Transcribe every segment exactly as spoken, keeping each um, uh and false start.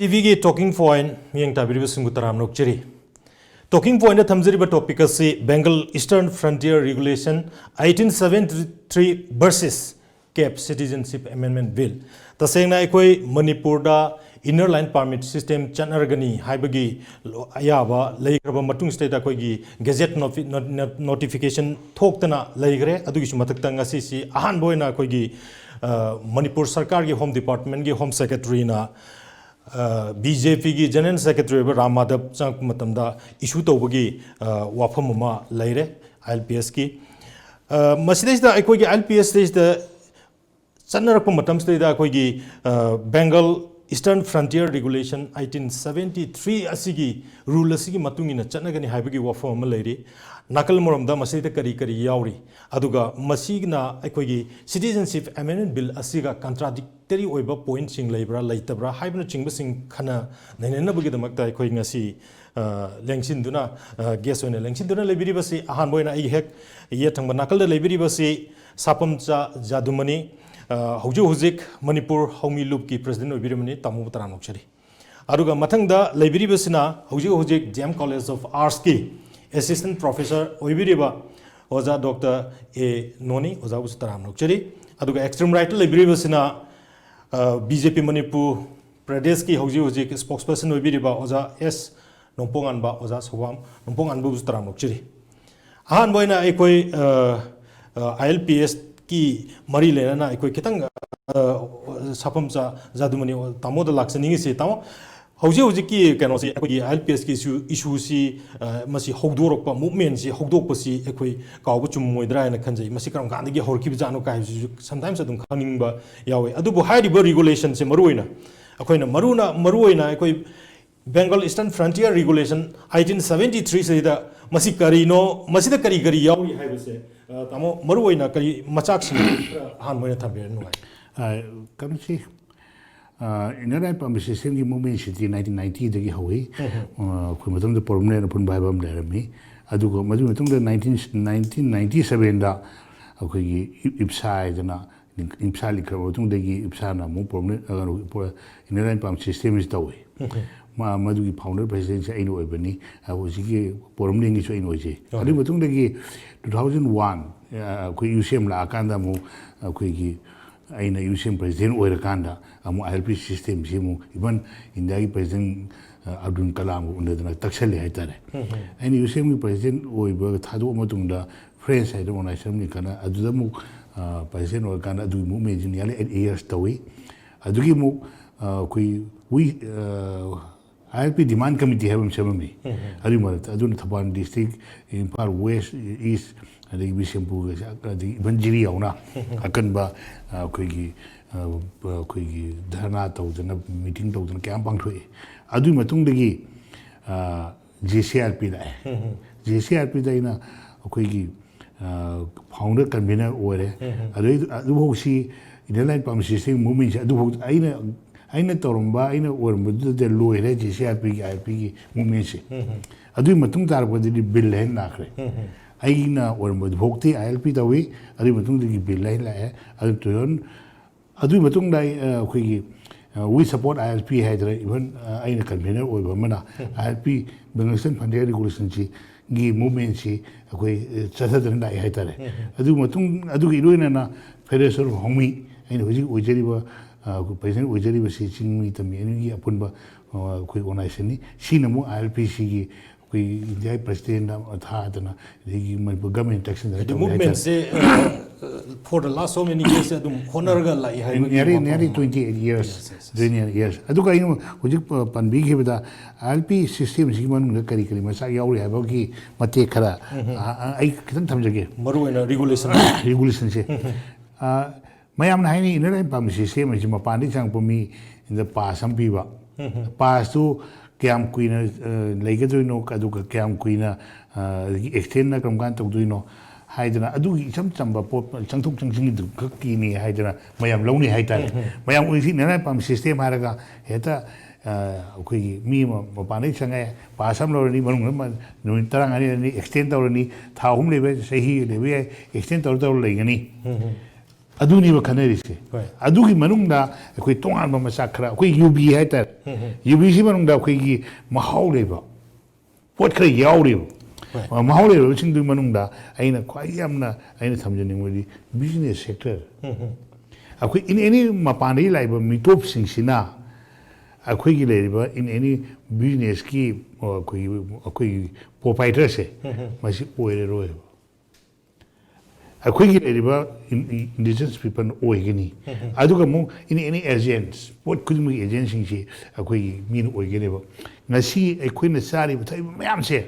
ꯇꯤꯚꯤꯒꯤ Talking Point ꯃꯤꯠꯌꯦꯡ ꯇꯥꯕꯤꯔꯤꯕꯁꯤꯡꯕꯨ ꯇꯔꯥꯝꯅ ꯑꯣꯛꯆꯔꯤ꯫ Talking Pointꯇ ꯊꯝꯖꯔꯤꯕ topic ꯑꯁꯤ Bengal Eastern Frontier Regulation eighteen seventy three versus CAP Citizenship Amendment Bill꯫ ꯇꯁꯦꯡꯅ ꯑꯩꯈꯣꯏ ꯃꯅꯤꯄꯨꯔꯗ Inner Line Permit System ꯆꯠꯅꯔꯒꯅꯤ ꯍꯥꯏꯕꯒꯤ ꯑꯌꯥꯕ ꯂꯩꯈ꯭ꯔꯕ ꯃꯇꯨꯡꯁꯤꯗꯩꯗ ꯑꯩꯈꯣꯏꯒꯤ Gazette notification ꯊꯣꯛꯇꯅ ꯂꯩꯈ꯭ꯔꯦ꯫ ꯑꯗꯨꯒꯤꯁꯨ ꯃꯊꯛꯇ ꯉꯁꯤꯁꯤ ꯑꯍꯥꯟꯕ ꯑꯣꯏꯅ ꯑꯩꯈꯣꯏꯒꯤ ꯃꯅꯤꯄꯨꯔ ꯁꯔꯀꯥꯔꯒꯤ Home Departmentꯀꯤ Home Secretaryꯅ BJPꯒꯤ General Secretary ꯑꯣꯏꯕ ꯔꯥꯝ ꯃꯥꯙꯕ ꯆꯪꯉꯛꯄ ꯃꯇꯝꯗ issue ꯇꯧꯕꯒꯤ ꯋꯥꯐꯝ ꯑꯃ ꯂꯩꯔꯦ꯫ ILPSꯀꯤ ꯃꯁꯤꯗꯩꯁꯤꯗ ꯑꯩꯈꯣꯏꯒꯤ ILPSꯇꯩꯁꯤꯗ ꯆꯠꯅꯔꯛꯄ ꯃꯇꯝꯁꯤꯗꯩꯗ ꯑꯩꯈꯣꯏꯒꯤ Bengal Eastern Frontier Regulation eighteen seventy three ꯑꯁꯤꯒꯤ rule ꯑꯁꯤꯒꯤ ꯃꯇꯨꯡ ꯏꯟꯅ ꯆꯠꯅꯒꯅꯤ ꯍꯥꯏꯕꯒꯤ ꯋꯥꯐꯝ ꯑꯃ ꯂꯩꯔꯤ꯫ ꯅꯥꯀꯜ ꯑꯃꯔꯣꯝꯗ ꯃꯁꯤꯗ ꯀꯔꯤ ꯀꯔꯤ ꯌꯥꯎꯔꯤ, ꯑꯗꯨꯒ ꯃꯁꯤꯅ ꯑꯩꯈꯣꯏꯒꯤ Citizenship Amendment Bill ꯑꯁꯤꯒ contradictory ꯑꯣꯏꯕ pointꯁꯤꯡ ꯂꯩꯕ꯭ꯔꯥ ꯂꯩꯇꯕ꯭ꯔꯥ ꯍꯥꯏꯕꯅꯆꯤꯡꯕꯁꯤꯡ ꯈꯟꯅ ꯅꯩꯅꯅꯕꯒꯤꯗꯃꯛꯇ ꯑꯩꯈꯣꯏ ꯉꯁꯤ ꯂꯦꯡꯁꯤꯟꯗꯨꯅ, guest ꯑꯣꯏꯅ ꯂꯦꯡꯁꯤꯟꯗꯨꯅ ꯂꯩꯕꯤꯔꯤꯕꯁꯤ ꯑꯍꯥꯟꯕ ꯑꯣꯏꯅ ꯑꯩꯒꯤ ꯍꯦꯛ ꯌꯦꯠ ꯊꯪꯕ ꯅꯥꯀꯜꯗ ꯂꯩꯕꯤꯔꯤꯕꯁꯤ ꯁꯥꯄꯝꯆꯥ ꯖꯥꯗꯨꯃꯅꯤ, ꯍꯧꯖꯤꯛ ꯍꯧꯖꯤꯛ ꯃꯅꯤꯄꯨꯔ ꯍꯧꯃꯤ ꯂꯨꯞꯀꯤ president ꯑꯣꯏꯕꯤꯔꯤꯕꯅꯤ꯫ ꯇꯥꯃꯣꯕꯨ ꯇꯔꯥꯝꯅ ꯑꯣꯛꯆꯔꯤ꯫ ꯑꯗꯨꯒ ꯃꯊꯪꯗ ꯂꯩꯕꯤꯔꯤꯕꯁꯤꯅ ꯍꯧꯖꯤꯛ ꯍꯧꯖꯤꯛ D M College of Artsꯀꯤ assistant professor ꯑꯣꯏꯕꯤꯔꯤꯕ ꯑꯣꯖꯥ Doctor A ꯅꯣꯅꯤ, ꯑꯣꯖꯥꯕꯨꯁꯨ ꯇꯔꯥꯝꯅ ꯑꯣꯛꯆꯔꯤ꯫ ꯑꯗꯨꯒ extreme rightꯇ ꯂꯩꯕꯤꯔꯤꯕꯁꯤꯅ BJP ꯃꯅꯤꯄꯨꯔ ꯄ꯭ꯔꯗꯦꯁꯀꯤ ꯍꯧꯖꯤꯛ ꯍꯧꯖꯤꯛ spokesperson ꯑꯣꯏꯕꯤꯔꯤꯕ ꯑꯣꯖꯥ S ꯅꯣꯡꯄꯣꯛꯉꯥꯟꯕ, ꯑꯣꯖꯥ ꯁꯧꯕꯥꯝ ꯅꯣꯡꯄꯣꯛꯉꯥꯟꯕꯕꯨꯁꯨ ꯇꯔꯥꯝꯅ ꯑꯣꯛꯆꯔꯤ꯫ ꯑꯍꯥꯟꯕ ꯑꯣꯏꯅ ꯑꯩꯈꯣꯏ ILPSꯀꯤ ꯃꯔꯤ ꯂꯩꯅꯅ ꯑꯩꯈꯣꯏ ꯈꯤꯇꯪ ꯁꯥꯐꯝꯆꯥ ꯖꯥꯗꯨꯃꯅꯤ ꯇꯥꯃꯣꯗ ꯂꯥꯛꯆꯅꯤꯡꯉꯤꯁꯤ꯫ ꯇꯥꯃꯣ, ꯍꯧꯖꯤꯛ ꯍꯧꯖꯤꯛꯀꯤ ꯀꯩꯅꯣꯁꯤ, ꯑꯩꯈꯣꯏꯒꯤ ILPSꯀꯤ issue, issueꯁꯤ ꯃꯁꯤ ꯍꯧꯗꯣꯔꯛꯄ, movementꯁꯤ ꯍꯧꯗꯣꯛꯄꯁꯤ ꯑꯩꯈꯣꯏ ꯀꯥꯎꯕ ꯆꯨꯝꯃꯣꯏꯗ꯭ꯔꯥ ꯍꯥꯏꯅ ꯈꯟꯖꯩ꯫ ꯃꯁꯤ ꯀꯔꯝ ꯀꯥꯟꯗꯒꯤ ꯍꯧꯔꯛꯈꯤꯕꯖꯥꯠꯅꯣ ꯀꯥꯏꯕꯁꯤꯁꯨ sometimes ꯑꯗꯨꯝ ꯈꯪꯅꯤꯡꯕ ꯌꯥꯎꯋꯦ꯫ ꯑꯗꯨꯕꯨ ꯍꯥꯏꯔꯤꯕ regulationꯁꯦ ꯃꯔꯨꯑꯣꯏꯅ ꯑꯩꯈꯣꯏꯅ ꯃꯔꯨꯅ, ꯃꯔꯨꯑꯣꯏꯅ ꯑꯩꯈꯣꯏ Bengal Eastern Frontier Regulation eighteen seventy three ꯁꯤꯗ ꯃꯁꯤ ꯀꯔꯤꯅꯣ, ꯃꯁꯤꯗ ꯀꯔꯤ ꯀꯔꯤ ꯌꯥꯎꯔꯤ ꯍꯥꯏꯕꯁꯦ, ꯇꯥꯃꯣ, ꯃꯔꯨꯑꯣꯏꯅ ꯀꯔꯤ ꯃꯆꯥꯛꯁꯤꯡ ꯈꯔ ꯑꯍꯥꯟꯕ ꯑꯣꯏꯅ ꯊꯝꯕꯤꯔꯗꯤ ꯅꯨꯡꯉꯥꯏ꯫ ꯀꯩꯅꯣꯁꯤ, Inner Line Permit Systemꯒꯤ movementꯁꯤꯗꯤ nineteen ninetyꯗꯒꯤ ꯍꯧꯏ꯫ ꯑꯩꯈꯣꯏ ꯃꯇꯝꯗ ꯄꯣꯔꯣꯝꯂꯦꯟ ꯑꯄꯨꯟꯕ ꯍꯥꯏꯕ ꯑꯃ ꯂꯩꯔꯝꯃꯤ꯫ ꯑꯗꯨꯒ ꯃꯗꯨꯒꯤ ꯃꯇꯨꯡꯗ nineteen ninety sevenꯗ ꯑꯩꯈꯣꯏꯒꯤ IPSA ꯍꯥꯏꯗꯅ ꯏꯝꯐꯥꯜ ꯂꯤꯡꯈ꯭ꯔꯕ ꯃꯇꯨꯡꯗꯒꯤ ꯏꯝꯐꯥꯜꯅ ꯑꯃꯨꯛ ꯄꯔꯃꯅꯦꯟ ꯀꯩꯅꯣ ꯏꯟꯅꯔ ꯂꯥꯏꯟ ꯄꯥꯝ ꯁꯤꯁꯇꯦꯝꯁꯤ ꯇꯧꯏ꯫ ꯃꯥ ꯃꯗꯨꯒꯤ ꯐꯥꯎꯟꯗꯔ ꯄ꯭ꯔꯁꯤꯗꯦꯟꯁꯤ ꯑꯩꯅ ꯑꯣꯏꯕꯅꯤ꯫ ꯑ, ꯍꯧꯖꯤꯛꯀꯤ ꯄꯣꯔꯝꯂꯦꯟꯒꯤꯁꯨ ꯑꯩꯅ ꯑꯣꯏꯖꯩ꯫ ꯑꯗꯨꯒꯤ ꯃꯇꯨꯡꯗꯒꯤ ꯇꯨ ꯊꯥꯎꯖꯟ ꯋꯥꯟ ꯑꯩꯈꯣꯏ ꯌꯨ ꯁꯤ ꯑꯦꯝ ꯂꯥꯛꯑꯀꯥꯟꯗ ꯑꯃꯨꯛ ꯑꯩꯈꯣꯏꯒꯤ ꯑꯩꯅ ꯌꯨ ꯁꯤ ꯑꯦꯝ ꯄ꯭ꯔꯁꯤꯗꯦꯟ ꯑꯣꯏꯔꯀꯥꯟꯗ ꯑꯃꯨꯛ ꯑꯥꯏ ꯑꯦꯜ ꯄꯤ ꯁꯤꯁꯇꯦꯝꯁꯤ ꯑꯃꯨꯛ ꯏꯚꯟ ꯏꯟꯗꯤꯌꯥꯒꯤ ꯄ꯭ꯔꯁꯤꯗꯦꯟ ꯑꯕꯗꯨꯜ ꯀꯂꯥꯝꯒ ꯎꯅꯗꯅ ꯇꯛꯁꯜꯂꯦ ꯍꯥꯏꯇꯥꯔꯦ꯫ ꯑꯩꯅ ꯌꯨ ꯁꯤ ꯑꯦꯝꯒꯤ ꯄ꯭ꯔꯁꯤꯗꯦꯟ ꯑꯣꯏꯕ ꯊꯥꯗꯣꯛꯑ ꯃꯇꯨꯡꯗ ꯐ꯭ꯔꯦꯟꯁ ꯍꯥꯏꯗꯅ ꯑꯣꯔꯒꯅꯥꯏꯖꯦꯁꯟ ꯑꯃꯅꯤ ꯈꯟꯅ ꯑꯗꯨꯗ ꯑꯃꯨꯛ ꯄ꯭ꯔꯁꯤꯗꯦꯟ ꯑꯣꯏꯔꯀꯥꯟꯗ ꯑꯗꯨꯒꯤ ꯃꯨꯞꯃꯦꯟꯁꯤ nearly eight years ꯇꯧꯏ꯫ ꯑꯗꯨꯒꯤ ꯑꯃꯨꯛ ꯑ, ꯑꯩꯈꯣꯏ we I L P demand committee ꯍꯥꯏꯕ ꯑꯃ ꯁꯦꯝꯃꯝꯃꯤ꯫ ꯑꯗꯨꯒꯤ ꯃꯔꯛꯇ ꯑꯗꯨꯅ ꯊꯧꯕꯥꯜ ꯗꯤꯁꯇ꯭ꯔꯤꯛ, ꯏꯝꯐꯥꯜ ꯋꯦꯁ, ꯏꯁ, ꯑꯗꯒꯤ ꯕꯤꯁꯦꯝꯄꯨꯔ, ꯑꯗꯒꯤ ꯏꯚꯟ ꯖꯤꯔꯤ ꯌꯥꯎꯅ ꯑꯀꯟꯕ ꯑ, ꯑꯩꯈꯣꯏꯒꯤ ꯑ, ꯑꯩꯈꯣꯏꯒꯤ ꯙꯔꯅꯥ ꯇꯧꯗꯅ, ꯃꯤꯇꯤꯡ ꯇꯧꯗꯅ ꯀꯌꯥ ꯑꯃ ꯄꯥꯡꯊꯣꯛꯑꯦ꯫ ꯑꯗꯨꯒꯤ ꯃꯇꯨꯡꯗꯒꯤ ꯖꯦ ꯁꯤ ꯑꯥꯔ ꯄꯤ ꯂꯥꯛꯑꯦ꯫ ꯖꯦ ꯁꯤ ꯑꯥꯔ ꯄꯤꯗ ꯑꯩꯅ ꯑꯩꯈꯣꯏꯒꯤ ꯐꯥꯎꯟꯗꯔ ꯀꯟꯚꯤꯅꯔ ꯑꯣꯏꯔꯦ꯫ ꯑꯗꯨꯗꯩ ꯑꯗꯨꯐꯥꯎ ꯁꯤ ꯏꯟꯅꯔ ꯂꯥꯏꯟ ꯄꯥꯝ ꯁꯤꯁꯇꯦꯝ ꯃꯨꯞꯃꯦꯟꯁꯦ ꯑꯗꯨꯐꯥꯎ ꯑꯩꯅ ꯑꯩꯅ ꯇꯧꯔꯝꯕ, ꯑꯩꯅ ꯑꯣꯏꯔꯝꯕꯗꯨꯗ ꯂꯣꯏꯔꯦ ꯖꯦ ꯁꯤ ꯑꯥꯔ ꯄꯤꯒꯤ, ꯑꯥꯏ ꯑꯥꯔ ꯄꯤꯒꯤ ꯃꯨꯞꯃꯦꯟꯁꯦ꯫ ꯑꯗꯨꯒꯤ ꯃꯇꯨꯡ ꯇꯥꯔꯛꯄꯗꯗꯤ ꯕꯤꯜ ꯍꯥꯏꯅ ꯂꯥꯛꯈ꯭ꯔꯦ꯫ ꯑꯩꯅ ꯑꯣꯏꯔꯝꯕꯗꯨ ꯐꯥꯎꯗꯤ ꯑꯥꯏ ꯑꯦꯜ ꯄꯤ ꯇꯧꯏ꯫ ꯑꯗꯨꯒꯤ ꯃꯇꯨꯡꯗꯒꯤ ꯕꯤꯜ ꯍꯥꯏꯅ ꯂꯥꯛꯑꯦ꯫ ꯑꯗꯨ ꯇꯨ ꯊꯥꯎꯖꯟ ꯑꯗꯨꯒꯤ ꯃꯇꯨꯡꯗ ꯑꯩ, ꯑ, ꯑꯩꯈꯣꯏꯒꯤ, ꯑ, We Support I L P ꯍꯥꯏꯗꯅ ꯏꯚꯟ, ꯑ, ꯑꯩꯅ ꯀꯟꯚꯤꯅꯔ ꯑꯣꯏꯕ ꯑꯃꯅ I L P, Bangladesh Fund Regulation ꯁꯤꯒꯤ ꯃꯨꯞꯃꯦꯟꯁꯤ ꯑꯩꯈꯣꯏ, ꯑ, ꯆꯠꯊꯗꯅ ꯂꯥꯛꯑꯦ ꯍꯥꯏꯇꯥꯔꯦ꯫ ꯑꯗꯨ ꯃꯇꯨꯡ, ꯑꯗꯨꯒꯤ ꯏꯔꯣꯏꯅꯅ Federation of Hongmi, ꯑꯩꯅ ꯍꯧꯖꯤꯛ ꯑꯣꯏꯖꯔꯤꯕ, ꯑ, ꯄ꯭ꯔꯁꯤꯗꯦꯟ ꯑꯣꯏꯖꯔꯤꯕꯁꯤ ꯆꯤꯡꯃꯤ ꯇꯝꯃꯤ ꯑꯅꯤꯒꯤ ꯑꯄꯨꯟꯕ, ꯑ, ꯑꯩꯈꯣꯏ ꯑꯣꯔꯒꯅꯥꯏꯖꯦꯁꯟꯅꯤ꯫ ꯁꯤꯅ ꯑꯃꯨꯛ ꯑꯥꯏ ꯑꯦꯜ ꯄꯤ ꯁꯤꯒꯤ ꯑꯩꯈꯣꯏ ꯏꯟꯗꯤꯌꯥꯒꯤ ꯄ꯭ꯔꯁꯤꯗꯦꯟꯗ ꯊꯥꯗꯅ, ꯑꯗꯒꯤ ꯃꯅꯤꯄꯨꯔ ꯒꯃꯦꯟ ꯇꯛꯁꯤꯟꯗꯅ ꯍꯥꯏꯗꯤ ꯇꯧꯔꯤ ꯍꯥꯏꯇꯥꯔꯦ꯫ ꯃꯨꯞꯃꯦꯟꯁꯦ, ꯑ, for the last so many years ꯑꯗꯨꯝ ꯍꯣꯠꯅꯔꯒ ꯂꯥꯛꯏ ꯍꯥꯏꯕꯒꯤ nearly, ꯋꯥꯐꯝ nearly ꯑꯃ꯫ Twenty eight years, Yes, yes. Twenty eight years꯫ ꯑꯗꯨꯒ ꯑꯩꯅ ꯍꯧꯖꯤꯛ ꯄ-, ꯄꯟꯕꯤꯈꯤꯕꯗ ꯑꯥꯏ ꯑꯦꯜ ꯄꯤ ꯁꯤꯁꯇꯦꯝꯁꯤꯒꯤ ꯃꯅꯨꯡꯗ ꯀꯔꯤ ꯀꯔꯤ ꯃꯆꯥꯛ ꯌꯥꯎꯔꯤ ꯍꯥꯏꯕꯒꯤ ꯃꯇꯦꯛ ꯈꯔ, ꯑ, ꯑ, ꯑꯩ ꯈꯤꯇꯪ ꯊꯝꯖꯒꯦ꯫ ꯃꯔꯨꯑꯣꯏꯅ ꯔꯤꯒꯨꯂꯦꯁꯟ꯫ ꯔꯤꯒꯨꯂꯦꯁꯟꯁꯦ꯫ ꯑ, ꯃꯌꯥꯝꯅ ꯍꯥꯏꯅꯩ ꯏꯟꯅꯔ ꯂꯥꯏꯟ ꯄꯥꯝꯃꯤ ꯁꯤꯁꯇꯦꯝ ꯍꯥꯏꯁꯤ ꯃꯄꯥꯟꯗꯒꯤ ꯆꯪꯉꯛꯄ ꯃꯤꯗ ꯄꯥꯁ ꯑꯃ ꯄꯤꯕ꯫ ꯄꯥꯁꯇꯨ ꯀꯌꯥꯝ ꯀꯨꯏꯅ, ꯑ, ꯂꯩꯒꯗꯣꯏꯅꯣ, ꯑꯗꯨꯒ ꯀꯌꯥꯝ ꯀꯨꯏꯅ, ꯑ, ꯑꯦꯛꯁꯇꯦꯟꯅ ꯀꯔꯝ ꯀꯥꯟꯗ ꯇꯧꯗꯣꯏꯅꯣ ꯍꯥꯏꯗꯅ, ꯑꯗꯨꯒꯤ ꯏꯆꯝ ꯆꯝꯕ ꯄꯣꯠ ꯆꯪꯊꯣꯛ ꯆꯪꯁꯤꯟꯒꯤꯗꯨ ꯈꯛꯀꯤꯅꯤ ꯍꯥꯏꯗꯅ ꯃꯌꯥꯝ ꯂꯧꯅꯩ ꯍꯥꯏꯇꯥꯔꯦ꯫ ꯃꯌꯥꯝ ꯎꯔꯤꯁꯤ ꯏꯟꯅꯔ ꯂꯥꯏꯟ ꯄꯥꯝꯃꯤ ꯁꯤꯁꯇꯦꯝ ꯍꯥꯏꯔꯒ ꯍꯦꯛꯇ, ꯑ, ꯑꯩꯈꯣꯏꯒꯤ ꯃꯤ ꯑꯃ ꯃꯄꯥꯟꯗꯒꯤ ꯆꯪꯉꯛꯑꯦ, ꯄꯥꯁ ꯑꯃ ꯂꯧꯔꯅꯤ, ꯃꯅꯨꯡꯗ ꯃ-, ꯅꯨꯃꯤꯠ ꯇꯔꯥꯃꯉꯥꯅꯤ ꯂꯩꯔꯅꯤ, ꯑꯦꯛꯁꯇꯦꯟ ꯇꯧꯔꯅꯤ, ꯊꯥ ꯑꯍꯨꯝ ꯂꯩꯕ ꯌꯥꯏ, ꯆꯍꯤ ꯂꯩꯕ ꯌꯥꯏ, ꯑꯦꯛꯁꯇꯦꯟ ꯇꯧꯔ ꯇꯧꯔ ꯂꯩꯒꯅꯤ꯫ ꯑꯗꯨꯅꯦꯕ ꯈꯟꯅꯔꯤꯁꯦ꯫ ꯑꯗꯨꯒꯤ ꯃꯅꯨꯡꯗ ꯑꯩꯈꯣꯏ ꯇꯣꯉꯥꯟꯕ ꯃꯆꯥꯛ ꯈꯔ, ꯑꯩꯈꯣꯏ ꯌꯨꯕꯤ ꯍꯥꯏꯇꯥꯔꯦ, ꯌꯨꯕꯤꯁꯤ ꯃꯅꯨꯡꯗ ꯑꯩꯈꯣꯏꯒꯤ ꯃꯍꯥꯎ ꯂꯩꯕ ꯄꯣꯠ ꯈꯔ ꯌꯥꯎꯔꯤꯕ꯫ ꯃꯍꯥꯎ ꯂꯩꯔꯕꯁꯤꯡꯗꯨꯒꯤ ꯃꯅꯨꯡꯗ ꯑꯩꯅ ꯈ꯭ꯋꯥꯏ ꯌꯥꯝꯅ ꯑꯩꯅ ꯊꯝꯖꯅꯤꯡꯕꯗꯤ business sector꯫ ꯑꯩꯈꯣꯏ in any ꯃꯄꯥꯟꯗꯒꯤ ꯂꯥꯛꯏꯕ ꯃꯤꯇꯣꯞꯁꯤꯡꯁꯤꯅ ꯑꯩꯈꯣꯏꯒꯤ ꯂꯩꯔꯤꯕ in any businessꯀꯤ ꯑꯩꯈꯣꯏꯒꯤ ꯑꯩꯈꯣꯏꯒꯤ proprietorꯁꯦ ꯃꯁꯤ ꯑꯣꯏꯔꯔꯣꯏꯕ꯫ ꯑꯩꯈꯣꯏꯒꯤ ꯂꯩꯔꯤꯕ indigenous people ꯑꯣꯏꯒꯅꯤ꯫ ꯑꯗꯨꯒ ꯑꯃꯨꯛ in any agents, ꯄꯣꯠ ꯈꯨꯗꯤꯡꯃꯛꯀꯤ agentꯁꯤꯡꯁꯤ ꯑꯩꯈꯣꯏꯒꯤ ꯃꯤꯅ ꯑꯣꯏꯒꯅꯦꯕ꯫ ꯉꯁꯤ ꯑꯩꯈꯣꯏꯅ ꯆꯥꯔꯤꯕ ꯊꯛꯏꯕ ꯃꯌꯥꯝꯁꯦ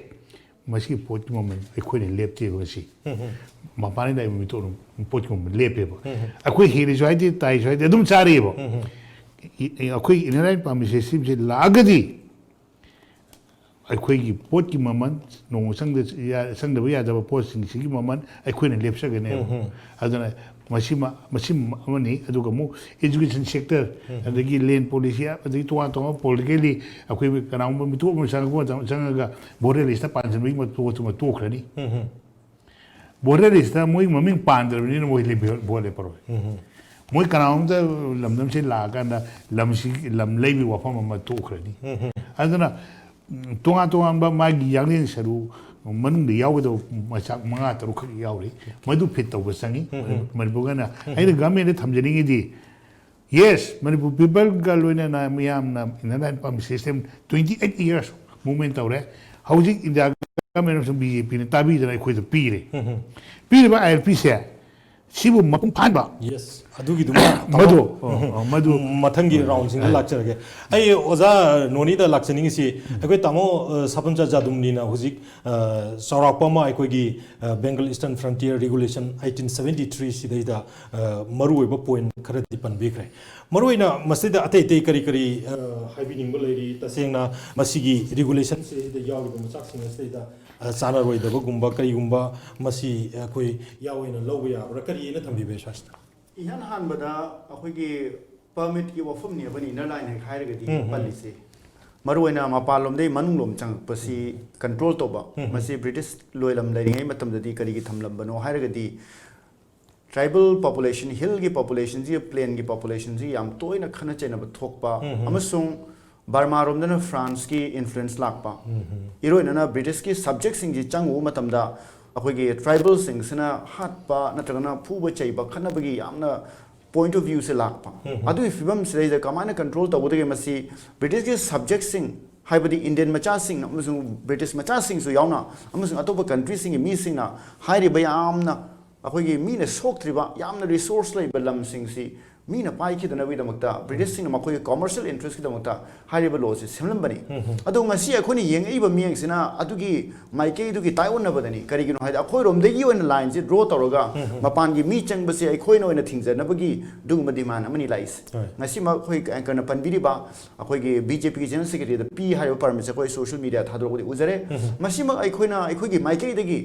ꯃꯁꯤꯒꯤ ꯄꯣꯠꯀꯤ ꯃꯃꯜ ꯑꯩꯈꯣꯏꯅ ꯂꯦꯞꯇꯦꯕ ꯉꯁꯤ꯫ ꯃꯄꯥꯟꯗ ꯂꯩꯕ ꯃꯤꯇꯣꯞꯅ ꯄꯣꯠꯀꯤ ꯃꯃꯜ ꯂꯦꯞꯄꯦꯕ꯫ ꯑꯩꯈꯣꯏ ꯍꯦꯜꯂꯤꯁꯨ ꯍꯥꯏꯗꯦ, ꯇꯥꯏꯁꯨ ꯍꯥꯏꯗꯦ, ꯑꯗꯨꯝ ꯆꯥꯔꯤꯑꯕ꯫ ꯑꯩꯈꯣꯏ inner line permit systemꯁꯦ ꯂꯥꯛꯑꯒꯗꯤ ꯑꯩꯈꯣꯏꯒꯤ ꯄꯣꯠꯀꯤ ꯃꯃꯜ, ꯅꯣꯡꯃ ꯆꯪꯗ-, ꯌꯥ-, ꯆꯪꯗꯕ ꯌꯥꯗꯕ ꯄꯣꯠꯁꯤꯡꯁꯤꯒꯤ ꯃꯃꯜ ꯑꯩꯈꯣꯏꯅ ꯂꯦꯞꯆꯒꯅꯦꯕ꯫ ꯑꯗꯨꯅ ꯃꯁꯤꯃ, ꯃꯁꯤꯃ ꯑꯃꯅꯤ꯫ ꯑꯗꯨꯒ ꯑꯃꯨꯛ education sector, ꯑꯗꯒꯤ land policy, ꯑꯗꯒꯤ ꯇꯣꯉꯥꯟ ꯇꯣꯉꯥꯟꯕ politically ꯑꯩꯈꯣꯏ ꯀꯅꯥꯒꯨꯝꯕ ꯃꯤꯇꯣꯞ ꯑꯃ ꯆꯪꯉꯛꯄ ꯃꯇꯝ ꯆꯪꯉꯒ voter listꯇ ꯄꯥꯟꯁꯤꯟꯕꯒꯤ ꯃꯇꯣꯛ ꯑꯗꯨꯃ ꯇꯣꯛꯈ꯭ꯔꯅꯤ꯫ Voter listꯇ ꯃꯣꯏ ꯃꯃꯤꯡ ꯄꯥꯟꯗ꯭ꯔꯕꯅꯤꯅ ꯃꯣꯏ ꯂꯦꯞꯄ-, vote ꯂꯦꯞꯄꯔꯣꯏ꯫ ꯃꯣꯏ ꯀꯅꯥꯒꯨꯝꯕꯗ ꯂꯝꯗꯝꯁꯤ ꯂꯥꯛꯑꯀꯥꯟꯗ ꯂꯝꯁꯤ, ꯂꯝ ꯂꯩꯕꯒꯤ ꯋꯥꯐꯝ ꯑꯃ ꯇꯣꯛꯈ꯭ꯔꯅꯤ꯫ ꯑꯗꯨꯅ ꯎꯝ, ꯇꯣꯉꯥꯟ ꯇꯣꯉꯥꯟꯕ ꯃꯥꯒꯤ ꯌꯥꯡꯂꯦꯟ ꯁꯔꯨ ꯃꯅꯨꯡꯗ ꯌꯥꯎꯒꯗꯕ ꯃꯆꯥꯛ ꯃꯉꯥ ꯇꯔꯨꯛꯈꯛ ꯌꯥꯎꯔꯤ꯫ ꯃꯗꯨ fit ꯇꯧꯕ ꯆꯪꯉꯤ꯫ ꯎꯝ, ꯎꯝ꯫ ꯃꯅꯤꯄꯨꯔꯒꯤ ꯑꯣꯏꯅ ꯎꯝ, ꯎꯝ꯫ ꯑꯩꯅ governmentꯗ ꯊꯝꯖꯅꯤꯡꯉꯤꯗꯤ, yes, ꯃꯅꯤꯄꯨꯔ peopleꯒ ꯂꯣꯏꯅꯅ ꯃꯤꯌꯥꯝꯅ inner line permit system twenty eight years movement ꯇꯧꯔꯦ꯫ ꯍꯧꯖꯤꯛ India government ꯑꯃꯁꯨꯡ BJPꯅ ꯇꯥꯕꯤꯗꯅ ꯑꯩꯈꯣꯏꯗ ꯄꯤꯔꯦ꯫ ꯎꯝ, ꯎꯝ꯫ ꯄꯤꯔꯤꯕ ILPꯁꯦ ꯁꯤꯕꯨ ꯃꯄꯨꯡ ꯐꯥꯍꯟꯕ꯫ Yes, ꯑꯗꯨꯒꯤꯗꯨꯃ ꯃꯗꯨ, ꯇꯥꯃꯣ, ꯑ, ꯑ, ꯃꯗꯨ ꯃꯊꯪꯒꯤ ꯍꯣꯏ, ꯍꯣꯏ, roundꯁꯤꯡꯗ ꯍꯣꯏ꯫ ꯂꯥꯛꯆꯔꯒꯦ꯫ ꯑꯩ ꯑꯣꯖꯥ ꯅꯣꯅꯤꯗ ꯂꯥꯛꯆꯅꯤꯡꯉꯤꯁꯤ, ꯑꯩꯈꯣꯏ ꯇꯥꯃꯣ, ꯑ, ꯁꯥꯄꯝꯆꯥ ꯖꯥꯗꯨꯝꯅꯤꯅ ꯍꯧꯖꯤꯛ, ꯑ, ꯆꯥꯎꯔꯥꯛꯄ ꯑꯃ ꯑꯩꯈꯣꯏꯒꯤ, ꯑ, Bengal Eastern Frontier Regulation eighteen seventy three ꯁꯤꯗꯩꯗ, ꯑ, ꯃꯔꯨꯑꯣꯏꯕ point ꯈꯔꯗꯤ ꯄꯟꯕꯤꯈ꯭ꯔꯦ꯫ ꯃꯔꯨꯑꯣꯏꯅ ꯃꯁꯤꯗ ꯑꯇꯩ ꯑꯇꯩ ꯀꯔꯤ ꯀꯔꯤ, ꯑ, ꯍꯥꯏꯕꯤꯅꯤꯡꯕ ꯂꯩꯔꯤ? ꯇꯁꯦꯡꯅ ꯃꯁꯤꯒꯤ regulationꯁꯤꯗ ꯌꯥꯎꯔꯤꯕ ꯃꯆꯥꯛꯁꯤꯡ ꯑꯁꯤꯗꯩꯗ ꯑ, ꯆꯥꯟꯅꯔꯣꯏꯗꯕꯒꯨꯝꯕ ꯀꯔꯤꯒꯨꯝꯕ ꯃꯁꯤ ꯑꯩꯈꯣꯏ ꯌꯥꯎꯋꯦꯅ ꯂꯧꯕ ꯌꯥꯕ꯭ꯔꯥ? ꯀꯔꯤ ꯍꯥꯏꯅ ꯊꯝꯕꯤꯕ ꯁ꯭ꯋꯥꯏꯁꯤꯗ? ꯏꯍꯥꯟ ꯍꯥꯟꯕꯗ ꯑꯩꯈꯣꯏꯒꯤ permitꯀꯤ ꯋꯥꯐꯝꯅꯦꯕꯅꯤ inner line ꯍꯦꯛ ꯍꯥꯏꯔꯒꯗꯤ ꯎꯝ, ꯎꯝ꯫ ꯄꯜꯂꯤꯁꯦ꯫ ꯃꯔꯨꯑꯣꯏꯅ ꯃꯄꯥꯟꯂꯣꯝꯗꯒꯤ ꯃꯅꯨꯡꯂꯣꯝ ꯆꯪꯉꯛꯄꯁꯤ control ꯇꯧꯕ꯫ ꯎꯝ, ꯎꯝ꯫ ꯃꯁꯤ British ꯂꯣꯏꯂꯝ ꯂꯩꯔꯤꯉꯩ ꯃꯇꯝꯗꯗꯤ ꯀꯔꯤꯒꯤ ꯊꯝꯂꯝꯕꯅꯣ ꯍꯥꯏꯔꯒꯗꯤ, tribal population, hillꯒꯤ populationꯁꯤ, plainꯒꯤ populationꯁꯤ ꯌꯥꯝ ꯇꯣꯏꯅ ꯈꯠꯅ ꯆꯩꯅꯕ ꯊꯣꯛꯄ, ꯑꯃꯁꯨꯡ ꯕꯔꯃꯥꯔꯣꯝꯗꯅ Franceꯀꯤ influence ꯂꯥꯛꯄ, ꯏꯔꯣꯏꯅꯅ Britishꯀꯤ subjectꯁꯤꯡꯁꯤ ꯆꯪꯉꯨꯕ ꯃꯇꯝꯗ ꯑꯩꯈꯣꯏꯒꯤ tribalꯁꯤꯡꯁꯤꯅ ꯍꯥꯠꯄ ꯅꯠꯇ꯭ꯔꯒꯅ ꯐꯨꯕ ꯆꯩꯕ ꯈꯠꯅꯕꯒꯤ ꯌꯥꯝꯅ point of viewꯁꯦ ꯂꯥꯛꯄ꯫ ꯑꯗꯨꯒꯤ ꯐꯤꯕꯝꯁꯤꯗꯩꯗ ꯀꯃꯥꯏꯅ control ꯇꯧꯒꯗꯒꯦ? ꯃꯁꯤ Britishꯀꯤ subjectꯁꯤꯡ, ꯍꯥꯏꯕꯗꯤ Indian ꯃꯆꯥꯁꯤꯡ ꯑꯃꯁꯨꯡ British ꯃꯆꯥꯁꯤꯡꯁꯨ ꯌꯥꯎꯅ, ꯑꯃꯁꯨꯡ ꯑꯇꯣꯞꯄ countryꯁꯤꯡꯒꯤ ꯃꯤꯁꯤꯡꯅ ꯍꯥꯏꯔꯤꯕ ꯌꯥꯝꯅ ꯑꯩꯈꯣꯏꯒꯤ ꯃꯤꯅ ꯁꯣꯛꯇ꯭ꯔꯤꯕ, ꯌꯥꯝꯅ resource ꯂꯩꯕ ꯂꯝꯁꯤꯡꯁꯤ ꯃꯤꯅ ꯄꯥꯏꯈꯤꯗꯅꯕꯒꯤꯗꯃꯛꯇ Britishꯁꯤꯡꯅ ꯃꯈꯣꯏꯒꯤ commercial interestꯀꯤꯗꯃꯛꯇ ꯍꯥꯏꯔꯤꯕ lawꯁꯤ ꯁꯦꯝꯂꯝꯕꯅꯤ꯫ ꯑꯗꯣ ꯉꯁꯤ ꯑꯩꯈꯣꯏꯅ ꯌꯦꯡꯉꯛꯏꯕ ꯃꯤꯠꯌꯦꯡꯁꯤꯅ ꯑꯗꯨꯒꯤ ꯃꯥꯏꯀꯩꯗꯨꯒꯤ ꯇꯥꯏꯑꯣꯟꯅꯕꯗꯅꯤ꯫ ꯀꯔꯤꯒꯤꯅꯣ ꯍꯥꯏꯗꯤ, ꯑꯩꯈꯣꯏꯔꯣꯝꯗꯒꯤ ꯑꯣꯏꯅ lineꯁꯤ draw ꯇꯧꯔꯒ ꯃꯄꯥꯟꯒꯤ ꯃꯤ ꯆꯪꯕꯁꯦ ꯑꯩꯈꯣꯏꯅ ꯑꯣꯏꯅ ꯊꯤꯡꯖꯅꯕꯒꯤ ꯑꯗꯨꯒꯨꯝꯕ demand ꯑꯃꯅꯤ ꯂꯥꯛꯏꯁꯦ꯫ ꯍꯣꯏ꯫ ꯉꯁꯤꯃꯛ ꯑꯩꯈꯣꯏ anchorꯅ ꯄꯟꯕꯤꯔꯤꯕ ꯑꯩꯈꯣꯏꯒꯤ BJPꯒꯤ general secretaryꯗ ꯄꯤ ꯍꯥꯏꯔꯤꯕ permitꯁꯦ ꯑꯩꯈꯣꯏ social media ꯊꯥꯗꯣꯔꯛꯄꯗꯤ ꯎꯖꯔꯦ꯫ ꯃꯁꯤꯃꯛ ꯑꯩꯈꯣꯏꯅ ꯑꯩꯈꯣꯏꯒꯤ ꯃꯥꯏꯀꯩꯗꯒꯤ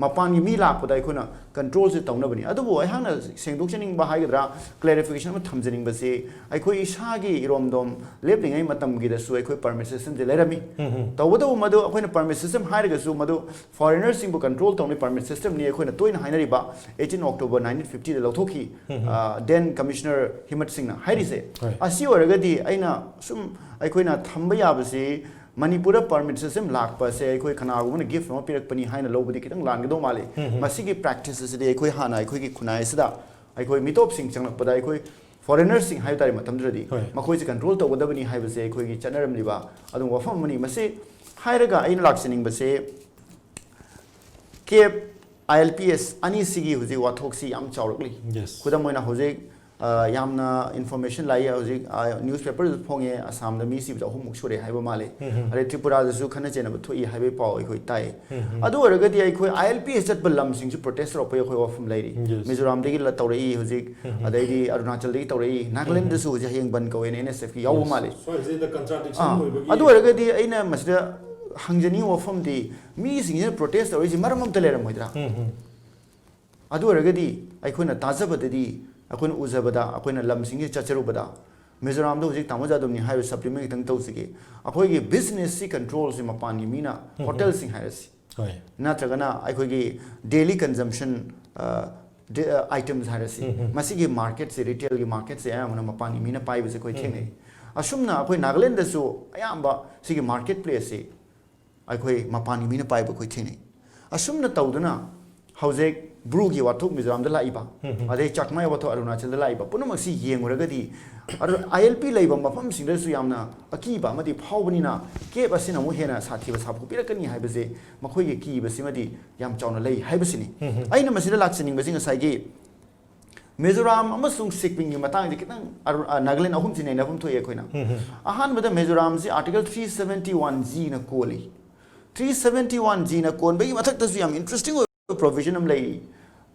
ꯃꯄꯥꯟꯒꯤ ꯃꯤ ꯂꯥꯛꯄꯗ ꯑꯩꯈꯣꯏꯅ controlꯁꯦ ꯇꯧꯅꯕꯅꯤ꯫ ꯑꯗꯨꯕꯨ ꯑꯩꯍꯥꯛꯅ ꯁꯦꯡꯗꯣꯛꯆꯅꯤꯡꯕ ꯍꯥꯏꯒꯗ꯭ꯔꯥ, clarification ꯑꯃ ꯊꯝꯖꯅꯤꯡꯕꯁꯤ, ꯑꯩꯈꯣꯏ ꯏꯁꯥꯒꯤ ꯏꯔꯣꯝꯗꯣꯝ ꯂꯦꯞꯂꯤꯉꯩ ꯃꯇꯝꯒꯤꯗꯁꯨ ꯑꯩꯈꯣꯏ permit systemꯁꯦ ꯂꯩꯔꯝꯃꯤ꯫ ꯇꯧꯕꯇꯕꯨ ꯃꯗꯨ ꯑꯩꯈꯣꯏꯅ permit system ꯍꯥꯏꯔꯒꯁꯨ ꯃꯗꯨ foreignerꯁꯤꯡꯕꯨ control ꯇꯧꯅꯕ permit systemꯅꯤ ꯑꯩꯈꯣꯏꯅ ꯇꯣꯏꯅ ꯍꯥꯏꯅꯔꯤꯕ eighteen October nineteen fiftyꯗ ꯂꯧꯊꯣꯛꯈꯤ, ꯎꯝ꯫ ꯑ, then commissioner ꯍꯤꯃꯠ ꯁꯤꯡꯅ ꯍꯥꯏꯔꯤꯁꯦ꯫ ꯍꯣꯏ꯫ ꯑꯁꯤ ꯑꯣꯏꯔꯒꯗꯤ ꯑꯩꯅ ꯁꯨꯝ ꯑꯩꯈꯣꯏꯅ ꯊꯝꯕ ꯌꯥꯕꯁꯤ, ꯃꯅꯤꯄꯨꯔꯗ permit system ꯂꯥꯛꯄꯁꯦ ꯑꯩꯈꯣꯏ ꯀꯅꯥꯒꯨꯝꯕꯅ gift ꯑꯃ ꯄꯤꯔꯛꯄꯅꯤ ꯍꯥꯏꯅ ꯂꯧꯕꯗꯤ ꯈꯤꯇꯪ ꯂꯥꯟꯒꯗꯧ ꯃꯥꯜꯂꯤ꯫ ꯎꯝ꯫ ꯃꯁꯤꯒꯤ practice ꯑꯁꯤꯗꯤ ꯑꯩꯈꯣꯏ ꯍꯥꯟꯅ ꯑꯩꯈꯣꯏꯒꯤ ꯈꯨꯟꯅꯥꯏ ꯑꯁꯤꯗ ꯑꯩꯈꯣꯏ ꯃꯤꯇꯣꯞꯁꯤꯡ ꯆꯪꯂꯛꯄꯗ ꯑꯩꯈꯣꯏ foreigners ꯁꯤꯡ ꯍꯥꯏꯕ ꯇꯥꯔꯦ, ꯃꯇꯝꯗꯨꯗꯗꯤ ꯍꯣꯏ꯫ ꯃꯈꯣꯏꯁꯦ control ꯇꯧꯒꯗꯕꯅꯤ ꯍꯥꯏꯕꯁꯦ ꯑꯩꯈꯣꯏꯒꯤ ꯆꯠꯅꯔꯝꯂꯤꯕ ꯑꯗꯨꯒꯨꯝꯕ ꯋꯥꯐꯝ ꯑꯃꯅꯤ꯫ ꯃꯁꯤ ꯍꯥꯏꯔꯒ ꯑꯩꯅ ꯂꯥꯛꯆꯅꯤꯡꯕꯁꯦ, CAPE, ILPS ꯑꯅꯤꯁꯤꯒꯤ ꯍꯧꯖꯤꯛ ꯋꯥꯊꯣꯛꯁꯤ ꯌꯥꯝ ꯆꯥꯎꯔꯛꯂꯤ꯫ Yes. ꯈꯨꯗꯝ ꯑꯣꯏꯅ ꯍꯧꯖꯤꯛ, ꯑ, ꯌꯥꯝꯅ information ꯂꯥꯛꯏ ꯍꯧꯖꯤꯛ, ꯑ, newspaper ꯗꯁꯨ ꯐꯣꯡꯉꯦ, ꯑꯁꯥꯝꯗ ꯃꯤ ꯁꯤꯕꯁꯦ ꯑꯍꯨꯝꯃꯨꯛ ꯁꯨꯔꯦ ꯍꯥꯏꯕ ꯃꯥꯜꯂꯤ꯫ ꯎꯝ꯫ ꯑꯗꯩ ꯇ꯭ꯔꯤꯄꯨꯔꯥꯗꯁꯨ ꯈꯠꯅ ꯆꯩꯅꯕ ꯊꯣꯛꯏ ꯍꯥꯏꯕꯒꯤ ꯄꯥꯎ ꯑꯩꯈꯣꯏ ꯇꯥꯏ꯫ ꯎꯝ꯫ ꯑꯗꯨ ꯑꯣꯏꯔꯒꯗꯤ ꯑꯩꯈꯣꯏ ILPS ꯆꯠꯄ ꯂꯝꯁꯤꯡꯁꯨ protest ꯇꯧꯔꯛꯄꯒꯤ ꯑꯩꯈꯣꯏ ꯋꯥꯐꯝ ꯂꯩꯔꯤ꯫ Yes. ꯃꯤꯖꯣꯔꯥꯝꯗꯒꯤ ꯂ-, ꯇꯧꯔꯛꯏ ꯍꯧꯖꯤꯛ, ꯎꯝ꯫ ꯑꯗꯩꯗꯤ ꯑꯔꯨꯅꯥꯆꯜꯗꯒꯤ ꯇꯧꯔꯛꯏ, ꯅꯥꯒꯥꯂꯦꯟꯗꯁꯨ ꯍꯧꯖꯤꯛ ꯍꯌꯦꯡ ꯕꯟ ꯀꯧꯋꯦꯅ NSF ꯀꯤ ꯌꯥꯎꯕ Yes. ꯃꯥꯜꯂꯤ꯫ ꯁ꯭ꯋꯥꯏꯁꯤꯗ contradiction ꯑꯥ, ꯑꯣꯏꯕꯒꯤ ꯑꯗꯨ ꯑꯣꯏꯔꯒꯗꯤ ꯑꯩꯅ ꯃꯁꯤꯗ ꯍꯪꯖꯅꯤꯡꯕ ꯋꯥꯐꯝꯗꯤ, ꯃꯤꯁꯤꯡꯁꯤꯅ protest ꯇꯧꯔꯤꯁꯤ ꯃꯔꯝ ꯑꯝꯇ ꯂꯩꯔꯝꯃꯣꯏꯗ꯭ꯔꯥ? ꯎꯝ, ꯎꯝ꯫ ꯑꯗꯨ ꯑꯣꯏꯔꯒꯗꯤ ꯑꯩꯈꯣꯏꯅ ꯇꯥꯖꯕꯗꯗꯤ, ꯑꯩꯈꯣꯏꯅ ꯎꯖꯕꯗ, ꯑꯩꯈꯣꯏꯅ ꯂꯝꯁꯤꯡꯁꯤ ꯆꯠꯆꯔꯨꯕꯗ, ꯃꯤꯖꯣꯔꯥꯝꯗ ꯍꯧꯖꯤꯛ ꯇꯥꯃꯣ ꯖꯥꯗꯕꯅꯤ ꯍꯥꯏꯔꯤꯕ supplement ꯈꯤꯇꯪ ꯇꯧꯖꯒꯦ꯫ ꯑꯩꯈꯣꯏꯒꯤ business ꯁꯤ control ꯁꯤ ꯃꯄꯥꯟꯒꯤ ꯃꯤꯅ, ꯎꯝ꯫ ꯍꯣꯇꯦꯜꯁꯤꯡ ꯍꯥꯏꯔꯁꯤ, ꯍꯣꯏ꯫ ꯅꯠꯇ꯭ꯔꯒꯅ ꯑꯩꯈꯣꯏꯒꯤ daily consumption, ꯑ, items ꯍꯥꯏꯔꯁꯤ, ꯃꯁꯤꯒꯤ ꯃꯥꯔꯀꯦꯠꯁꯦ, ꯔꯤꯇꯦꯜꯒꯤ ꯃꯥꯔꯀꯦꯠꯁꯦ ꯑꯌꯥꯝꯕꯅ ꯃꯄꯥꯟꯒꯤ ꯃꯤꯅ ꯄꯥꯏꯕꯁꯦ ꯑꯩꯈꯣꯏ ꯊꯦꯡꯅꯩ꯫ ꯑꯁꯨꯝꯅ ꯑꯩꯈꯣꯏ ꯅꯥꯒꯥꯂꯦꯟꯗꯁꯨ ꯑꯌꯥꯝꯕ ꯁꯤꯒꯤ ꯃꯥꯔꯀꯦꯠ ꯄ꯭ꯂꯦꯁꯁꯤ ꯑꯩꯈꯣꯏ ꯃꯄꯥꯟꯒꯤ ꯃꯤꯅ ꯄꯥꯏꯕ ꯑꯩꯈꯣꯏ ꯊꯦꯡꯅꯩ꯫ ꯑꯁꯨꯝꯅ ꯇꯧꯗꯨꯅ ꯍꯧꯖꯤꯛ ꯕ꯭ꯔꯨꯒꯤ ꯋꯥꯊꯣꯛ ꯃꯤꯖꯣꯔꯥꯝꯗ ꯂꯥꯛꯏꯕ, ꯑꯗꯩ ꯆꯥꯛꯃꯥꯏ ꯋꯥꯊꯣꯛ ꯑꯔꯨꯅꯥꯆꯜꯗ ꯂꯥꯛꯏꯕ ꯄꯨꯝꯅꯃꯛꯁꯤ ꯌꯦꯡꯉꯨꯔꯒꯗꯤ, ꯑꯥꯏ ꯑꯦꯜ ꯄꯤ ꯂꯩꯕ ꯃꯐꯝꯁꯤꯡꯗꯁꯨ ꯌꯥꯝꯅ ꯑꯀꯤꯕ ꯑꯃꯗꯤ ꯐꯥꯎꯕꯅꯤꯅ, ꯀꯦꯞ ꯑꯁꯤꯅ ꯑꯃꯨꯛ ꯍꯦꯟꯅ ꯁꯥꯊꯤꯕ ꯁꯥꯐꯨ ꯄꯤꯔꯛꯀꯅꯤ ꯍꯥꯏꯕꯁꯦ ꯃꯈꯣꯏꯒꯤ ꯀꯤꯕꯁꯤꯃꯗꯤ ꯌꯥꯝ ꯆꯥꯎꯅ ꯂꯩ ꯍꯥꯏꯕꯁꯤꯅꯤ꯫ ꯑꯩꯅ ꯃꯁꯤꯗ ꯂꯥꯛꯆꯅꯤꯡꯕꯁꯤ ꯉꯁꯥꯏꯒꯤ ꯃꯤꯖꯣꯔꯥꯝ ꯑꯃꯁꯨꯡ ꯁꯤꯛꯀꯤꯝꯒꯤ ꯃꯇꯥꯡꯁꯦ ꯈꯤꯇꯪ ꯑꯔꯨ-, ꯑ, ꯅꯥꯒꯥꯂꯦꯟ ꯑꯍꯨꯝꯁꯤ ꯅꯩꯅꯐꯝ ꯊꯣꯛꯑꯦ ꯑꯩꯈꯣꯏꯅ꯫ ꯑꯍꯥꯟꯕꯗ ꯃꯤꯖꯣꯔꯥꯝꯁꯤ Article three seventy one G ꯅ ꯀꯣꯜꯂꯤ꯫ Three seventy one G ꯅ ꯀꯣꯟꯕꯒꯤ ꯃꯊꯛꯇꯁꯨ ꯌꯥꯝ ꯏꯟꯇꯔꯦꯁꯇꯤꯡ ꯑꯣꯏꯕ ꯄ꯭ꯔꯣꯚꯤꯖꯟ ꯑꯃ ꯂꯩꯔꯤ꯫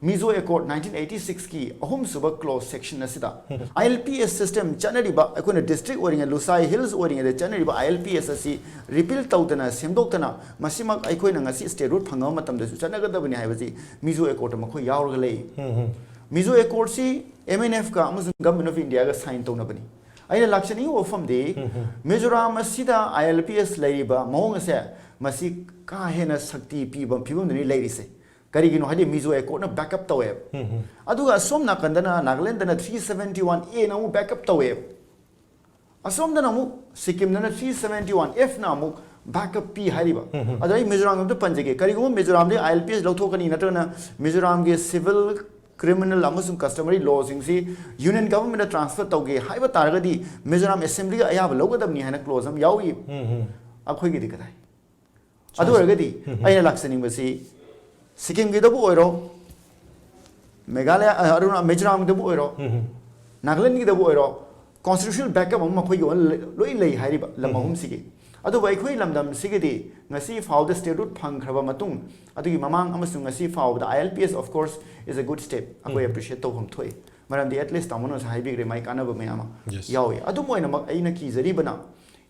ꯃꯤꯖꯣ ꯑꯦꯀꯣꯔꯗ nineteen eighty six ꯀꯤ ꯑꯍꯨꯝꯁꯨꯕ ꯀ꯭ꯂꯣꯖ ꯁꯦꯛꯁꯟ ꯑꯁꯤꯗ, ꯑꯥꯏ ꯑꯦꯜ ꯄꯤ ꯑꯦꯁ ꯁꯤꯁꯇꯦꯝ ꯆꯠꯅꯔꯤꯕ, ꯑꯩꯈꯣꯏꯅ ꯗꯤꯁꯇ꯭ꯔꯤꯛ ꯑꯣꯏꯔꯤꯉꯩ, ꯂꯨꯁꯥꯏ ꯍꯤꯜꯁ ꯑꯣꯏꯔꯤꯉꯩꯗ ꯆꯠꯅꯔꯤꯕ ꯑꯥꯏ ꯑꯦꯜ ꯄꯤ ꯑꯦꯁ ꯑꯁꯤ ꯔꯤꯄꯤꯜ ꯇꯧꯗꯅ, ꯁꯦꯝꯗꯣꯛꯇꯅ, ꯃꯁꯤꯃꯛ ꯑꯩꯈꯣꯏꯅ ꯉꯁꯤ ꯁ꯭ꯇꯦꯠꯍꯨꯗ ꯐꯪꯉꯕ ꯃꯇꯝꯗꯁꯨ ꯆꯠꯅꯒꯗꯕꯅꯤ ꯍꯥꯏꯕꯁꯤ ꯃꯤꯖꯣ ꯑꯦꯀꯣꯔꯗꯇ ꯃꯈꯣꯏ ꯌꯥꯎꯔꯒ ꯂꯩ꯫ ꯃꯤꯖꯣ ꯑꯦꯀꯣꯔꯗꯁꯤ ꯑꯦꯝ ꯑꯦꯟ ꯑꯦꯐꯀ ꯑꯃꯁꯨꯡ ꯒꯚꯔꯟꯃꯦꯟꯠ ꯑꯣꯐ ꯏꯟꯗꯤꯌꯥꯒ ꯁꯥꯏꯟ ꯇꯧꯅꯕꯅꯤ꯫ ꯑꯩꯅ ꯂꯥꯛꯆꯅꯤꯡꯉꯤꯕ ꯋꯥꯐꯝꯗꯤ, ꯃꯤꯖꯣꯔꯥꯝ ꯑꯁꯤꯗ ꯑꯥꯏ ꯑꯦꯜ ꯄꯤ ꯑꯦꯁ ꯂꯩꯔꯤꯕ ꯃꯑꯣꯡ ꯑꯁꯦ, ꯃꯁꯤ ꯀꯥ ꯍꯦꯟꯅ ꯁꯛꯇꯤ ꯄꯤꯕ ꯐꯤꯕꯝꯗꯅꯤ ꯂꯩꯔꯤꯁꯦ꯫ ꯀꯔꯤꯒꯤꯅꯣ ꯍꯥꯏꯗꯤ, ꯃꯤꯖꯣ ꯑꯦꯀꯣꯔꯗꯅ ꯕꯦꯛꯑꯞ ꯇꯧꯋꯦꯕ꯫ ꯑꯗꯨꯒ ꯑꯁꯣꯝ ꯅꯥꯀꯟꯗꯅ ꯅꯥꯒꯥꯂꯦꯟꯗꯅ three seventy one A ꯅ ꯑꯃꯨꯛ ꯕꯦꯛꯑꯞ ꯇꯧꯋꯦꯕ꯫ ꯑꯁꯣꯝꯗꯅ ꯑꯃꯨꯛ ꯁꯤꯛꯀꯤꯝꯗꯅ three seventy one F ꯅ ꯑꯃꯨꯛ ꯕꯦꯛꯑꯞ ꯄꯤ ꯍꯥꯏꯔꯤꯕ꯫ ꯑꯗꯣ ꯑꯩ ꯃꯤꯖꯣꯔꯥꯝꯒꯤ ꯑꯝꯇ ꯄꯟꯖꯒꯦ꯫ ꯀꯔꯤꯒꯨꯝꯕ ꯃꯤꯖꯣꯔꯥꯝꯗꯒꯤ ꯑꯥꯏ ꯑꯦꯜ ꯄꯤ ꯑꯦꯁ ꯂꯧꯊꯣꯛꯀꯅꯤ, ꯅꯠꯇ꯭ꯔꯒꯅ ꯃꯤꯖꯣꯔꯥꯝꯒꯤ ꯁꯤꯚꯤꯜ ꯀ꯭ꯔꯤꯃꯤꯅꯦꯜ ꯑꯃꯁꯨꯡ ꯀꯁꯇꯃꯔꯤ ꯂꯣꯁꯤꯡꯁꯤ ꯌꯨꯅꯤꯌꯟ ꯒꯚꯔꯟꯃꯦꯟꯠꯇ ꯇ꯭ꯔꯥꯟꯁꯐꯔ ꯇꯧꯒꯦ ꯍꯥꯏꯕ ꯇꯥꯔꯒꯗꯤ, ꯃꯤꯖꯣꯔꯥꯝ ꯑꯦꯁꯦꯝꯕ꯭ꯂꯤꯒ ꯑꯌꯥꯕ ꯂꯧꯒꯗꯕꯅꯤ ꯍꯥꯏꯅ ꯀ꯭ꯂꯣꯖ ꯑꯃ ꯌꯥꯎꯔꯤ꯫ ꯑꯩꯈꯣꯏꯒꯤꯗꯤ ꯀꯗꯥꯏ? ꯑꯗꯨ ꯑꯣꯏꯔꯒꯗꯤ ꯑꯩꯅ ꯂꯥꯛꯆꯅꯤꯡꯕꯁꯤ, ꯁꯤꯛꯀꯤꯝꯒꯤꯗꯕꯨ ꯑꯣꯏꯔꯣ, ꯃꯦꯘꯥꯂꯌꯥ, ꯑ, ꯑꯔꯨꯅꯥ-, ꯃꯤꯖꯣꯔꯥꯝꯒꯤꯗꯕꯨ ꯑꯣꯏꯔꯣ, ꯅꯥꯒꯥꯂꯦꯟꯒꯤꯗꯕꯨ ꯑꯣꯏꯔꯣ, ꯀꯣꯟꯁꯇꯤꯇ꯭ꯌꯨꯁꯅꯦꯜ ꯕꯦꯛꯑꯞ ꯑꯃ ꯃꯈꯣꯏꯒꯤ ꯑꯣꯏꯅ ꯂꯣꯏ ꯂꯩ ꯍꯥꯏꯔꯤꯕ ꯂꯝ ꯑꯍꯨꯝꯁꯤꯒꯤ꯫ ꯑꯗꯨꯕꯨ ꯑꯩꯈꯣꯏ ꯂꯝꯗꯝꯁꯤꯒꯤꯗꯤ ꯉꯁꯤ ꯐꯥꯎꯕꯗ ꯁ꯭ꯇꯦꯠꯍꯨꯗ ꯐꯪꯈ꯭ꯔꯕ ꯃꯇꯨꯡ, ꯑꯗꯨꯒꯤ ꯃꯃꯥꯡ ꯑꯃꯁꯨꯡ ꯉꯁꯤ ꯐꯥꯎꯕꯗ, I L P S, of course, is a good step, ꯑꯩꯈꯣꯏ ꯑꯦꯄ꯭ꯔꯤꯁꯤꯌꯦꯠ ꯇꯧꯐꯝ ꯊꯣꯛꯏ꯫ ꯃꯔꯝꯗꯤ at least ꯇꯥꯃꯣꯅꯁꯨ ꯍꯥꯏꯕꯤꯈ꯭ꯔꯦ, ꯃꯥꯏ ꯀꯥꯟꯅꯕ ꯃꯌꯥꯝ ꯑꯃ ꯌꯥꯎꯏ꯫ ꯑꯗꯨꯝ ꯑꯣꯏꯅꯃꯛ ꯑꯩꯅ ꯀꯤꯖꯔꯤꯕꯅ,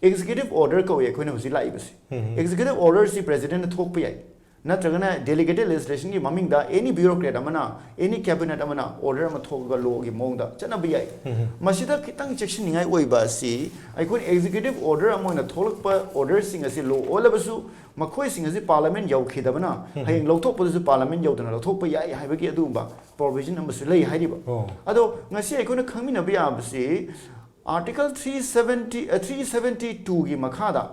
ꯑꯦꯛꯖꯤꯀ꯭ꯌꯨꯇꯤꯚ ꯑꯣꯔꯗꯔ ꯀꯧꯏ ꯑꯩꯈꯣꯏꯅ ꯍꯧꯖꯤꯛ ꯂꯥꯛꯏꯕꯁꯤ꯫ ꯑꯦꯛꯖꯤꯀ꯭ꯌꯨꯇꯤꯚ ꯑꯣꯔꯗꯔꯁꯤ ꯄ꯭ꯔꯦꯁꯤꯗꯦꯟꯠꯅ ꯊꯣꯛꯄ ꯌꯥꯏ, ꯅꯠꯇ꯭ꯔꯒꯅ delegated legislationꯒꯤ ꯃꯃꯤꯡꯗ any bureaucrat ꯑꯃꯅ, any cabinet ꯑꯃꯅ order ꯑꯃ ꯊꯣꯛꯑꯒ lawꯒꯤ ꯃꯑꯣꯡꯗ ꯆꯠꯅꯕ ꯌꯥꯏ꯫ ꯃꯁꯤꯗ ꯈꯤꯇꯪ ꯆꯦꯛꯁꯤꯟꯅꯤꯡꯉꯥꯏ ꯑꯣꯏꯕ ꯑꯁꯤ ꯑꯩꯈꯣꯏꯅ executive order ꯑꯃ ꯑꯣꯏꯅ ꯊꯣꯛꯂꯛꯄ orderꯁꯤꯡ ꯑꯁꯤ law ꯑꯣꯜꯂꯕꯁꯨ ꯃꯈꯣꯏꯁꯤꯡ ꯑꯁꯤ parliament ꯌꯧꯈꯤꯗꯕꯅ ꯍꯌꯦꯡ ꯂꯧꯊꯣꯛꯄꯗꯁꯨ parliament ꯌꯧꯗꯅ ꯂꯧꯊꯣꯛꯄ ꯌꯥꯏ ꯍꯥꯏꯕꯒꯤ ꯑꯗꯨꯒꯨꯝꯕ provision ꯑꯃꯁꯨ ꯂꯩ ꯍꯥꯏꯔꯤꯕ꯫ ꯑꯣ꯫ ꯑꯗꯣ ꯉꯁꯤ ꯑꯩꯈꯣꯏꯅ ꯈꯪꯃꯤꯟꯅꯕ ꯌꯥꯕꯁꯤ Article three seventy, three seventy twoꯒꯤ ꯃꯈꯥꯗ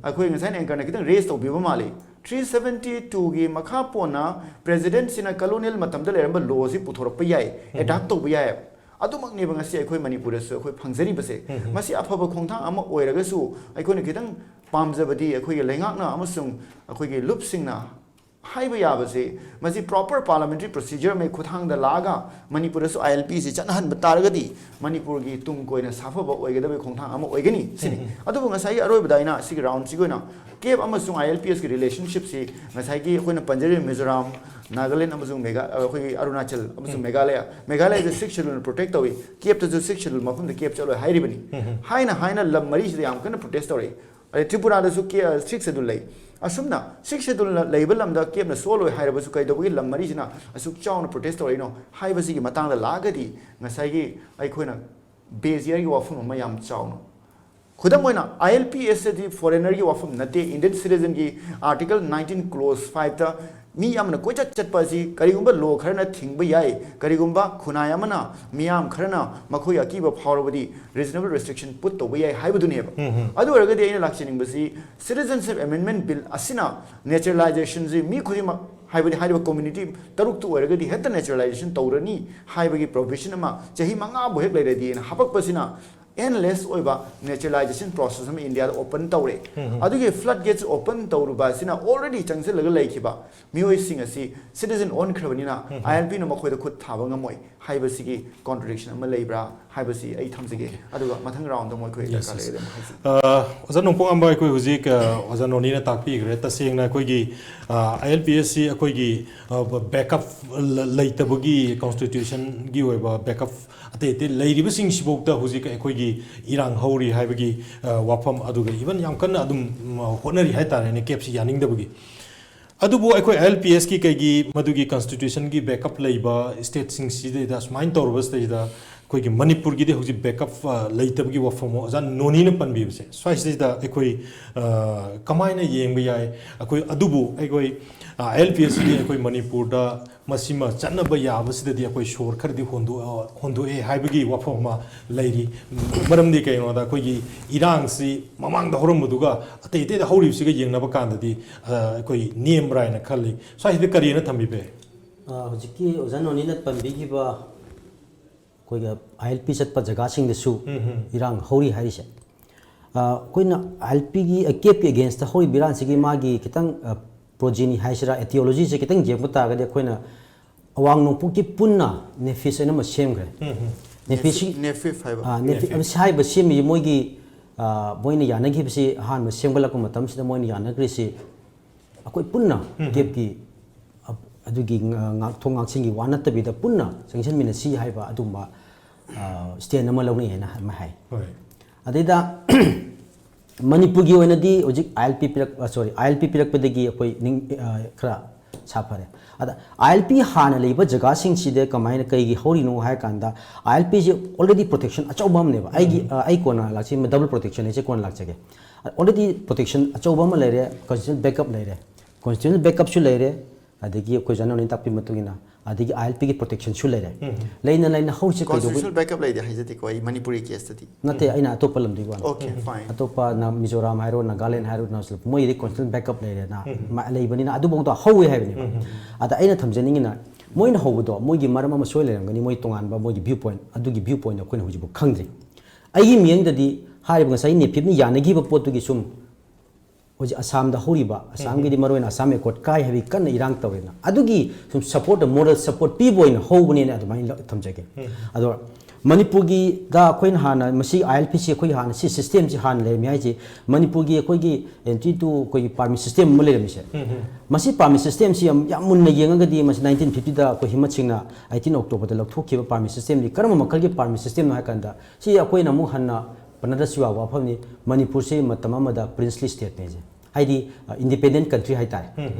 ꯑꯩꯈꯣꯏ ꯉꯁꯥꯏꯅ anchorꯅ ꯈꯤꯇꯪ raise ꯇꯧꯕꯤꯕ ꯃꯥꯜꯂꯤ꯫ Three seventy twoꯒꯤ ꯃꯈꯥ ꯄꯣꯟꯅ presidentꯁꯤꯅ colonial ꯃꯇꯝꯗ ꯂꯩꯔꯝꯕ lawꯁꯤ ꯄꯨꯊꯣꯔꯛꯄ ꯌꯥꯏ, adopt ꯇꯧꯕ ꯌꯥꯏ꯫ ꯑꯗꯨꯃꯛꯅꯦꯕ ꯉꯁꯤ ꯑꯩꯈꯣꯏ ꯃꯅꯤꯄꯨꯔꯗꯁꯨ ꯑꯩꯈꯣꯏ ꯐꯪꯖꯔꯤꯕꯁꯦ꯫ ꯃꯁꯤ ꯑꯐꯕ ꯈꯣꯡꯊꯥꯡ ꯑꯃ ꯑꯣꯏꯔꯒꯁꯨ ꯑꯩꯈꯣꯏꯅ ꯈꯤꯇꯪ ꯄꯥꯝꯖꯕꯗꯤ ꯑꯩꯈꯣꯏꯒꯤ ꯂꯩꯉꯥꯛꯅ ꯑꯃꯁꯨꯡ ꯑꯩꯈꯣꯏꯒꯤ ꯂꯨꯞꯁꯤꯡꯅ ꯍꯥꯏꯕ ꯌꯥꯕꯁꯦ, ꯃꯁꯤ proper parliamentary procedure ꯑꯃꯒꯤ ꯈꯨꯠꯊꯥꯡꯗ ꯂꯥꯛꯑꯒ ꯃꯅꯤꯄꯨꯔꯗꯁꯨ ILPꯁꯤ ꯆꯠꯅꯍꯟꯕ ꯇꯥꯔꯒꯗꯤ ꯃꯅꯤꯄꯨꯔꯒꯤ ꯇꯨꯡ ꯀꯣꯏꯅ ꯁꯥꯐꯕ ꯑꯣꯏꯒꯗꯕꯒꯤ ꯈꯣꯡꯊꯥꯡ ꯑꯃ ꯑꯣꯏꯒꯅꯤ ꯁꯤꯅꯤ꯫ ꯑꯗꯨꯕꯨ ꯉꯁꯥꯏꯒꯤ ꯑꯔꯣꯏꯕꯗ ꯑꯩꯅ ꯁꯤꯒꯤ roundꯁꯤꯒꯤ ꯑꯣꯏꯅ CAB ꯑꯃꯁꯨꯡ ILPSꯀꯤ relationshipꯁꯤ ꯉꯁꯥꯏꯒꯤ ꯑꯩꯈꯣꯏꯅ ꯄꯟꯖꯔꯤꯕ ꯃꯤꯖꯣꯔꯥꯝ, ꯅꯥꯒꯥꯂꯦꯟ ꯑꯃꯁꯨꯡ ꯃꯦꯘꯥ-, ꯑꯩꯈꯣꯏꯒꯤ ꯑꯔꯨꯅꯥꯆꯜ ꯑꯃꯁꯨꯡ ꯃꯦꯘꯥꯂꯌꯥ, ꯃꯦꯘꯥꯂꯌꯥꯁꯦ Sixth Schedule protect ꯇꯧꯏ, CABꯇꯁꯨ Sixth Schedule ꯃꯐꯝꯗ CAB ꯆꯠꯂꯣꯏ ꯍꯥꯏꯔꯤꯕꯅꯤ꯫ ꯍꯥꯏꯅ ꯍꯥꯏꯅ ꯂꯝ ꯃꯔꯤꯁꯤꯗ ꯌꯥꯝ ꯀꯟꯅ protest ꯇꯧꯔꯛꯏ꯫ ꯑꯗꯩ ꯇ꯭ꯔꯤꯄꯨꯔꯥꯗꯁꯨ ꯀꯦ-, Sixth Schedule ꯂꯩ꯫ ꯑꯁꯨꯝꯅ Sixth Schedule ꯂꯩꯕ ꯂꯝꯗ CABꯅ ꯁꯣꯜꯂꯣꯏ ꯍꯥꯏꯔꯕꯁꯨ ꯀꯩꯗꯧꯕꯒꯤ ꯂꯝ ꯃꯔꯤꯁꯤꯅ ꯑꯁꯨꯛ ꯆꯥꯎꯅ protest ꯇꯧꯔꯛꯏꯅꯣ ꯍꯥꯏꯕꯁꯤꯒꯤ ꯃꯇꯥꯡꯗ ꯂꯥꯛꯑꯒꯗꯤ ꯉꯁꯥꯏꯒꯤ ꯑꯩꯈꯣꯏꯅ base yearꯒꯤ ꯋꯥꯐꯝ ꯑꯃ ꯌꯥꯝ ꯆꯥꯎꯅ, ꯈꯨꯗꯝ ꯑꯣꯏꯅ ILPSꯁꯤꯗꯤ foreignerꯒꯤ ꯋꯥꯐꯝ ꯅꯠꯇꯦ, Indian citizenꯒꯤ Article nineteen clause fiveꯇ ꯃꯤ ꯑꯃꯅ ꯀꯣꯏꯆꯠ ꯆꯠꯄ ꯑꯁꯤ ꯀꯔꯤꯒꯨꯝꯕ law ꯈꯔꯅ ꯊꯤꯡꯕ ꯌꯥꯏ, ꯀꯔꯤꯒꯨꯝꯕ ꯈꯨꯟꯅꯥꯏ ꯑꯃꯅ ꯃꯤꯌꯥꯝ ꯈꯔꯅ ꯃꯈꯣꯏꯒꯤ ꯑꯀꯤꯕ ꯐꯥꯎꯔꯕꯗꯤ reasonable restriction put ꯇꯧꯕ ꯌꯥꯏ ꯍꯥꯏꯕꯗꯨꯅꯦꯕ꯫ ꯑꯗꯨ ꯑꯣꯏꯔꯒꯗꯤ ꯑꯩꯅ ꯂꯥꯛꯆꯅꯤꯡꯕꯁꯤ Citizenship Amendment Bill ꯑꯁꯤꯅ naturalizationꯁꯤ ꯃꯤ ꯈꯨꯗꯤꯡꯃꯛ, ꯍꯥꯏꯕꯗꯤ ꯍꯥꯏꯔꯤꯕ community ꯇꯔꯨꯛꯇꯨ ꯑꯣꯏꯔꯒꯗꯤ ꯍꯦꯛꯇ naturalization ꯇꯧꯔꯅꯤ ꯍꯥꯏꯕꯒꯤ provision ꯑꯃ ꯆꯍꯤ ꯃꯉꯥꯕꯨ ꯍꯦꯛ ꯂꯩꯔꯗꯤꯅ ꯍꯥꯄꯛꯄꯁꯤꯅ endless ꯑꯣꯏꯕ naturalization process ꯑꯃ ꯏꯟꯗꯤꯌꯥꯗ open ꯇꯧꯔꯦ꯫ ꯑꯗꯨꯒꯤ flood gates open ꯇꯧꯔꯨꯕ ꯑꯁꯤꯅ already ꯆꯪꯁꯤꯜꯂꯒ ꯂꯩꯈꯤꯕ ꯃꯤꯑꯣꯏꯁꯤꯡ ꯑꯁꯤ citizen ꯑꯣꯟꯈ꯭ꯔꯕꯅꯤꯅ ILPꯅ ꯃꯈꯣꯏꯗ ꯈꯨꯠ ꯊꯥꯕ ꯉꯝꯃꯣꯏ ꯍꯥꯏꯕꯁꯤꯒꯤ contradiction ꯑꯃ ꯂꯩꯕ꯭ꯔꯥ ꯍꯥꯏꯕꯁꯤ ꯑꯩ ꯊꯝꯖꯒꯦ꯫ ꯑꯗꯨꯒ ꯃꯊꯪ roundꯗ ꯃꯣꯏ ꯑꯩꯈꯣꯏ Yes, ꯗꯔꯀꯥꯔ yes. ꯂꯩꯔꯒꯗꯤ ꯑꯃꯨꯛ ꯍꯥꯏꯖꯒꯦ꯫ ꯑ, ꯑꯣꯖꯥ ꯅꯣꯡꯄꯣꯛꯉꯥꯝꯕ, ꯑꯩꯈꯣꯏ ꯍꯧꯖꯤꯛ, ꯑ, ꯑꯣꯖꯥ ꯅꯣꯅꯤꯅ ꯇꯥꯛꯄꯤꯈ꯭ꯔꯦ꯫ ꯇꯁꯦꯡꯅ ꯑꯩꯈꯣꯏꯒꯤ, ꯑ, ILPSꯁꯤ ꯑꯩꯈꯣꯏꯒꯤ, ꯑ, backup ꯂ-, ꯂꯩꯇꯕꯒꯤ, constitutionꯒꯤ ꯑꯣꯏꯕ backup ꯑꯇꯩ ꯑꯇꯩ ꯂꯩꯔꯤꯕꯁꯤꯡꯁꯤꯐꯥꯎꯗ ꯍꯧꯖꯤꯛ ꯑꯩꯈꯣꯏꯒꯤ ꯏꯔꯥꯡ ꯍꯧꯔꯤ ꯍꯥꯏꯕꯒꯤ, ꯑ, ꯋꯥꯐꯝ, ꯑꯗꯨꯒ even ꯌꯥꯝ ꯀꯟꯅ ꯑꯗꯨꯝ, ꯎꯝ, ꯍꯣꯠꯅꯔꯤ ꯍꯥꯏꯇꯥꯔꯦꯅꯦ, CABꯁꯤ ꯌꯥꯅꯤꯡꯗꯕꯒꯤ꯫ ꯑꯗꯨꯕꯨ ꯑꯩꯈꯣꯏ ꯑꯥꯏ ꯑꯦꯜ ꯄꯤ ꯑꯦꯁꯀꯤ ꯀꯩꯒꯤ ꯃꯗꯨꯒꯤ ꯀꯟꯁꯇꯤꯇ꯭ꯌꯨꯁꯟꯒꯤ ꯕꯦꯛꯑꯞ ꯂꯩꯕ ꯁ꯭ꯇꯦꯠꯁꯤꯡꯁꯤꯗꯩꯗ ꯁꯨꯃꯥꯏꯅ ꯇꯧꯔꯕꯁꯤꯗꯩꯗ ꯑꯩꯈꯣꯏꯒꯤ ꯃꯅꯤꯄꯨꯔꯒꯤꯗꯤ ꯍꯧꯖꯤꯛ ꯕꯦꯛꯑꯞ ꯂꯩꯇꯕꯒꯤ ꯋꯥꯐꯝ ꯑꯃ ꯑꯣꯖꯥ ꯅꯣꯅꯤꯅ ꯄꯟꯕꯤꯕꯁꯦ ꯁ꯭ꯋꯥꯏꯁꯤꯗꯩꯗ ꯑꯩꯈꯣꯏ ꯀꯃꯥꯏꯅ ꯌꯦꯡꯕ ꯌꯥꯏ? ꯑꯩꯈꯣꯏ ꯑꯗꯨꯕꯨ ꯑꯩꯈꯣꯏ ꯑꯥꯏ ꯑꯦꯜ ꯄꯤ ꯑꯦꯁꯀꯤ ꯑꯩꯈꯣꯏ ꯃꯅꯤꯄꯨꯔꯗ ꯃꯁꯤꯃ ꯆꯠꯅꯕ ꯌꯥꯕꯁꯤꯗꯗꯤ ꯑꯩꯈꯣꯏ ꯁꯣꯔ ꯈꯔꯗꯤ ꯍꯣꯟꯗꯣꯛ ꯍꯣꯟꯗꯣꯛꯑꯦ ꯍꯥꯏꯕꯒꯤ ꯋꯥꯐꯝ ꯑꯃ ꯂꯩꯔꯤ꯫ ꯃꯔꯝꯗꯤ ꯀꯩꯒꯤꯅꯣꯗ ꯑꯩꯈꯣꯏꯒꯤ ꯏꯔꯥꯡꯁꯤ ꯃꯃꯥꯡꯗ ꯍꯧꯔꯝꯕꯗꯨꯒ ꯑꯇꯩ ꯑꯇꯩꯗ ꯍꯧꯔꯤꯕꯁꯤꯒ ꯌꯦꯡꯅꯕ ꯀꯥꯟꯗꯗꯤ ꯑ, ꯑꯩꯈꯣꯏ ꯅꯦꯝꯕ꯭ꯔꯥ ꯍꯥꯏꯅ ꯈꯜꯂꯤ꯫ ꯁ꯭ꯋꯥꯏꯁꯤꯗ ꯀꯔꯤꯅ ꯊꯝꯕꯤꯕ ꯌꯥꯏ? ꯑ, ꯍꯧꯖꯤꯛꯀꯤ ꯑꯣꯖꯥ ꯅꯣꯅꯤꯅ ꯄꯟꯕꯤꯈꯤꯕ ꯑꯩꯈꯣꯏꯒꯤ ꯑꯥꯏ ꯑꯦꯜ ꯄꯤ ꯆꯠꯄ ꯖꯒꯥꯁꯤꯡꯗꯁꯨ ꯎꯝ, ꯎꯝ꯫ ꯏꯔꯥꯡ ꯍꯧꯔꯤ ꯍꯥꯏꯔꯤꯁꯦ꯫ ꯑ, ꯑꯩꯈꯣꯏꯅ ꯑꯥꯏ ꯑꯦꯜ ꯄꯤꯒꯤ ꯀꯦꯞꯀꯤ ꯑꯦꯒꯦꯟꯁꯇ ꯍꯧꯔꯤꯕ ꯏꯔꯥꯡꯁꯤꯒꯤ ꯃꯥꯒꯤ ꯈꯤꯇꯪ, ꯑ, ꯄ꯭ꯔꯣꯖꯤꯅꯤ ꯍꯥꯏꯁꯤꯔꯥ, ꯑꯦꯇꯤꯌꯣꯂꯣꯖꯤꯁꯦ ꯈꯤꯇꯪ ꯌꯦꯡꯕ ꯇꯥꯔꯒꯗꯤ ꯑꯩꯈꯣꯏꯅ ꯑꯋꯥꯡ ꯅꯣꯡꯄꯣꯛꯀꯤ ꯄꯨꯟꯅ ꯅꯦꯐꯤꯁ ꯍꯥꯏꯅ ꯑꯃ ꯁꯦꯝꯈ꯭ꯔꯦ꯫ ꯎꯝ, ꯎꯝ꯫ ꯅꯦꯐꯤꯁ ꯅꯦꯐꯤꯐ ꯍꯥꯏꯕ꯫ ꯑ, ꯅꯦꯐꯤ-, ꯅꯦꯐꯤꯐ꯫ ꯃꯁꯤ ꯍꯥꯏꯕ ꯁꯦꯝꯃꯤꯁꯤ ꯃꯣꯏꯒꯤ, ꯑ, ꯃꯣꯏꯅ ꯌꯥꯅꯈꯤꯕꯁꯤ ꯑꯍꯥꯟꯕ ꯁꯦꯝꯒꯠꯂꯛꯄ ꯃꯇꯝꯁꯤꯗ ꯃꯣꯏꯅ ꯌꯥꯅꯈ꯭ꯔꯤꯁꯤ ꯑꯩꯈꯣꯏ ꯄꯨꯟꯅ ꯎꯝ꯫ ꯀꯦꯞꯀꯤ ꯑ-, ꯑꯗꯨꯒꯤ ꯉ-, ꯉꯥꯛꯊꯣꯛ ꯉꯥꯛꯁꯤꯟꯒꯤ ꯋꯥ ꯅꯠꯇꯕꯤꯗ ꯄꯨꯟꯅ ꯆꯪꯁꯤꯟꯃꯤꯟꯅꯁꯤ ꯍꯥꯏꯕ ꯑꯗꯨꯒꯨꯝꯕ, ꯑ, ꯁ꯭ꯇꯦꯟ ꯑꯃ ꯂꯧꯅꯩ ꯍꯥꯏꯅ ꯑꯃ ꯍꯥꯏ꯫ ꯍꯣꯏ꯫ ꯑꯗꯩꯗ ꯃꯅꯤꯄꯨꯔꯒꯤ ꯑꯣꯏꯅꯗꯤ ꯍꯧꯖꯤꯛ ꯑꯥꯏ ꯑꯦꯜ ꯄꯤ ꯄꯤꯔꯛ-, ꯑ, ꯁꯣꯔꯤ, ꯑꯥꯏ ꯑꯦꯜ ꯄꯤ ꯄꯤꯔꯛꯄꯗꯒꯤ ꯑꯩꯈꯣꯏ ꯅꯤꯡ-, ꯑ, ꯈꯔ ꯁꯥꯐꯔꯦ꯫ ꯑꯗ ꯑꯥꯏ ꯑꯦꯜ ꯄꯤ ꯍꯥꯟꯅ ꯂꯩꯕ ꯖꯒꯥꯁꯤꯡꯁꯤꯗ ꯀꯃꯥꯏꯅ ꯀꯩꯒꯤ ꯍꯧꯔꯤꯅꯣ ꯍꯥꯏꯔ ꯀꯥꯟꯗ, ꯑꯥꯏ ꯑꯦꯜ ꯄꯤꯁꯤ already protection ꯑꯆꯧꯕ ꯑꯃꯅꯦꯕ꯫ ꯑꯩꯒꯤ, ꯎꯝ꯫ ꯑ, ꯑꯩ ꯀꯣꯟꯅ ꯂꯥꯛꯆꯩ, double protection ꯍꯥꯏꯁꯦ ꯀꯣꯟꯅ ꯂꯥꯛꯆꯒꯦ꯫ Already protection ꯑꯆꯧꯕ ꯑꯃ ꯂꯩꯔꯦ, constitutional backup ꯂꯩꯔꯦ꯫ Constitutional backupꯁꯨ ꯂꯩꯔꯦ, ꯑꯗꯒꯤ ꯑꯩꯈꯣꯏ ꯖꯅꯔꯦꯜꯅ ꯇꯥꯛꯄꯤ ꯃꯇꯨꯡ ꯏꯟꯅ, ꯑꯗꯒꯤ ꯑꯥꯏ ꯑꯦꯜ ꯄꯤꯒꯤ protectionꯁꯨ ꯂꯩꯔꯦ꯫ ꯎꯝ꯫ ꯂꯩꯅ ꯂꯩꯅ ꯍꯧꯔꯤꯁꯦ ꯀꯩꯗꯧꯕ-, Constitutional backup ꯂꯩꯗꯤ ꯍꯥꯏꯖꯗꯦꯀꯣ, ꯑꯩ ꯃꯅꯤꯄꯨꯔꯒꯤ caseꯇꯗꯤ꯫ ꯅꯠꯇꯦ, ꯎꯝ꯫ ꯑꯩꯅ ꯑꯇꯣꯞꯄ ꯂꯝꯗꯨꯒꯤ ꯋꯥꯅꯤ꯫ Okay, fine. ꯑꯇꯣꯞꯄ ꯅ-, ꯃꯤꯖꯣꯔꯥꯝ ꯍꯥꯏꯔꯣ, ꯅꯥꯒꯥꯂꯦꯟ ꯍꯥꯏꯔꯣ, ꯑꯔꯨꯅꯥꯆꯜ, ꯃꯣꯏꯒꯤꯗꯤ constitutional backup ꯂꯩꯔꯦꯅ, ꯎꯝ꯫ ꯃ-, ꯂꯩꯕꯅꯤꯅ ꯑꯗꯨꯐꯥꯎꯗ ꯍꯧꯋꯦ ꯍꯥꯏꯕꯅꯦꯕ꯫ ꯎꯝ꯫ ꯑꯗ ꯑꯩꯅ ꯊꯝꯖꯅꯤꯡꯉꯤꯅ, ꯃꯣꯏꯅ ꯍꯧꯕꯗꯣ ꯃꯣꯏꯒꯤ ꯃꯔꯝ ꯑꯃ ꯁꯣꯏ ꯂꯩꯔꯝꯒꯅꯤ, ꯃꯣꯏ ꯇꯣꯉꯥꯟꯕ ꯃꯣꯏꯒꯤ view point, ꯑꯗꯨꯒꯤ view pointꯗꯣ ꯑꯩꯈꯣꯏꯅ ꯍꯧꯖꯤꯛꯐꯥꯎ ꯈꯪꯗ꯭ꯔꯤ꯫ ꯑꯩꯒꯤ ꯃꯤꯠꯌꯦꯡꯗꯗꯤ ꯍꯥꯏꯔꯤꯕ ꯉꯁꯥꯏ ꯅꯦꯐꯤꯞꯅ ꯌꯥꯅꯈꯤꯕ ꯄꯣꯠꯇꯨꯒꯤ ꯁꯨꯝ ꯍꯧꯖꯤꯛ ꯑꯁꯥꯝꯗ ꯍꯧꯔꯤꯕ, ꯑꯁꯥꯝꯒꯤꯗꯤ ꯎꯝ꯫ ꯃꯔꯨꯑꯣꯏꯅ ꯑꯁꯥꯝ ꯑꯦꯀꯣꯔꯗ ꯀꯥꯏ ꯍꯥꯏꯕꯒꯤ ꯀꯟꯅ ꯏꯔꯥꯡ ꯇꯧꯔꯦꯅ, ꯑꯗꯨꯒꯤ ꯁꯨꯝ support, moral support ꯄꯤꯕ ꯑꯣꯏꯅ ꯍꯧꯕꯅꯦꯅ ꯑꯗꯨꯃꯥꯏꯅ ꯂꯧ-, ꯊꯝꯖꯒꯦ꯫ ꯎꯝ꯫ ꯑꯗꯣ ꯃꯅꯤꯄꯨꯔꯒꯤꯗ ꯑꯩꯈꯣꯏꯅ ꯍꯥꯟꯅ ꯃꯁꯤ ꯑꯥꯏ ꯑꯦꯜ ꯄꯤꯁꯤ ꯑꯩꯈꯣꯏ ꯍꯥꯟꯅ ꯁꯤ systemꯁꯤ ꯍꯥꯟꯅ ꯂꯩꯔꯝꯃꯤ ꯍꯥꯏꯁꯤ, ꯃꯅꯤꯄꯨꯔꯒꯤ ꯑꯩꯈꯣꯏꯒꯤ entry to ꯑꯩꯈꯣꯏꯒꯤ permit system ꯑꯃ ꯂꯩꯔꯝꯃꯤꯁꯦ, ꯎꯝ, ꯎꯝ꯫ ꯃꯁꯤ permit systemꯁꯤ ꯌꯥꯝ, ꯌꯥꯝ ꯃꯨꯟꯅ ꯌꯦꯡꯉꯒꯗꯤ ꯃꯁꯤ nineteen fiftyꯗ ꯑꯩꯈꯣꯏ ꯍꯤꯃꯠ ꯁꯤꯡꯅ eighteen Octoberꯗ ꯂꯧꯊꯣꯛꯈꯤꯕ permit systemꯗꯤ ꯀꯔꯝꯕ ꯃꯈꯜꯒꯤ permit systemꯅꯣ ꯍꯥꯏ ꯀꯥꯟꯗ, ꯁꯤ ꯑꯩꯈꯣꯏꯅ ꯑꯃꯨꯛ ꯍꯟꯅ ꯄꯟꯅꯗ꯭ꯔꯁꯨ ꯌꯥꯕ ꯋꯥꯐꯝꯅꯤ꯫ ꯃꯅꯤꯄꯨꯔꯁꯤ ꯃꯇꯝ ꯑꯃꯗ princely stateꯅꯦꯁꯦ꯫ ꯍꯥꯏꯗꯤ ꯏꯟꯗꯤꯄꯦꯟꯗꯦꯟ ꯀꯟꯇ꯭ꯔꯤ ꯍꯥꯏꯇꯥꯔꯦ꯫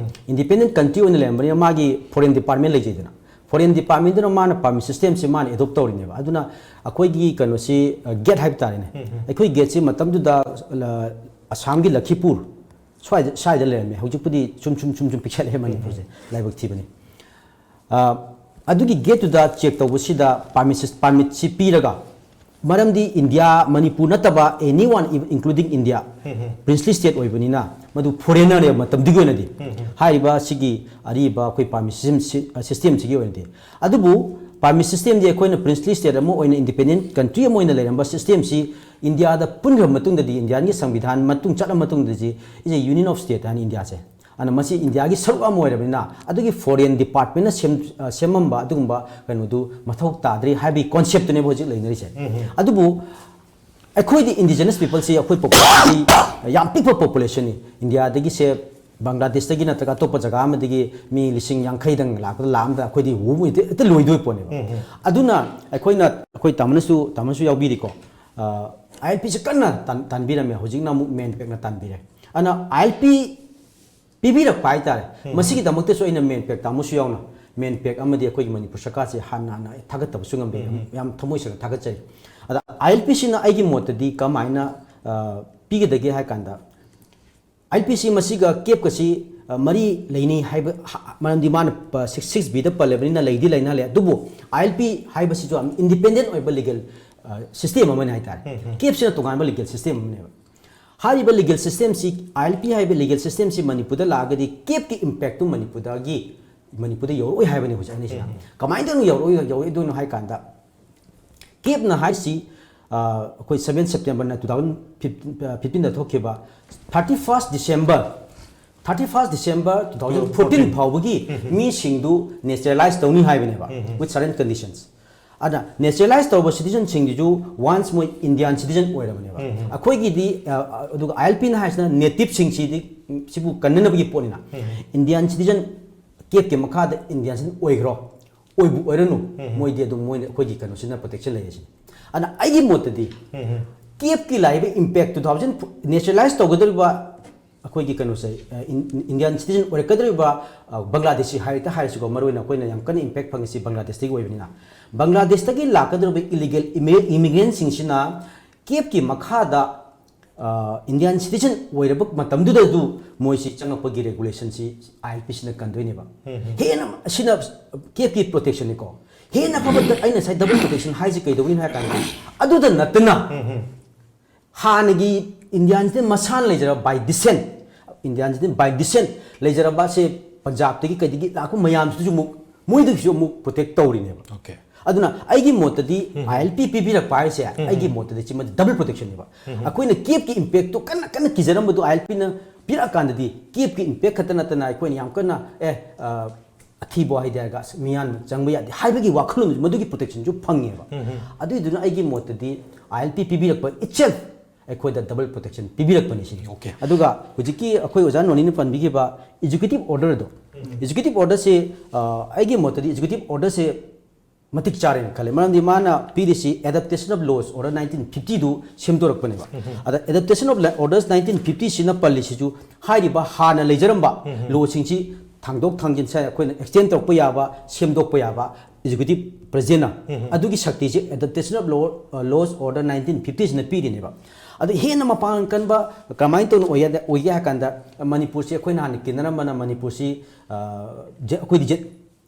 ꯏꯟꯗꯤꯄꯦꯟꯗꯦꯟ ꯀꯟꯇ꯭ꯔꯤ ꯑꯣꯏꯅ ꯂꯩꯔꯝꯕꯅꯤꯅ ꯃꯥꯒꯤ ꯐꯣꯔꯦꯟ ꯗꯤꯄꯥꯔꯠꯃꯦꯟ ꯂꯩꯖꯩꯗꯅ, ꯐꯣꯔꯦꯟ ꯗꯤꯄꯥꯔꯠꯃꯦꯟꯗꯨꯅ ꯃꯥꯅ ꯄꯥꯔꯃꯤꯠ ꯁꯤꯁꯇꯦꯝꯁꯤ ꯃꯥꯅ ꯑꯦꯗꯣꯞ ꯇꯧꯔꯤꯅꯦꯕ꯫ ꯑꯗꯨꯅ ꯑꯩꯈꯣꯏꯒꯤ ꯀꯩꯅꯣꯁꯤ, ꯒꯦꯠ ꯍꯥꯏꯕ ꯇꯥꯔꯦꯅꯦ, ꯑꯩꯈꯣꯏ ꯒꯦꯠꯁꯤ ꯃꯇꯝꯗꯨꯗ ꯑꯁꯥꯝꯒꯤ ꯂꯈꯤꯄꯨꯔ ꯁ꯭ꯋꯥꯏꯗ ꯁ꯭ꯋꯥꯏꯗ ꯂꯩꯔꯝꯃꯦ꯫ ꯍꯧꯖꯤꯛꯄꯨꯗꯤ ꯁꯨꯝ ꯁꯨꯝ ꯁꯨꯝ ꯁꯨꯝ ꯄꯤꯛꯁꯜꯂꯛꯑꯦ ꯃꯅꯤꯄꯨꯔꯁꯦ, ꯂꯥꯏꯕꯛ ꯊꯤꯕꯅꯤ꯫ ꯑ, ꯑꯗꯨꯒꯤ ꯒꯦꯠꯇꯨꯗ ꯆꯦꯛ ꯇꯧꯕꯁꯤꯗ ꯄꯥꯔꯃꯤꯠꯁꯤ ꯄꯥꯔꯃꯤꯠꯁꯤ ꯄꯤꯔꯒ, ꯃꯔꯝꯗꯤ ꯏꯟꯗꯤꯌꯥ, ꯃꯅꯤꯄꯨꯔ ꯅꯠꯇꯕ, ꯑꯦꯅꯤ one, including India, princely state ꯑꯣꯏꯕꯅꯤꯅ ꯃꯗꯨ ꯐꯣꯔꯦꯟꯅꯔꯅꯦꯕ ꯃꯇꯝꯗꯨꯒꯤ ꯑꯣꯏꯅꯗꯤ꯫ ꯍꯥꯏꯔꯤꯕ ꯁꯤꯒꯤ ꯑꯔꯤꯕ ꯑꯩꯈꯣꯏ ꯄꯥꯔꯃꯤꯠ ꯁꯤꯁꯇꯦꯝ, ꯁꯤꯁꯇꯦꯝꯁꯤꯒꯤ ꯑꯣꯏꯅꯗꯤ꯫ ꯑꯗꯨꯕꯨ ꯄꯥꯔꯃꯤꯠ ꯁꯤꯁꯇꯦꯝꯗꯤ ꯑꯩꯈꯣꯏꯅ ꯄ꯭ꯔꯤꯟꯁꯂꯤ ꯁ꯭ꯇꯦꯠ ꯑꯃ ꯑꯣꯏꯅ, ꯏꯟꯗꯤꯄꯦꯟꯗꯦꯟ ꯀꯟꯇ꯭ꯔꯤ ꯑꯃ ꯑꯣꯏꯅ ꯂꯩꯔꯝꯕ ꯁꯤꯁꯇꯦꯝꯁꯤ ꯏꯟꯗꯤꯌꯥꯗ ꯄꯨꯟꯈ꯭ꯔꯕ ꯃꯇꯨꯡꯗꯗꯤ, ꯏꯟꯗꯤꯌꯥꯒꯤ ꯁꯪꯕꯤꯙꯥꯟ ꯃꯇꯨꯡ ꯆꯠꯂꯕ ꯃꯇꯨꯡꯗꯗꯤ, is a union of state ꯍꯥꯏꯅ ꯏꯟꯗꯤꯌꯥꯁꯦ꯫ ꯑꯗꯨꯅ ꯃꯁꯤ ꯏꯟꯗꯤꯌꯥꯒꯤ ꯁꯔꯨꯛ ꯑꯃ ꯑꯣꯏꯔꯕꯅꯤꯅ, ꯑꯗꯨꯒꯤ ꯐꯣꯔꯦꯟ ꯗꯤꯄꯥꯔꯠꯃꯦꯟꯅ ꯁꯦꯝ-, ꯑ, ꯁꯦꯝꯃꯝꯕ ꯑꯗꯨꯒꯨꯝꯕ ꯀꯩꯅꯣꯗꯨ ꯃꯊꯧ ꯇꯥꯗ꯭ꯔꯤ ꯍꯥꯏꯕꯒꯤ ꯀꯣꯟꯁꯦꯞꯇꯨꯅꯦꯕ ꯍꯧꯖꯤꯛ ꯂꯩꯅꯔꯤꯁꯦ꯫ ꯑꯗꯨꯕꯨ ꯑꯩꯈꯣꯏꯗꯤ ꯏꯟꯗꯤꯖꯤꯅꯁ ꯄꯤꯄꯜꯁꯤ, ꯑꯩꯈꯣꯏ ꯄꯣꯄꯨꯂꯦꯁꯟꯁꯤ ꯌꯥꯝ ꯄꯤꯛꯄ ꯄꯣꯄꯨꯂꯦꯁꯟꯅꯤ꯫ ꯏꯟꯗꯤꯌꯥꯗꯒꯤꯁꯦ, ꯕꯪꯒ꯭ꯂꯥꯗꯦꯁꯇꯒꯤ ꯅꯠꯇ꯭ꯔꯒ ꯑꯇꯣꯞꯄ ꯖꯒꯥ ꯑꯃꯗꯒꯤ ꯃꯤ ꯂꯤꯁꯤꯡ ꯌꯥꯡꯈꯩꯗꯪ ꯂꯥꯛꯄꯗ, ꯂꯥꯛ ꯑꯃꯗ ꯑꯩꯈꯣꯏꯗꯤ ꯍꯨ ꯍꯦꯛꯇ, ꯍꯦꯛꯇ ꯂꯣꯏꯗꯣꯏ ꯄꯣꯠꯅꯦꯕ꯫ ꯑꯗꯨꯅ ꯑꯩꯈꯣꯏꯅ, ꯑꯩꯈꯣꯏ ꯇꯥꯃꯣꯅꯁꯨ, ꯇꯥꯃꯣꯅꯁꯨ ꯌꯥꯎꯕꯤꯔꯤꯀꯣ, ꯑꯥꯏ ꯑꯦꯜ ꯄꯤꯁꯦ ꯀꯟꯅ ꯇꯥꯟ-, ꯇꯥꯟꯕꯤꯔꯝꯃꯦ꯫ ꯍꯧꯖꯤꯛꯅ ꯑꯃꯨꯛ ꯃꯦꯟ ꯄꯦꯛꯅ ꯇꯥꯟꯕꯤꯔꯦ꯫ ꯑꯗꯨꯅ ꯑꯥꯏ ꯑꯦꯜ ꯄꯤ ꯄꯤꯕꯤꯔꯛꯄ ꯍꯥꯏꯇꯥꯔꯦ꯫ ꯃꯁꯤꯒꯤꯗꯃꯛꯇꯁꯨ ꯑꯩꯅ ꯃꯦꯟ ꯄꯦꯛ ꯇꯥꯃꯣꯁꯨ ꯌꯥꯎꯅ, ꯃꯦꯟ ꯄꯦꯛ ꯑꯃꯗꯤ ꯑꯩꯈꯣꯏꯒꯤ ꯃꯅꯤꯄꯨꯔ ꯁꯔꯀꯥꯔꯁꯦ ꯍꯥꯟꯅ ꯍꯥꯟꯅ ꯑꯩ ꯊꯥꯒꯠꯇꯕ ꯁꯨꯡꯉꯝꯗꯦ꯫ ꯌꯥꯝ, ꯌꯥꯝ ꯊꯃꯣꯏ ꯁꯦꯡꯅ ꯊꯥꯒꯠꯆꯔꯤ꯫ ꯑꯗ ꯑꯥꯏ ꯑꯦꯜ ꯄꯤꯁꯤꯅ ꯑꯩꯒꯤ ꯃꯣꯠꯇꯗꯤ ꯀꯃꯥꯏꯅ, ꯑ, ꯄꯤꯒꯗꯒꯦ ꯍꯥꯏ ꯀꯥꯟꯗ, ꯑꯥꯏ ꯑꯦꯜ ꯄꯤꯁꯤ ꯃꯁꯤꯒ ꯀꯦꯞꯀꯁꯤ, ꯑ, ꯃꯔꯤ ꯂꯩꯅꯩ ꯍꯥꯏꯕ, ꯍ-, ꯃꯔꯝꯗꯤ ꯃꯥꯅ ꯄ-, ꯁꯤꯛꯁ, ꯁꯤꯛꯁ ꯕꯤꯗ ꯄꯜꯂꯕꯅꯤꯅ ꯂꯩꯗꯤ ꯂꯩꯅꯍꯜꯂꯦ꯫ ꯑꯗꯨꯕꯨ ꯑꯥꯏ ꯑꯦꯜ ꯄꯤ ꯍꯥꯏꯕꯁꯤꯁꯨ ꯌꯥꯝ ꯏꯟꯗꯤꯄꯦꯟꯗꯦꯟ ꯑꯣꯏꯕ ꯂꯤꯒꯦꯜ, ꯑ, ꯁꯤꯁꯇꯦꯝ ꯑꯃꯅꯤ ꯍꯥꯏꯇꯥꯔꯦ꯫ ꯀꯦꯞꯁꯤꯅ ꯇꯣꯉꯥꯟꯕ ꯂꯤꯒꯦꯜ ꯁꯤꯁꯇꯦꯝ ꯑꯃꯅꯦꯕ꯫ ꯍꯥꯏꯔꯤꯕ ꯂꯤꯒꯦꯜ ꯁꯤꯁꯇꯦꯝꯁꯤ, ꯑꯥꯏ ꯑꯦꯜ ꯄꯤ ꯍꯥꯏꯕ ꯂꯤꯒꯦꯜ ꯁꯤꯁꯇꯦꯝꯁꯤ ꯃꯅꯤꯄꯨꯔꯗ ꯂꯥꯛꯑꯒꯗꯤ ꯀꯦꯞꯀꯤ ꯏꯝꯄꯦꯛꯇꯨ ꯃꯅꯤꯄꯨꯔꯗꯒꯤ, ꯃꯅꯤꯄꯨꯔꯗ ꯌꯧꯔꯛꯑꯣꯏ ꯍꯥꯏꯕꯅꯤ ꯍꯧꯖꯤꯛ ꯍꯥꯏꯅꯩꯁꯤꯅ꯫ ꯀꯃꯥꯏꯅ ꯇꯧꯅ ꯌꯧꯔꯛꯑꯣꯏ, ꯌꯧꯔꯛꯑꯣꯏꯗꯣꯏꯅꯣ ꯍꯥꯏ ꯀꯥꯟꯗ, ꯀꯦꯞꯅ ꯍꯥꯏꯔꯤꯁꯤ, ꯑ, ꯑꯩꯈꯣꯏ ꯁꯕꯦꯟ ꯁꯦꯞꯇꯦꯝꯕꯔꯅ ꯇꯨ ꯊꯥꯎꯖꯟ ꯐꯤꯐꯇꯤꯟꯗ ꯊꯣꯛꯈꯤꯕ, thirty first December, thirty first December two thousand fourteen ꯐꯥꯎꯕꯒꯤ ꯃꯤꯁꯤꯡꯗꯨ ꯅꯦꯆꯔꯦꯂꯥꯏꯁ ꯇꯧꯅꯤ ꯍꯥꯏꯕꯅꯦꯕ, with certain conditions꯫ ꯑꯗ ꯅꯦꯆꯔꯦꯂꯥꯏꯁ ꯇꯧꯔꯕ ꯁꯤꯇꯤꯖꯟꯁꯤꯡꯗꯨꯁꯨ ꯋꯥꯟꯁ ꯃꯣꯏ ꯏꯟꯗꯤꯌꯥꯟ ꯁꯤꯇꯤꯖꯟ ꯑꯣꯏꯔꯕꯅꯦꯕ꯫ ꯑꯩꯈꯣꯏꯒꯤꯗꯤ, ꯑ, ꯑꯗꯨꯒ ꯑꯥꯏ ꯑꯦꯜ ꯄꯤꯅ ꯍꯥꯏꯁꯤꯅ ꯅꯦꯇꯤꯞꯁꯤꯡꯁꯤꯗꯤ, ꯁꯤꯕꯨ ꯀꯟꯅꯅꯕꯒꯤ ꯄꯣꯠꯅꯤꯅ, ꯏꯟꯗꯤꯌꯥꯟ ꯁꯤꯇꯤꯖꯟ ꯀꯦꯞꯀꯤ ꯃꯈꯥꯗ ꯏꯟꯗꯤꯌꯥꯟ ꯁꯤꯇꯤꯖꯟ ꯑꯣꯏꯈ꯭ꯔꯣ, ꯑꯣꯏꯕꯨ ꯑꯣꯏꯔꯅꯨ, ꯃꯣꯏꯗꯤ ꯑꯗꯨꯝ, ꯃꯣꯏꯅ ꯑꯩꯈꯣꯏꯒꯤ ꯀꯩꯅꯣꯁꯤꯅ ꯄ꯭ꯔꯣꯇꯦꯛꯁꯟ ꯂꯩꯔꯦ ꯁꯤꯅꯤ꯫ ꯑꯗꯨꯅ ꯑꯩꯒꯤ ꯃꯣꯠꯇꯗꯤ ꯀꯦꯞꯀꯤ ꯂꯥꯛꯏꯕ ꯏꯝꯄꯦꯛ, ꯇꯨ ꯊꯥꯎꯖꯟ ꯅꯦꯆꯔꯦꯂꯥꯏꯁ ꯇꯧꯒꯗꯧꯔꯤꯕ ꯑꯩꯈꯣꯏꯒꯤ ꯀꯩꯅꯣꯁꯦ, ꯑ, ꯏꯟ-, ꯏꯟꯗꯤꯌꯥꯟ ꯁꯤꯇꯤꯖꯟ ꯑꯣꯏꯔꯛꯀꯗꯧꯔꯤꯕ, ꯑ, ꯕꯪꯒ꯭ꯂꯥꯗꯦꯁꯤ ꯍꯥꯏꯔꯛꯇ ꯍꯥꯏꯔꯁꯤꯀꯣ, ꯃꯔꯨꯑꯣꯏꯅ ꯑꯩꯈꯣꯏꯅ ꯌꯥꯝ ꯀꯟꯅ ꯏꯝꯄꯦꯛ ꯐꯪꯉꯤꯁꯤ ꯕꯪꯒ꯭ꯂꯥꯗꯦꯁꯇꯒꯤ ꯑꯣꯏꯕꯅꯤꯅ, ꯕꯪꯒ꯭ꯂꯥꯗꯦꯁꯇꯒꯤ ꯂꯥꯛꯀꯗꯧꯔꯤꯕ ꯏꯂꯤꯒꯦꯜ ꯏꯃꯤ-, ꯏꯃꯤꯒ꯭ꯔꯦꯟꯁꯤꯡꯁꯤꯅ ꯀꯦꯞꯀꯤ ꯃꯈꯥꯗ, ꯑ, ꯏꯟꯗꯤꯌꯥꯟ ꯁꯤꯇꯤꯖꯟ ꯑꯣꯏꯔꯕ ꯃꯇꯝꯗꯨꯗꯁꯨ ꯃꯣꯏꯁꯤ ꯆꯪꯉꯛꯄꯒꯤ ꯔꯦꯒꯨꯂꯦꯁꯟꯁꯤ ꯑꯥꯏ ꯑꯦꯜ ꯄꯤꯁꯤꯅ ꯀꯟꯗꯣꯏꯅꯦꯕ꯫ ꯍꯦꯟꯅ ꯑꯁꯤꯅ ꯀꯦꯞꯀꯤ ꯄ꯭ꯔꯣꯇꯦꯛꯁꯟꯅꯤꯀꯣ꯫ ꯍꯦꯟꯅ ꯐꯕ, ꯑꯩꯅ ꯉꯁꯥꯏ ꯗꯕꯜ ꯄ꯭ꯔꯣꯇꯦꯛꯁꯟ ꯍꯥꯏꯁꯤ ꯀꯩꯗꯧꯕꯒꯤꯅꯣ ꯍꯥꯏ ꯀꯥꯟꯗ, ꯑꯗꯨꯗ ꯅꯠꯇꯅ ꯍꯥꯟꯅꯒꯤ ꯏꯟꯗꯤꯌꯥꯟꯁꯤꯗ ꯃꯁꯥꯅ ꯂꯩꯖꯔꯕ by descent, ꯏꯟꯗꯤꯌꯥꯟꯁꯤꯗ by descent ꯂꯩꯖꯔꯕ ꯑꯁꯦ ꯄꯟꯖꯥꯕꯇꯒꯤ ꯀꯩꯗꯒꯤ ꯂꯥꯛꯄ ꯃꯌꯥꯝꯁꯤꯗꯁꯨ ꯑꯃꯨꯛ, ꯃꯣꯏꯗꯒꯤꯁꯨ ꯑꯃꯨꯛ ꯄ꯭ꯔꯣꯇꯦꯛ ꯇꯧꯔꯤꯅꯦꯕ꯫ Okay. ꯑꯗꯨꯅ ꯑꯩꯒꯤ ꯃꯣꯠꯇꯗꯤ ꯑꯥꯏ ꯑꯦꯜ ꯄꯤ ꯄꯤꯕꯤꯔꯛꯄ ꯍꯥꯏꯁꯦ, ꯑꯩꯒꯤ ꯃꯣꯠꯇꯗꯤ ꯁꯤꯃ ꯗꯕꯜ ꯄ꯭ꯔꯣꯇꯦꯛꯁꯟꯅꯦꯕ꯫ ꯑꯩꯈꯣꯏꯅ ꯀꯦꯞꯀꯤ ꯏꯝꯄꯦꯛꯇꯨ ꯀꯟꯅ ꯀꯟꯅ ꯀꯤꯖꯔꯝꯕꯗꯨ ꯑꯥꯏ ꯑꯦꯜ ꯄꯤꯅ ꯄꯤꯔꯛꯑꯀꯥꯟꯗꯗꯤ ꯀꯦꯞꯀꯤ ꯏꯝꯄꯦꯛ ꯈꯛꯇ ꯅꯠꯇꯅ ꯑꯩꯈꯣꯏꯅ ꯌꯥꯝ ꯀꯟꯅ, ꯑꯦ, ꯑ, ꯑꯊꯤꯕ ꯍꯥꯏꯗꯤ ꯍꯥꯏꯔꯒ ꯑꯁ ꯃꯤꯌꯥꯟ ꯆꯪꯕ ꯌꯥꯗꯦ ꯍꯥꯏꯕꯒꯤ ꯋꯥꯈꯜꯂꯣꯟ, ꯃꯗꯨꯒꯤ ꯄ꯭ꯔꯣꯇꯦꯛꯁꯟꯁꯨ ꯐꯪꯉꯦꯕ꯫ ꯑꯗꯨꯏꯗꯨꯅ ꯑꯩꯒꯤ ꯃꯣꯠꯇꯗꯤ ꯑꯥꯏ ꯑꯦꯜ ꯄꯤ ꯄꯤꯕꯤꯔꯛꯄ itself ꯑꯩꯈꯣꯏꯗ ꯗꯕꯜ ꯄ꯭ꯔꯣꯇꯦꯛꯁꯟ ꯄꯤꯕꯤꯔꯛꯄꯅꯤ ꯁꯤꯅꯤ꯫ Okay. ꯑꯗꯨꯒ ꯍꯧꯖꯤꯛꯀꯤ ꯑꯩꯈꯣꯏ ꯑꯣꯖꯥ ꯅꯣꯅꯤꯅ ꯄꯟꯕꯤꯈꯤꯕ ꯑꯦꯛꯖꯤꯀ꯭ꯌꯨꯇꯤꯚ ꯑꯣꯔꯗꯔꯗꯣ, ꯑꯦꯛꯖꯤꯀ꯭ꯌꯨꯇꯤꯚ ꯑꯣꯔꯗꯔꯁꯦ, ꯑ, ꯑꯩꯒꯤ ꯃꯣꯠꯇꯗꯤ ꯑꯦꯛꯖꯤꯀ꯭ꯌꯨꯇꯤꯚ ꯑꯣꯔꯗꯔꯁꯦ ꯃꯇꯤꯛ ꯆꯥꯔꯦꯅ ꯈꯜꯂꯦ꯫ ꯃꯔꯝꯗꯤ ꯃꯥꯅ ꯄꯤꯔꯤꯁꯤ Adaptation of Laws Order nineteen fifty ꯗꯨ ꯁꯦꯝꯗꯣꯔꯛꯄꯅꯦꯕ꯫ ꯑꯗ Adaptation of La-, Orders nineteen fifty ꯁꯤꯅ ꯄꯜꯂꯤꯁꯤꯁꯨ ꯍꯥꯏꯔꯤꯕ ꯍꯥꯟꯅ ꯂꯩꯖꯔꯝꯕ ꯂꯣꯁꯤꯡꯁꯤ ꯊꯥꯡꯗꯣꯛ ꯊꯥꯡꯖꯤꯟ ꯁꯦ ꯑꯩꯈꯣꯏꯅ ꯑꯦꯛꯁꯇꯦꯟ ꯇꯧꯔꯛꯄ ꯌꯥꯕ, ꯁꯦꯝꯗꯣꯛꯄ ꯌꯥꯕ ꯑꯦꯛꯖꯤꯀ꯭ꯌꯨꯇꯤꯚ ꯄ꯭ꯔꯁꯤꯗꯦꯟꯅ ꯑꯗꯨꯒꯤ ꯁꯛꯇꯤꯁꯤ Adaptation of Law, ꯑ, Laws Order nineteen fifty ꯁꯤꯅ ꯄꯤꯔꯤꯅꯦꯕ꯫ ꯑꯗꯨ ꯍꯦꯟꯅ ꯃꯄꯥꯡꯒꯜ ꯀꯟꯕ ꯀꯃꯥꯏꯅ ꯇꯧꯅ ꯑꯣꯏꯒꯦ, ꯑꯣꯏꯒꯦ ꯍꯥꯏ ꯀꯥꯟꯗ ꯃꯅꯤꯄꯨꯔꯁꯤ ꯑꯩꯈꯣꯏꯅ ꯍꯥꯟꯅ ꯀꯤꯅꯔꯝꯕꯅ ꯃꯅꯤꯄꯨꯔꯁꯤ, ꯑ, ꯖ-, ꯑꯩꯈꯣꯏꯗꯤ ꯖꯦ-,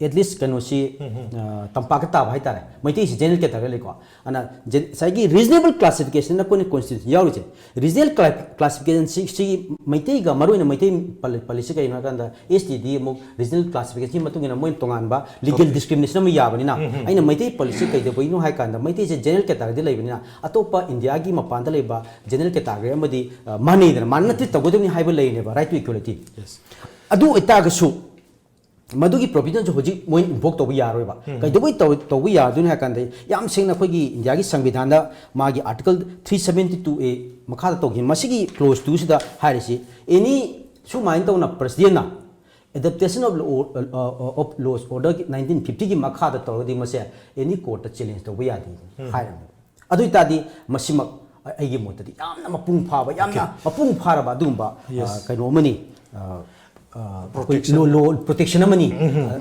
at least ꯀꯩꯅꯣꯁꯤ, ꯑ, ꯇꯝꯄꯥꯛꯇ ꯇꯥꯕ ꯍꯥꯏꯇꯥꯔꯦ꯫ ꯃꯩꯇꯩꯁꯤ ꯖꯦꯅꯔꯦꯜ ꯀꯦꯇꯥꯒꯣꯔꯤ ꯂꯩꯀꯣ꯫ ꯑꯗꯨꯅ ꯖꯦ-, ꯉꯁꯥꯏꯒꯤ ꯔꯤꯖꯅꯦꯕꯜ ꯀ꯭ꯂꯥꯁꯤꯐꯤꯀꯦꯁꯟ ꯑꯩꯈꯣꯏꯅ ꯀꯣꯟꯁꯇꯤꯇ꯭ꯌꯨꯁꯟ ꯌꯥꯎꯔꯤꯁꯦ, ꯔꯤꯖꯅꯦꯜ ꯀ꯭ꯂꯥ-, ꯀ꯭ꯂꯥꯁꯤꯐꯤꯀꯦꯁꯟ ꯁꯤ, ꯁꯤꯒꯤ ꯃꯩꯇꯩꯒ ꯃꯔꯨꯑꯣꯏꯅ ꯃꯩꯇꯩ ꯄꯜꯂꯤ-, ꯄꯜꯂꯤꯁꯤ ꯀꯩꯒꯤꯅꯣ ꯍꯥꯏ ꯀꯥꯟꯗ ꯑꯦꯁ ꯇꯤꯗꯤ ꯑꯃꯨꯛ ꯔꯤꯖꯅꯦꯜ ꯀ꯭ꯂꯥꯁꯤꯐꯤꯀꯦꯁꯟꯒꯤ ꯃꯇꯨꯡ ꯏꯟꯅ ꯃꯣꯏꯅ ꯇꯣꯉꯥꯟꯕ ꯂꯤꯒꯦꯜ ꯗꯤꯁꯀ꯭ꯔꯤꯃꯤꯅꯦꯁꯟ ꯑꯃ ꯌꯥꯕꯅꯤꯅ, ꯑꯩꯅ ꯃꯩꯇꯩ ꯄꯜꯂꯤꯁꯤ ꯀꯩꯗꯧꯕꯒꯤꯅꯣ ꯍꯥꯏ ꯀꯥꯟꯗ ꯃꯩꯇꯩꯁꯦ ꯖꯦꯅꯔꯦꯜ ꯀꯦꯇꯥꯒꯣꯔꯤꯗ ꯂꯩꯕꯅꯤꯅ ꯑꯇꯣꯞꯄ ꯏꯟꯗꯤꯌꯥꯒꯤ ꯃꯄꯥꯟꯗ ꯂꯩꯕ ꯖꯦꯅꯔꯦꯜ ꯀꯦꯇꯥꯒꯣꯔꯤ ꯑꯃꯗꯤ, ꯑ, ꯃꯥꯟꯅꯩꯗꯅ, ꯃꯥꯟꯅ ꯇ꯭ꯔꯤꯠ ꯇꯧꯒꯗꯕꯅꯤ ꯍꯥꯏꯕ ꯂꯩꯔꯤꯅꯦꯕ, right to equality꯫ Yes. ꯑꯗꯨ ꯑꯣꯏꯇꯥꯔꯒꯁꯨ ꯃꯗꯨꯒꯤ ꯄ꯭ꯔꯣꯕꯤꯖꯟꯁꯨ ꯍꯧꯖꯤꯛ ꯃꯣꯏꯅ ꯏꯟꯚꯣꯛ ꯇꯧꯕ ꯌꯥꯔꯣꯏꯕ꯫ ꯀꯩꯗꯧꯕꯩ ꯇꯧ-, ꯇꯧꯕ ꯌꯥꯗꯣꯏꯅꯣ ꯍꯥꯏ ꯀꯥꯟꯗ, ꯌꯥꯝ ꯁꯦꯡꯅ ꯑꯩꯈꯣꯏꯒꯤ ꯏꯟꯗꯤꯌꯥꯒꯤ ꯁꯪꯕꯤꯙꯥꯟꯗ ꯃꯥꯒꯤ Article three seventy two A ꯃꯈꯥꯗ ꯇꯧꯈꯤ, ꯃꯁꯤꯒꯤ clause two ꯁꯤꯗ ꯍꯥꯏꯔꯤꯁꯤ, ꯑꯦꯅꯤ ꯁꯨꯃꯥꯏꯅ ꯇꯧꯅ ꯄ꯭ꯔꯁꯤꯗꯦꯟꯅ Adaptation of Law, ꯑ, ꯑ, of Laws Order nineteen fifty ꯒꯤ ꯃꯈꯥꯗ ꯇꯧꯔꯒꯗꯤ ꯃꯁꯦ ꯑꯦꯅꯤ ꯀꯣꯔꯠꯇ ꯆꯦꯂꯦꯟꯖ ꯇꯧꯕ ꯌꯥꯗꯦ ꯍꯥꯏꯔꯝꯃꯦ꯫ ꯑꯗꯨ ꯑꯣꯏꯇꯥꯔꯗꯤ ꯃꯁꯤꯃꯛ ꯑꯩꯒꯤ ꯃꯣꯠꯇꯗꯤ ꯌꯥꯝꯅ ꯃꯄꯨꯡ ꯐꯥꯕ, ꯌꯥꯝꯅ ꯃꯄꯨꯡ ꯐꯥꯔꯕ ꯑꯗꯨꯒꯨꯝꯕ, Yes. ꯑ, ꯀꯩꯅꯣ ꯑꯃꯅꯤ, ꯑ, ꯑ, Protection. ꯂꯣ ꯂꯣ protection ꯑꯃꯅꯤ꯫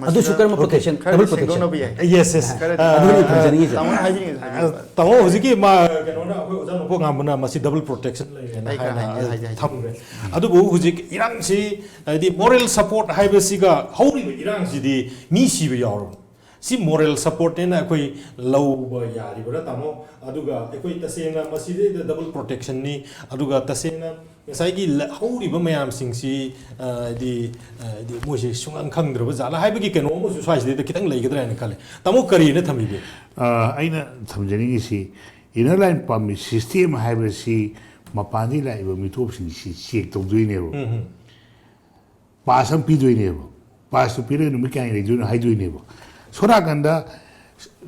ꯑꯗꯨꯁꯨ ꯀꯔꯝꯕ protection? ꯈꯔꯗꯤ Double protection. ꯁꯦꯡꯗꯣꯛꯅꯕ ꯌꯥꯏ꯫ Yes, yes. ꯈꯔꯗꯤ ꯑ, ꯑꯗꯨꯅꯤ ꯊꯝꯖꯅꯤꯡꯉꯤꯁꯦ꯫ ꯇꯥꯃꯣꯅ ꯍꯥꯏꯕꯤꯅꯤꯡꯉꯤꯁꯦ ꯍꯥꯏꯕꯤꯌꯨ꯫ ꯇꯥꯃꯣ, ꯍꯧꯖꯤꯛꯀꯤ ꯃꯥ ꯀꯩꯅꯣꯅ, ꯑꯩꯈꯣꯏ ꯑꯣꯖꯥ ꯅꯣꯡꯄꯣꯛ ꯉꯥꯟꯕꯅ ꯃꯁꯤ double protection ꯂꯩꯔꯦꯅ ꯑꯩ ꯈꯔ ꯍꯥꯏꯅ ꯍꯥꯏꯒꯦ, ꯍꯥꯏꯒꯦ, ꯍꯥꯏꯒꯦ꯫ ꯊꯝꯈ꯭ꯔꯦ꯫ ꯑꯗꯨꯕꯨ ꯍꯧꯖꯤꯛ ꯏꯔꯥꯡꯁꯤ, ꯍꯥꯏꯗꯤ moral support ꯍꯥꯏꯕꯁꯤꯒ ꯍꯧꯔꯤꯕ ꯏꯔꯥꯡꯁꯤꯗꯤ ꯃꯤ ꯁꯤꯕ ꯌꯥꯎꯔꯕꯅꯤ꯫ ꯁꯤ moral supportꯅꯦꯅ ꯑꯩꯈꯣꯏ ꯂꯧꯕ ꯌꯥꯔꯤꯕ꯭ꯔꯥ, ꯇꯥꯃꯣ? ꯑꯗꯨꯒ ꯑꯩꯈꯣꯏ ꯇꯁꯦꯡꯅ ꯃꯁꯤꯗꯩꯗ double protectionꯅꯤ, ꯑꯗꯨꯒ ꯇꯁꯦꯡꯅ ꯉꯁꯥꯏꯒꯤ ꯂ-, ꯍꯧꯔꯤꯕ ꯃꯌꯥꯝꯁꯤꯡꯁꯤ, ꯑ, ꯍꯥꯏꯗꯤ, ꯑ, ꯍꯥꯏꯗꯤ ꯃꯣꯏꯁꯦ ꯁꯨꯡꯈꯪ ꯈꯪꯗ꯭ꯔꯕ ꯖꯥꯠꯂ ꯍꯥꯏꯕꯒꯤ ꯀꯩꯅꯣ ꯑꯃꯁꯨ ꯁ꯭ꯋꯥꯏꯁꯤꯗꯩꯗ ꯈꯤꯇꯪ ꯂꯩꯒꯗ꯭ꯔꯥ ꯍꯥꯏꯅ ꯈꯜꯂꯦ꯫ ꯇꯥꯃꯣ, ꯀꯔꯤꯅ ꯊꯝꯕꯤꯒꯦ? ꯑ, ꯑꯩꯅ ꯊꯝꯖꯅꯤꯡꯉꯤꯁꯤ, inner line permit system ꯍꯥꯏꯕꯁꯤ ꯃꯄꯥꯟꯗꯒꯤ ꯂꯥꯛꯏꯕ ꯃꯤꯊꯣꯛꯞꯁꯤꯡꯁꯤ check ꯇꯧꯗꯣꯏꯅꯦꯕ꯫ Pass ꯑꯃ ꯄꯤꯗꯣꯏꯅꯦꯕ꯫ Passꯇꯨ ꯄꯤꯔꯒ ꯅꯨꯃꯤꯠ ꯀꯌꯥꯅꯤ ꯂꯩꯗꯣꯏꯅꯣ ꯍꯥꯏꯗꯣꯏꯅꯦꯕ꯫ ꯁꯣꯝ ꯅꯥꯀꯟꯗ,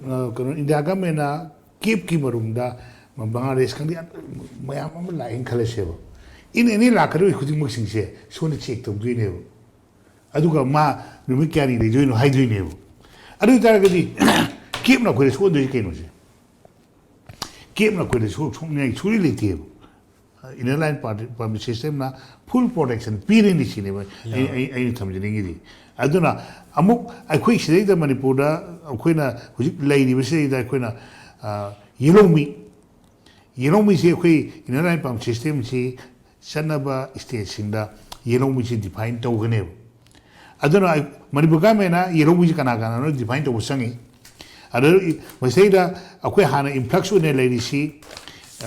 ꯑ, ꯀꯩꯅꯣ, India governmentꯅ campꯀꯤ ꯃꯔꯨꯝꯗ ꯕꯪꯒ꯭ꯂꯥꯗꯦꯁ ꯈꯪꯗꯦ, ꯃꯌꯥꯝ ꯑꯃ ꯂꯥꯛꯑꯦꯅ ꯈꯜꯂꯁꯦꯕ꯫ In any ꯂꯥꯛꯀꯗꯧꯔꯤꯕ ꯈꯨꯗꯤꯡꯃꯛꯁꯤꯡꯁꯦ ꯁꯣꯝꯗ check ꯇꯧꯗꯣꯏꯅꯦꯕ꯫ ꯑꯗꯨꯒ ꯃꯥ ꯅꯨꯃꯤꯠ ꯀꯌꯥꯅꯤ ꯂꯩꯗꯣꯏꯅꯣ ꯍꯥꯏꯗꯣꯏꯅꯦꯕ꯫ ꯑꯗꯨ ꯑꯣꯏꯇꯥꯔꯒꯗꯤ campꯅ ꯑꯩꯈꯣꯏꯗ ꯁꯣꯛꯍꯟꯗꯣꯏꯁꯦ ꯀꯩꯅꯣꯁꯦ? Campꯅ ꯑꯩꯈꯣꯏꯗ ꯁꯣꯛ-, ꯁꯣꯛꯅꯤꯡꯉꯥꯏ ꯁꯨꯡꯂꯩ ꯂꯩꯇꯦꯕ꯫ Inner line permit systemꯅ full protection ꯄꯤꯔꯅꯤ ꯁꯤꯅꯦꯕ ꯑꯩ, ꯑꯩ, ꯑꯩꯅ ꯊꯝꯖꯅꯤꯡꯉꯤꯗꯤ꯫ ꯑꯗꯨꯅ ꯑꯃꯨꯛ ꯑꯩꯈꯣꯏ ꯁꯤꯗꯩꯗ ꯃꯅꯤꯄꯨꯔꯗ ꯑꯩꯈꯣꯏꯅ ꯍꯧꯖꯤꯛ ꯂꯩꯔꯤꯕꯁꯤꯗꯩꯗ ꯑꯩꯈꯣꯏꯅ, ꯑ, ꯌꯦꯜꯍꯧꯃꯤ, ꯌꯦꯜꯍꯧꯃꯤꯁꯤ ꯑꯩꯈꯣꯏ inner line permit systemꯁꯤ ꯆꯠꯅꯕ stateꯁꯤꯡꯗ ꯌꯦꯜꯍꯧꯃꯤꯁꯤ define ꯇꯧꯒꯅꯦꯕ꯫ ꯑꯗꯨꯅ ꯑꯩ, ꯃꯅꯤꯄꯨꯔ governmentꯅ ꯌꯦꯜꯍꯧꯃꯤꯁꯤ ꯀꯅꯥ ꯀꯅꯥꯅꯣ define ꯇꯧꯕ ꯆꯪꯉꯤ꯫ ꯑꯗꯨ ꯃꯁꯤꯗꯩꯗ ꯑꯩꯈꯣꯏ ꯍꯥꯟꯅ influx ꯑꯣꯏꯅ ꯂꯩꯔꯤꯁꯤ,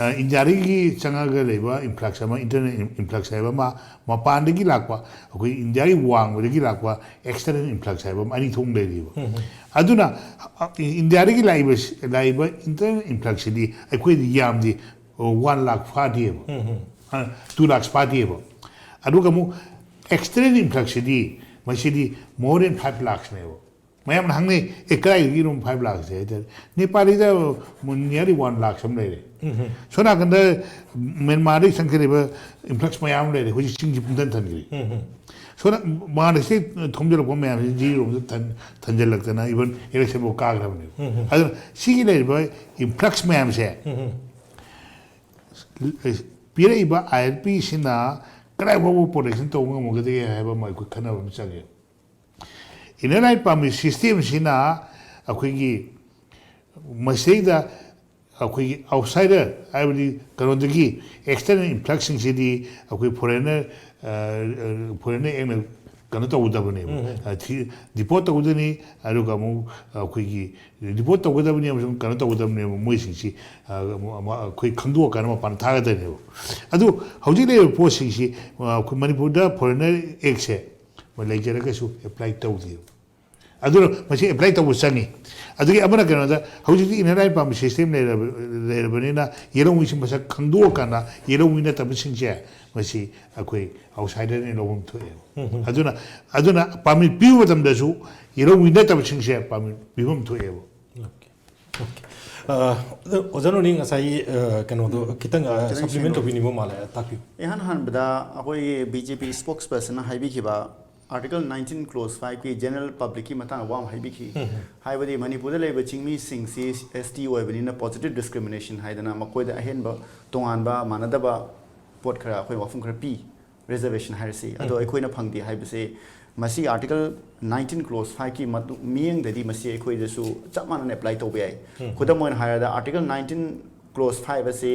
ꯑ, ꯏꯟꯗꯤꯌꯥꯗꯒꯤ ꯆꯪꯉꯒ ꯂꯩꯕ influx ꯑꯃ, internal influx ꯍꯥꯏꯕ ꯑꯃ, ꯃꯄꯥꯟꯗꯒꯤ ꯂꯥꯛꯄ, ꯑꯩꯈꯣꯏ ꯏꯟꯗꯤꯌꯥꯒꯤ ꯋꯥꯡꯃꯗꯒꯤ ꯂꯥꯛꯄ external influx ꯍꯥꯏꯕ ꯑꯃ, ꯑꯅꯤ ꯊꯣꯛꯅ ꯂꯩꯔꯤꯕ꯫ ꯑꯗꯨꯅ, ꯑ, ꯏꯟꯗꯤꯌꯥꯗꯒꯤ ꯂꯥꯛꯏꯕ, ꯂꯥꯛꯏꯕ internal influxꯁꯤꯗꯤ ꯑꯩꯈꯣꯏꯗꯤ ꯌꯥꯝꯗꯤ, ꯑ, one lakh ꯐꯥꯗꯦꯕ꯫ ꯑ, two lakhs ꯐꯥꯗꯦꯕ꯫ ꯑꯗꯨꯒ ꯑꯃꯨꯛ external influxꯁꯤꯗꯤ, ꯃꯁꯤꯗꯤ more than five lakhsꯅꯦꯕ꯫ ꯃꯌꯥꯝꯅ ꯍꯪꯅꯩ, "ꯑꯦ, ꯀꯗꯥꯏꯗꯒꯤꯅꯣ five lakhsꯁꯦ?" ꯍꯥꯏꯇꯥꯔꯦ꯫ ꯅꯦꯄꯥꯂꯤꯗ nearly one lakh ꯑꯃ ꯂꯩꯔꯦ꯫ ꯁꯣꯝ ꯅꯥꯀꯟꯗ ꯃ꯭ꯌꯥꯟꯃꯥꯔꯗꯒꯤ ꯆꯪꯈꯠꯂꯤꯕ influx ꯃꯌꯥꯝ ꯑꯃ ꯂꯩꯔꯦ꯫ ꯍꯧꯖꯤꯛ ꯆꯤꯡꯁꯤ ꯄꯨꯡꯊꯟ ꯊꯟꯈ꯭ꯔꯦ꯫ ꯁꯣꯝ ꯅꯥ-, ꯕꯪꯒ꯭ꯂꯥꯗꯦꯁꯇꯒꯤ ꯊꯣꯝꯖꯤꯜꯂꯛꯄ ꯃꯌꯥꯝꯁꯤ ꯖꯤꯔꯤꯔꯣꯝꯗ ꯊꯟ-, ꯊꯟꯖꯜꯂꯛꯇꯅ even electionꯐꯥꯎ ꯀꯥꯈ꯭ꯔꯕꯅꯦꯕ꯫ ꯑꯗꯨꯅ ꯁꯤꯒꯤ ꯂꯩꯔꯤꯕ influx ꯃꯌꯥꯝꯁꯦ ꯄꯤꯔꯛꯏꯕ ꯑꯥꯏ ꯑꯦꯜ ꯄꯤꯁꯤꯅ ꯀꯗꯥꯏ ꯐꯥꯎꯕ ꯄ꯭ꯔꯣꯇꯦꯛꯁꯟ ꯇꯧꯕ ꯉꯝꯒꯗꯒꯦ ꯍꯥꯏꯕ ꯑꯃ ꯑꯩꯈꯣꯏ ꯈꯟꯅꯕ ꯑꯃ ꯆꯪꯉꯦ꯫ ꯏꯟꯅꯔ ꯂꯥꯏꯟ ꯄꯥꯔꯃꯤꯠ ꯁꯤꯁꯇꯦꯝꯁꯤꯅ ꯑꯩꯈꯣꯏꯒꯤ ꯃꯁꯤꯗꯩꯗ ꯑꯩꯈꯣꯏꯒꯤ ꯑꯥꯎꯠꯁꯥꯏꯗꯔ, ꯍꯥꯏꯕꯗꯤ ꯀꯩꯅꯣꯗꯒꯤ ꯑꯦꯛꯁꯇꯔꯅꯦꯜ ꯏꯟꯐ꯭ꯂꯛꯁꯁꯤꯡꯁꯤꯗꯤ ꯑꯩꯈꯣꯏ ꯐꯣꯔꯦꯟꯅꯔ, ꯐꯣꯔꯦꯟꯅꯔ ꯑꯦꯛꯅ ꯀꯩꯅꯣ ꯇꯧꯒꯗꯕꯅꯦꯕ, ꯗꯤꯄꯣꯔꯠ ꯇꯧꯒꯗꯕꯅꯤ꯫ ꯑꯗꯨꯒ ꯑꯃꯨꯛ ꯑꯩꯈꯣꯏꯒꯤ ꯗꯤꯄꯣꯔꯠ ꯇꯧꯒꯗꯕꯅꯤ ꯑꯃꯁꯨꯡ ꯀꯩꯅꯣ ꯇꯧꯒꯗꯕꯅꯦꯕ, ꯃꯣꯏꯁꯤꯡꯁꯤ ꯑꯩꯈꯣꯏ ꯈꯪꯗꯣꯛꯑꯀꯥꯟꯗ ꯃꯄꯥꯟ ꯊꯥꯒꯗꯕꯅꯦꯕ꯫ ꯑꯗꯨ ꯍꯧꯖꯤꯛ ꯂꯩꯔꯤꯕ ꯄꯣꯠꯁꯤꯡꯁꯤ ꯑꯩꯈꯣꯏ ꯃꯅꯤꯄꯨꯔꯗ ꯐꯣꯔꯦꯟꯅꯔ ꯑꯦꯛꯁꯦ ꯂꯩꯖꯔꯒꯁꯨ ꯑꯦꯄ꯭ꯂꯥꯏ ꯇꯧꯗꯦꯕ꯫ ꯑꯗꯨꯅ ꯃꯁꯤ ꯑꯦꯄ꯭ꯂꯥꯏ ꯇꯧꯕ ꯆꯪꯉꯤ꯫ ꯑꯗꯨꯒꯤ ꯑꯃꯅ ꯀꯩꯅꯣꯗ, ꯍꯧꯖꯤꯛꯇꯤ ꯏꯟꯅꯔ ꯂꯥꯏꯟ ꯄꯥꯔꯃꯤꯠ ꯁꯤꯁꯇꯦꯝ ꯂꯩꯔꯕ-, ꯂꯩꯔꯕꯅꯤꯅ ꯌꯦꯂꯣꯡ ꯃꯤꯁꯤ ꯃꯁꯛ ꯈꯪꯗꯣꯛꯑꯀꯥꯟꯗ ꯌꯦꯂꯣꯡ ꯃꯤ ꯅꯠꯇꯕꯁꯤꯡꯁꯦ ꯃꯁꯤ ꯑꯩꯈꯣꯏ ꯑꯥꯎꯠꯁꯥꯏꯗꯔꯅ ꯂꯧꯐꯝ ꯊꯣꯛꯑꯦꯕ꯫ ꯑꯗꯨꯅ, ꯑꯗꯨꯅ ꯄꯥꯔꯃꯤꯠ ꯄꯤꯕ ꯃꯇꯝꯗꯁꯨ ꯌꯦꯂꯣꯡ ꯃꯤ ꯅꯠꯇꯕꯁꯤꯡꯁꯦ ꯄꯥꯔꯃꯤꯠ ꯄꯤꯐꯝ ꯊꯣꯛꯑꯦꯕ꯫ ꯑꯣꯀꯦ꯫ ꯑꯣꯀꯦ꯫ ꯑ, ꯑꯣꯖꯥ ꯅꯣꯅꯤ ꯉꯁꯥꯏ, ꯑ, ꯀꯩꯅꯣꯗꯣ ꯈꯤꯇꯪ, ꯑ, ꯈꯤꯇꯪ ꯁꯄ꯭ꯂꯤꯃꯦꯟ ꯁꯦꯝꯗꯣꯛ- ꯇꯧꯕꯤꯅꯤꯡꯕ ꯃꯥꯜꯂꯦ, ꯇꯥꯛꯄꯤꯌꯨ꯫ ꯏꯍꯥꯟ ꯍꯥꯟꯕꯗ ꯑꯩꯈꯣꯏꯒꯤ ꯕꯤ ꯖꯦ ꯄꯤ ꯁ꯭ꯄꯣꯛꯁ ꯄꯔꯁꯟꯅ ꯍꯥꯏꯕꯤꯈꯤꯕ ꯑꯥꯔꯇꯤꯀꯜ ꯅꯥꯏꯟꯇꯤꯟ ꯀ꯭ꯂꯣꯖ ꯐꯥꯏꯚꯀꯤ ꯖꯦꯅꯔꯦꯜ ꯄꯕ꯭ꯂꯤꯛꯀꯤ ꯃꯇꯥꯡꯗ ꯋꯥ ꯑꯃ ꯍꯥꯏꯕꯤꯈꯤ꯫ ꯍꯥꯏꯕꯗꯤ ꯃꯅꯤꯄꯨꯔꯗ ꯂꯩꯕ ꯆꯤꯡꯃꯤꯁꯤꯡꯁꯤ ꯑꯦꯁ ꯇꯤ ꯑꯣꯏꯕꯅꯤꯅ ꯄꯣꯖꯤꯇꯤꯚ ꯗꯤꯁꯀ꯭ꯔꯤꯃꯤꯅꯦꯁꯟ ꯍꯥꯏꯗꯅ ꯃꯈꯣꯏꯗ ꯑꯍꯦꯟꯕ ꯇꯣꯉꯥꯟꯕ ꯃꯥꯟꯅꯗꯕ ꯄꯣꯠ ꯈꯔ, ꯑꯩꯈꯣꯏ ꯋꯥꯐꯝ ꯈꯔ ꯄꯤ, ꯔꯤꯖꯔꯕꯦꯁꯟ ꯍꯥꯏꯔꯁꯤ꯫ ꯑꯗꯣ ꯑꯩꯈꯣꯏꯅ ꯐꯪꯗꯦ ꯍꯥꯏꯕꯁꯦ ꯃꯁꯤ ꯑꯥꯔꯇꯤꯀꯜ ꯅꯥꯏꯟꯇꯤꯟ ꯀ꯭ꯂꯣꯖ ꯐꯥꯏꯚꯀꯤ ꯃꯇꯨꯡ, ꯃꯤꯠꯌꯦꯡꯗꯗꯤ ꯃꯁꯤ ꯑꯩꯈꯣꯏꯗꯁꯨ ꯆꯞ ꯃꯥꯟꯅꯅ ꯑꯦꯄ꯭ꯂꯥꯏ ꯇꯧꯕ ꯌꯥꯏ꯫ ꯈꯨꯗꯝ ꯑꯣꯏꯅ ꯍꯥꯏꯔꯕꯗ ꯑꯥꯔꯇꯤꯀꯜ ꯅꯥꯏꯟꯇꯤꯟ ꯀ꯭ꯂꯣꯖ ꯐꯥꯏꯚ ꯑꯁꯤ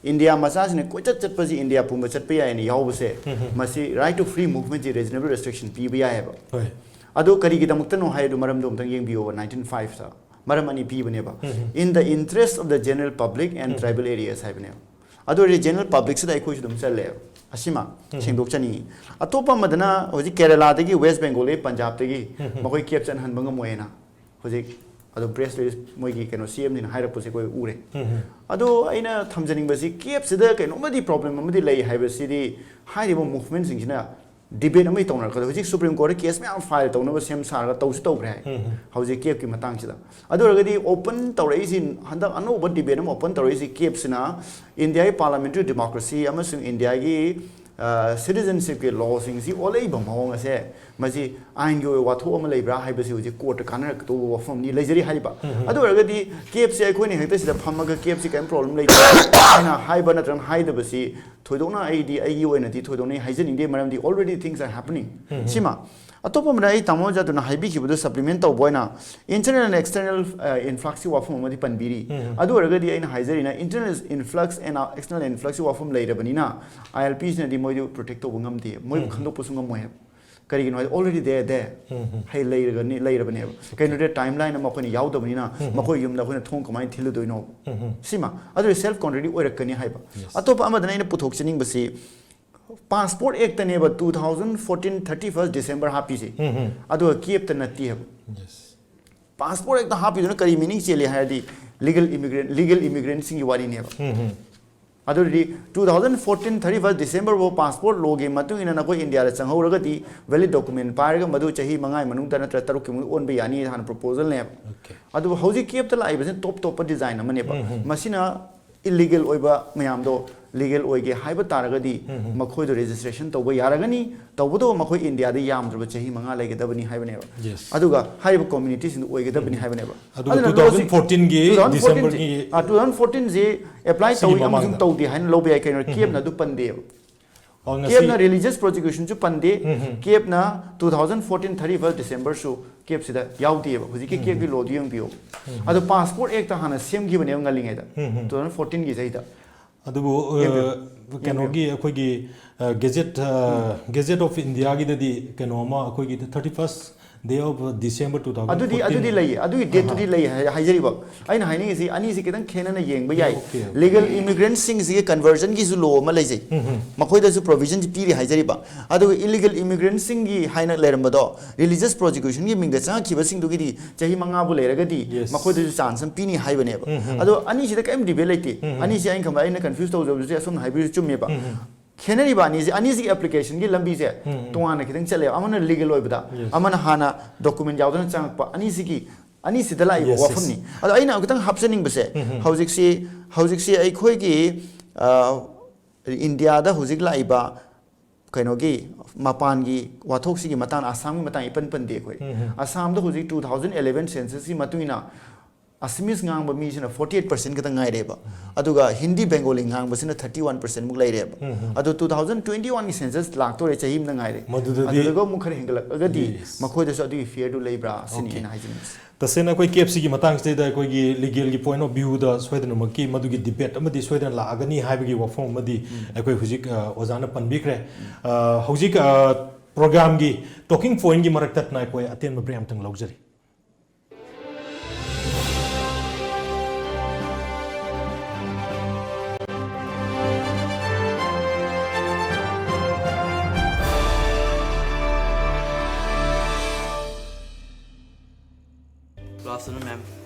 ꯏꯟꯗꯤꯌꯥ ꯃꯆꯥꯁꯤꯡꯅ ꯀꯣꯏꯆꯠ ꯆꯠꯄꯁꯤ ꯏꯟꯗꯤꯌꯥ ꯄꯨꯝꯕ ꯆꯠꯄ ꯌꯥꯏꯅ ꯌꯥꯎꯕꯁꯦ, ꯃꯁꯤ ꯔꯥꯏꯠ ꯇꯨ ꯐ꯭ꯔꯤ ꯃꯨꯚꯃꯦꯟꯠꯁꯤ ꯔꯤꯖꯅꯦꯕꯜ ꯔꯦꯁꯇ꯭ꯔꯤꯛꯁꯟ ꯄꯤꯕ ꯌꯥꯏꯑꯕ꯫ ꯍꯣꯏ꯫ ꯑꯗꯨ ꯀꯔꯤꯒꯤꯗꯃꯛꯇꯅꯣ ꯍꯥꯏꯗꯨ ꯃꯔꯝꯗꯣ ꯑꯝꯇꯪ ꯌꯦꯡꯕꯤꯌꯣꯕ ꯅꯥꯏꯟꯇꯤꯟ ꯐꯥꯏꯚꯇ꯫ ꯃꯔꯝ ꯑꯅꯤ ꯄꯤꯕꯅꯦꯕ꯫ In the interest of the general public and tribal areas ꯍꯥꯏꯕꯅꯦꯕ꯫ ꯑꯗꯨ ꯑꯣꯏꯔꯗꯤ ꯖꯦꯅꯔꯦꯜ ꯄꯕ꯭ꯂꯤꯛꯁꯤꯗ ꯑꯩꯈꯣꯏꯁꯨ ꯑꯗꯨꯝ ꯆꯜꯂꯦꯕ꯫ ꯑꯁꯤꯃ ꯁꯦꯡꯗꯣꯛꯆꯅꯤꯡꯉꯤ꯫ ꯑꯇꯣꯞꯄ ꯑꯃꯗꯅ ꯍꯧꯖꯤꯛ ꯀꯦꯔꯦꯂꯥꯗꯒꯤ, ꯋꯦꯁ ꯕꯦꯡꯒꯣꯜꯗꯒꯤ, ꯄꯟꯖꯥꯕꯇꯒꯤ ꯃꯈꯣꯏ ꯀꯦꯞ ꯆꯟꯍꯟꯕ ꯉꯝꯃꯣꯏꯅ ꯍꯧꯖꯤꯛ ꯑꯗꯨꯝ ꯄ꯭ꯔꯦꯁ ꯔꯤꯂꯤꯁ ꯃꯣꯏꯒꯤ ꯀꯩꯅꯣ ꯁꯤ ꯑꯦꯝꯅ ꯍꯥꯏꯔꯛꯄꯁꯦ ꯑꯩꯈꯣꯏ ꯎꯔꯦ꯫ ꯑꯗꯣ ꯑꯩꯅ ꯊꯝꯖꯅꯤꯡꯕꯁꯤ ꯀꯦꯞꯁꯤꯗ ꯀꯩꯅꯣꯝꯃꯗꯤ ꯄ꯭ꯔꯣꯕ꯭ꯂꯦꯝ ꯑꯃꯗꯤ ꯂꯩ ꯍꯥꯏꯕꯁꯤꯗꯤ ꯍꯥꯏꯔꯤꯕ ꯃꯨꯚꯃꯦꯟꯁꯤꯡꯁꯤꯅ ꯗꯤꯕꯦꯠ ꯑꯃ ꯇꯧꯅꯔꯛꯀꯗ ꯍꯧꯖꯤꯛ ꯁꯨꯄ꯭ꯔꯤꯝ ꯀꯣꯔꯠꯇ ꯀꯦꯁ ꯃꯌꯥꯝ ꯐꯥꯏꯜ ꯇꯧꯅꯕ ꯁꯦꯝ ꯁꯥꯔꯒ ꯇꯧꯁꯨ ꯇꯧꯈ꯭ꯔꯦ ꯍꯥꯏ꯫ ꯍꯧꯖꯤꯛ ꯀꯦꯞꯀꯤ ꯃꯇꯥꯡꯁꯤꯗ꯫ ꯑꯗꯨ ꯑꯣꯏꯔꯒꯗꯤ ꯑꯣꯄꯟ ꯇꯧꯔꯛꯏꯁꯤ, ꯍꯟꯗꯛ ꯑꯅꯧꯕ ꯗꯤꯕꯦꯠ ꯑꯃ ꯑꯣꯄꯟ ꯇꯧꯔꯛꯏꯁꯤ ꯀꯦꯞꯁꯤꯅ ꯏꯟꯗꯤꯌꯥꯒꯤ ꯄꯥꯔꯂꯥꯃꯦꯟꯇꯔꯤ ꯗꯦꯃꯣꯀ꯭ꯔꯦꯁꯤ ꯑꯃꯁꯨꯡ ꯏꯟꯗꯤꯌꯥꯒꯤ ꯁꯤꯇꯤꯖꯟꯁꯤꯞꯀꯤ ꯂꯣꯁꯤꯡꯁꯤ ꯑꯣꯜꯂꯛꯏꯕ ꯃꯑꯣꯡ ꯑꯁꯦ, ꯃꯁꯤ ꯑꯥꯏꯟꯒꯤ ꯑꯣꯏꯕ ꯋꯥꯊꯣꯛ ꯑꯃ ꯂꯩꯕ꯭ꯔꯥ ꯍꯥꯏꯕꯁꯤ ꯍꯧꯖꯤꯛ ꯀꯣꯔꯠꯇ ꯀꯥꯟꯅꯔꯛꯀꯗꯧꯕ ꯋꯥꯐꯝꯅꯤ ꯂꯩꯖꯔꯤ ꯍꯥꯏꯔꯤꯕ꯫ ꯑꯗꯨ ꯑꯣꯏꯔꯒꯗꯤ ꯀꯦꯞꯁꯦ ꯑꯩꯈꯣꯏꯅ ꯍꯦꯛꯇ ꯁꯤꯗ ꯐꯝꯃꯒ ꯀꯦꯞꯁꯤ ꯀꯔꯤꯝ ꯄ꯭ꯔꯣꯕ꯭ꯂꯦꯝ ꯂꯩꯇꯦ ꯍꯥꯏꯅ ꯍꯥꯏꯕ ꯅꯠꯇ꯭ꯔꯒ ꯍꯥꯏꯗꯕꯁꯤ ꯊꯣꯏꯗꯣꯛꯅ ꯑꯩꯗꯤ, ꯑꯩꯒꯤ ꯑꯣꯏꯅꯗꯤ ꯊꯣꯏꯗꯣꯛꯅ ꯍꯥꯏꯖꯅꯤꯡꯗꯦ, ꯃꯔꯝꯗꯤ already things are happening꯫ ꯁꯤꯃ ꯑꯇꯣꯞꯄ ꯑꯃꯅ ꯑꯩ ꯇꯥꯃꯣ ꯖꯥꯗꯨꯅ ꯍꯥꯏꯕꯤꯈꯤꯕꯗꯨ supplement ꯇꯧꯕ ꯑꯣꯏꯅ internal and external influxꯀꯤ ꯋꯥꯐꯝ ꯑꯃꯗꯤ ꯄꯟꯕꯤꯔꯤ꯫ ꯑꯗꯨ ꯑꯣꯏꯔꯒꯗꯤ ꯑꯩꯅ ꯍꯥꯏꯖꯔꯤꯅ internal influx and external influxꯀꯤ ꯋꯥꯐꯝ ꯂꯩꯔꯕꯅꯤꯅ, I L Pꯁꯤꯅꯗꯤ ꯃꯣꯏꯗꯨ protect ꯇꯧꯕ ꯉꯝꯗꯦ, ꯃꯣꯏꯕꯨ ꯈꯟꯗꯣꯛꯄꯁꯨ ꯉꯝꯃꯣꯏ ꯍꯥꯏꯕ꯫ ꯀꯔꯤꯒꯤꯅꯣ ꯍꯥꯏꯗꯤ already they are there꯫ ꯍꯩ ꯂꯩꯔꯒꯅꯤ, ꯂꯩꯔꯕꯅꯦꯕ꯫ ꯀꯩꯅꯣꯗꯤ time line ꯑꯃ ꯑꯩꯈꯣꯏꯅ ꯌꯥꯎꯗꯕꯅꯤꯅ ꯃꯈꯣꯏ ꯌꯨꯝꯗ ꯑꯩꯈꯣꯏꯅ ꯊꯣꯡ ꯀꯃꯥꯏꯅ ꯊꯤꯜꯂꯨꯗꯣꯏꯅꯣ? ꯁꯤꯃ ꯑꯗꯨꯗꯤ self contradict ꯑꯣꯏꯔꯛꯀꯅꯤ ꯍꯥꯏꯕ꯫ ꯑꯇꯣꯞꯄ ꯑꯃꯗꯅ ꯑꯩꯅ ꯄꯨꯊꯣꯛꯆꯅꯤꯡꯕꯁꯤ, Passport Actꯅꯦꯕ two thousand fourteen thirty first December ꯍꯥꯞꯄꯤꯁꯦ, ꯑꯗꯨꯒ ꯀꯦꯞꯇ ꯅꯠꯇꯦ ꯍꯥꯏꯕ꯫ Passport Actꯇ ꯍꯥꯞꯄꯤꯗꯨꯅ ꯀꯔꯤ meaning ꯆꯦꯜꯂꯤ ꯍꯥꯏꯔꯗꯤ, legal immigrant, legal immigrantꯁꯤꯡꯒꯤ ꯋꯥꯔꯤꯅꯦꯕ꯫ ꯑꯗꯨꯗꯤ two thousand fourteen thirty first December ꯐꯥꯎ passport lawꯒꯤ ꯃꯇꯨꯡ ꯏꯟꯅ ꯅꯈꯣꯏ ꯏꯟꯗꯤꯌꯥꯗ ꯆꯪꯍꯧꯔꯒꯗꯤ valid document ꯄꯥꯏꯔꯒ ꯃꯗꯨ ꯆꯍꯤ ꯃꯉꯥꯒꯤ ꯃꯅꯨꯡꯗ ꯅꯠꯇ꯭ꯔꯒ ꯇꯔꯨꯛꯀꯤ ꯃꯅꯨꯡꯗ ꯑꯣꯟꯕ ꯌꯥꯅꯤ ꯍꯥꯟꯅ proposalꯅꯦꯕ꯫ ꯑꯗꯨꯕꯨ ꯍꯧꯖꯤꯛ ꯀꯦꯞꯇ ꯂꯥꯛꯏꯕꯁꯤꯅ top ꯇꯣꯞꯄ design ꯑꯃꯅꯦꯕ꯫ ꯃꯁꯤꯅ illegal ꯑꯣꯏꯕ ꯃꯌꯥꯝꯗꯣ legal ꯑꯣꯏꯒꯦ ꯍꯥꯏꯕ ꯇꯥꯔꯒꯗꯤ ꯃꯈꯣꯏꯗꯣ registration ꯇꯧꯕ ꯌꯥꯔꯒꯅꯤ꯫ ꯇꯧꯕꯇꯕꯨ ꯃꯈꯣꯏ ꯏꯟꯗꯤꯌꯥꯗ ꯌꯥꯝꯗ꯭ꯔꯕ ꯆꯍꯤ ꯃꯉꯥ ꯂꯩꯒꯗꯕꯅꯤ ꯍꯥꯏꯕꯅꯦꯕ꯫ ꯑꯗꯨꯒ ꯍꯥꯏꯔꯤꯕ communityꯁꯤꯡꯗꯨ ꯑꯣꯏꯒꯗꯕꯅꯤ ꯍꯥꯏꯕꯅꯦꯕ꯫ ꯑꯗꯨꯒ ꯑꯗꯨꯅ two thousand fourteen ꯒꯤ two thousand fourteen December ꯒꯤ apply ꯁꯤꯒꯤ ꯇꯧꯏ ꯑꯃꯁꯨꯡ ꯃꯃꯥꯡꯗ꯫ ꯇꯧꯗꯦ ꯍꯥꯏꯅ ꯂꯧꯕ ꯌꯥꯏ꯫ ꯀꯩꯅꯣ, ꯀꯦꯞꯅ ꯑꯗꯨ ꯄꯟꯗꯦꯕ꯫ ꯑꯣ, ꯉꯁꯤ ꯀꯦꯞꯅ religious persecutionꯁꯨ ꯄꯟꯗꯦ꯫ ꯀꯦꯞꯅ two thousand fourteen thirty first Decemberꯁꯨ ꯀꯦꯞꯁꯤꯗ ꯌꯥꯎꯗꯦꯕ꯫ ꯍꯧꯖꯤꯛꯀꯤ ꯀꯦꯞꯀꯤ lawꯗꯨ ꯌꯦꯡꯕꯤꯌꯨ꯫ ꯑꯗꯣ Passport Actꯇ ꯍꯥꯟꯅ ꯁꯦꯝꯈꯤꯕꯅꯦꯕ ꯉꯜꯂꯤꯉꯩꯗ, two thousand fourteen ꯒꯤ ꯆꯍꯤꯗ꯫ ꯑꯗꯨꯕꯨ, ꯑ, ꯌꯦꯡꯕꯤꯌꯨ꯫ ꯀꯩꯅꯣꯒꯤ ꯑꯩꯈꯣꯏꯒꯤ, ꯑ, Gazette, ꯑ, Gazette of Indiaꯒꯤꯗꯗꯤ ꯀꯩꯅꯣ ꯑꯃ ꯑꯩꯈꯣꯏꯒꯤ thirty first day of December two thousand fourteen ꯑꯗꯨꯗꯤ, ꯑꯗꯨꯗꯤ ꯂꯩꯌꯦ, ꯑꯗꯨꯒꯤ dateꯇꯨꯗꯤ ꯂꯩ ꯍꯥꯏ-, ꯍꯥꯏꯖꯔꯤꯕ꯫ ꯑꯩꯅ ꯍꯥꯏꯅꯤꯡꯉꯤꯁꯤ ꯑꯅꯤꯁꯤ ꯈꯤꯇꯪ ꯈꯦꯠꯅꯅ ꯌꯦꯡꯕ ꯌꯥꯏ꯫ Okay, okay. Legal immigrantꯁꯤꯡꯁꯤꯒꯤ conversionꯒꯤꯁꯨ law ꯑꯃ ꯂꯩꯖꯩ꯫ ꯃꯈꯣꯏꯗꯁꯨ provisionꯁꯤ ꯄꯤꯔꯤ ꯍꯥꯏꯖꯔꯤꯕ꯫ ꯑꯗꯨꯒ illegal immigrantꯁꯤꯡꯒꯤ ꯍꯥꯏꯅ ꯂꯩꯔꯝꯕꯗꯣ, religious persecutionꯒꯤ ꯃꯤꯡꯗ ꯆꯪꯉꯛꯈꯤꯕꯁꯤꯡꯗꯨꯒꯤꯗꯤ ꯆꯍꯤ ꯃꯉꯥꯕꯨ ꯂꯩꯔꯒꯗꯤ ꯃꯈꯣꯏꯗꯁꯨ chance ꯑꯃ ꯄꯤꯅꯤ ꯍꯥꯏꯕꯅꯦꯕ꯫ ꯑꯗꯣ ꯑꯅꯤꯁꯤꯗ ꯀꯔꯤꯝ debate ꯂꯩꯇꯦ꯫ ꯑꯅꯤꯁꯤ ꯑꯩꯅ ꯈꯟꯕ, ꯑꯩꯅ confuse ꯇꯧꯖꯕꯁꯦ ꯑꯁꯣꯝꯅ ꯍꯥꯏꯕꯤꯔꯤꯁꯨ ꯆꯨꯝꯃꯦꯕ꯫ ꯈꯦꯠꯅꯔꯤꯕ ꯑꯅꯤꯁꯤ, ꯑꯅꯤꯁꯤꯒꯤ applicationꯒꯤ ꯂꯝꯕꯤꯁꯦ ꯇꯣꯉꯥꯟꯅ ꯈꯤꯇꯪ ꯆꯠꯂꯦꯕ꯫ ꯑꯃꯅ legal ꯑꯣꯏꯕꯗ, ꯑꯃꯅ ꯍꯥꯟꯅ document ꯌꯥꯎꯗꯅ ꯆꯪꯉꯛꯄ꯫ ꯑꯅꯤꯁꯤꯒꯤ, ꯑꯅꯤꯁꯤꯗ ꯂꯥꯛꯏꯕ ꯋꯥꯐꯝꯅꯤ꯫ ꯑꯗꯣ ꯑꯩꯅ ꯈꯤꯇꯪ ꯍꯥꯞꯆꯅꯤꯡꯕꯁꯦ, ꯍꯧꯖꯤꯛꯁꯤ, ꯍꯧꯖꯤꯛꯁꯤ ꯑꯩꯈꯣꯏꯒꯤ, ꯑ, ꯏꯟꯗꯤꯌꯥꯗ ꯍꯧꯖꯤꯛ ꯂꯥꯛꯏꯕ ꯀꯩꯅꯣꯒꯤ ꯃꯄꯥꯟꯒꯤ ꯋꯥꯊꯣꯛꯁꯤꯒꯤ ꯃꯇꯥꯡꯗ ꯑꯁꯥꯝꯒꯤ ꯃꯇꯥꯡ ꯏꯄꯟ ꯄꯟꯗꯦ ꯑꯩꯈꯣꯏ꯫ ꯎꯝ, ꯎꯝ꯫ ꯑꯁꯥꯝꯗ ꯍꯧꯖꯤꯛ two thousand eleven censusꯀꯤ ꯃꯇꯨꯡ ꯏꯟꯅ Assamese ꯉꯥꯡꯕ ꯃꯤꯁꯤꯅ forty eight percent ꯈꯛꯇ ꯉꯥꯏꯔꯦꯕ꯫ ꯑꯗꯨꯒ Hindi Bengali ꯉꯥꯡꯕꯁꯤꯅ thirty one percent ꯃꯨꯛ ꯂꯩꯔꯦꯕ꯫ ꯎꯝ, ꯎꯝ꯫ ꯑꯗꯨ two thousand twenty oneꯒꯤ census ꯂꯥꯛꯇꯣꯔꯦ, ꯆꯍꯤ ꯑꯃꯗ ꯉꯥꯏꯔꯦ꯫ ꯃꯗꯨꯗꯗꯤ ꯑꯗꯨꯗꯨꯒ ꯑꯃꯨꯛ ꯈꯔ ꯍꯦꯟꯒꯠꯂꯛꯑꯒꯗꯤ Yes. ꯃꯈꯣꯏꯗꯁꯨ ꯑꯗꯨꯒꯤ fearꯗꯨ ꯂꯩꯕ꯭ꯔꯥ ꯁꯤꯅꯤ Okay. ꯑꯩꯅ ꯍꯥꯏꯖꯅꯤꯡꯉꯤꯁꯦ꯫ ꯇꯁꯦꯡꯅ ꯑꯩꯈꯣꯏ ꯀꯦꯞꯁꯤꯒꯤ ꯃꯇꯥꯡꯁꯤꯗꯩꯗ ꯑꯩꯈꯣꯏꯒꯤ legalꯒꯤ point of viewꯗ ꯁꯣꯏꯗꯅꯃꯛꯀꯤ ꯃꯗꯨꯒꯤ debate ꯑꯃꯗꯤ ꯁꯣꯏꯗꯅ ꯂꯥꯛꯑꯒꯅꯤ ꯍꯥꯏꯕꯒꯤ ꯋꯥꯐꯝ ꯑꯃꯗꯤ ꯎꯝ꯫ ꯑꯩꯈꯣꯏ ꯍꯧꯖꯤꯛ, ꯑ, ꯑꯣꯖꯥꯅ ꯄꯟꯕꯤꯈ꯭ꯔꯦ꯫ ꯎꯝ꯫ ꯑ, ꯍꯧꯖꯤꯛ, ꯑ, programꯒꯤ talking pointꯒꯤ ꯃꯔꯛꯇ ꯇꯠꯅ ꯑꯩꯈꯣꯏ ꯑꯇꯦꯟꯕ break ꯑꯃꯇꯪ ꯂꯧꯖꯔꯤ꯫ Good afternoon, ma'am.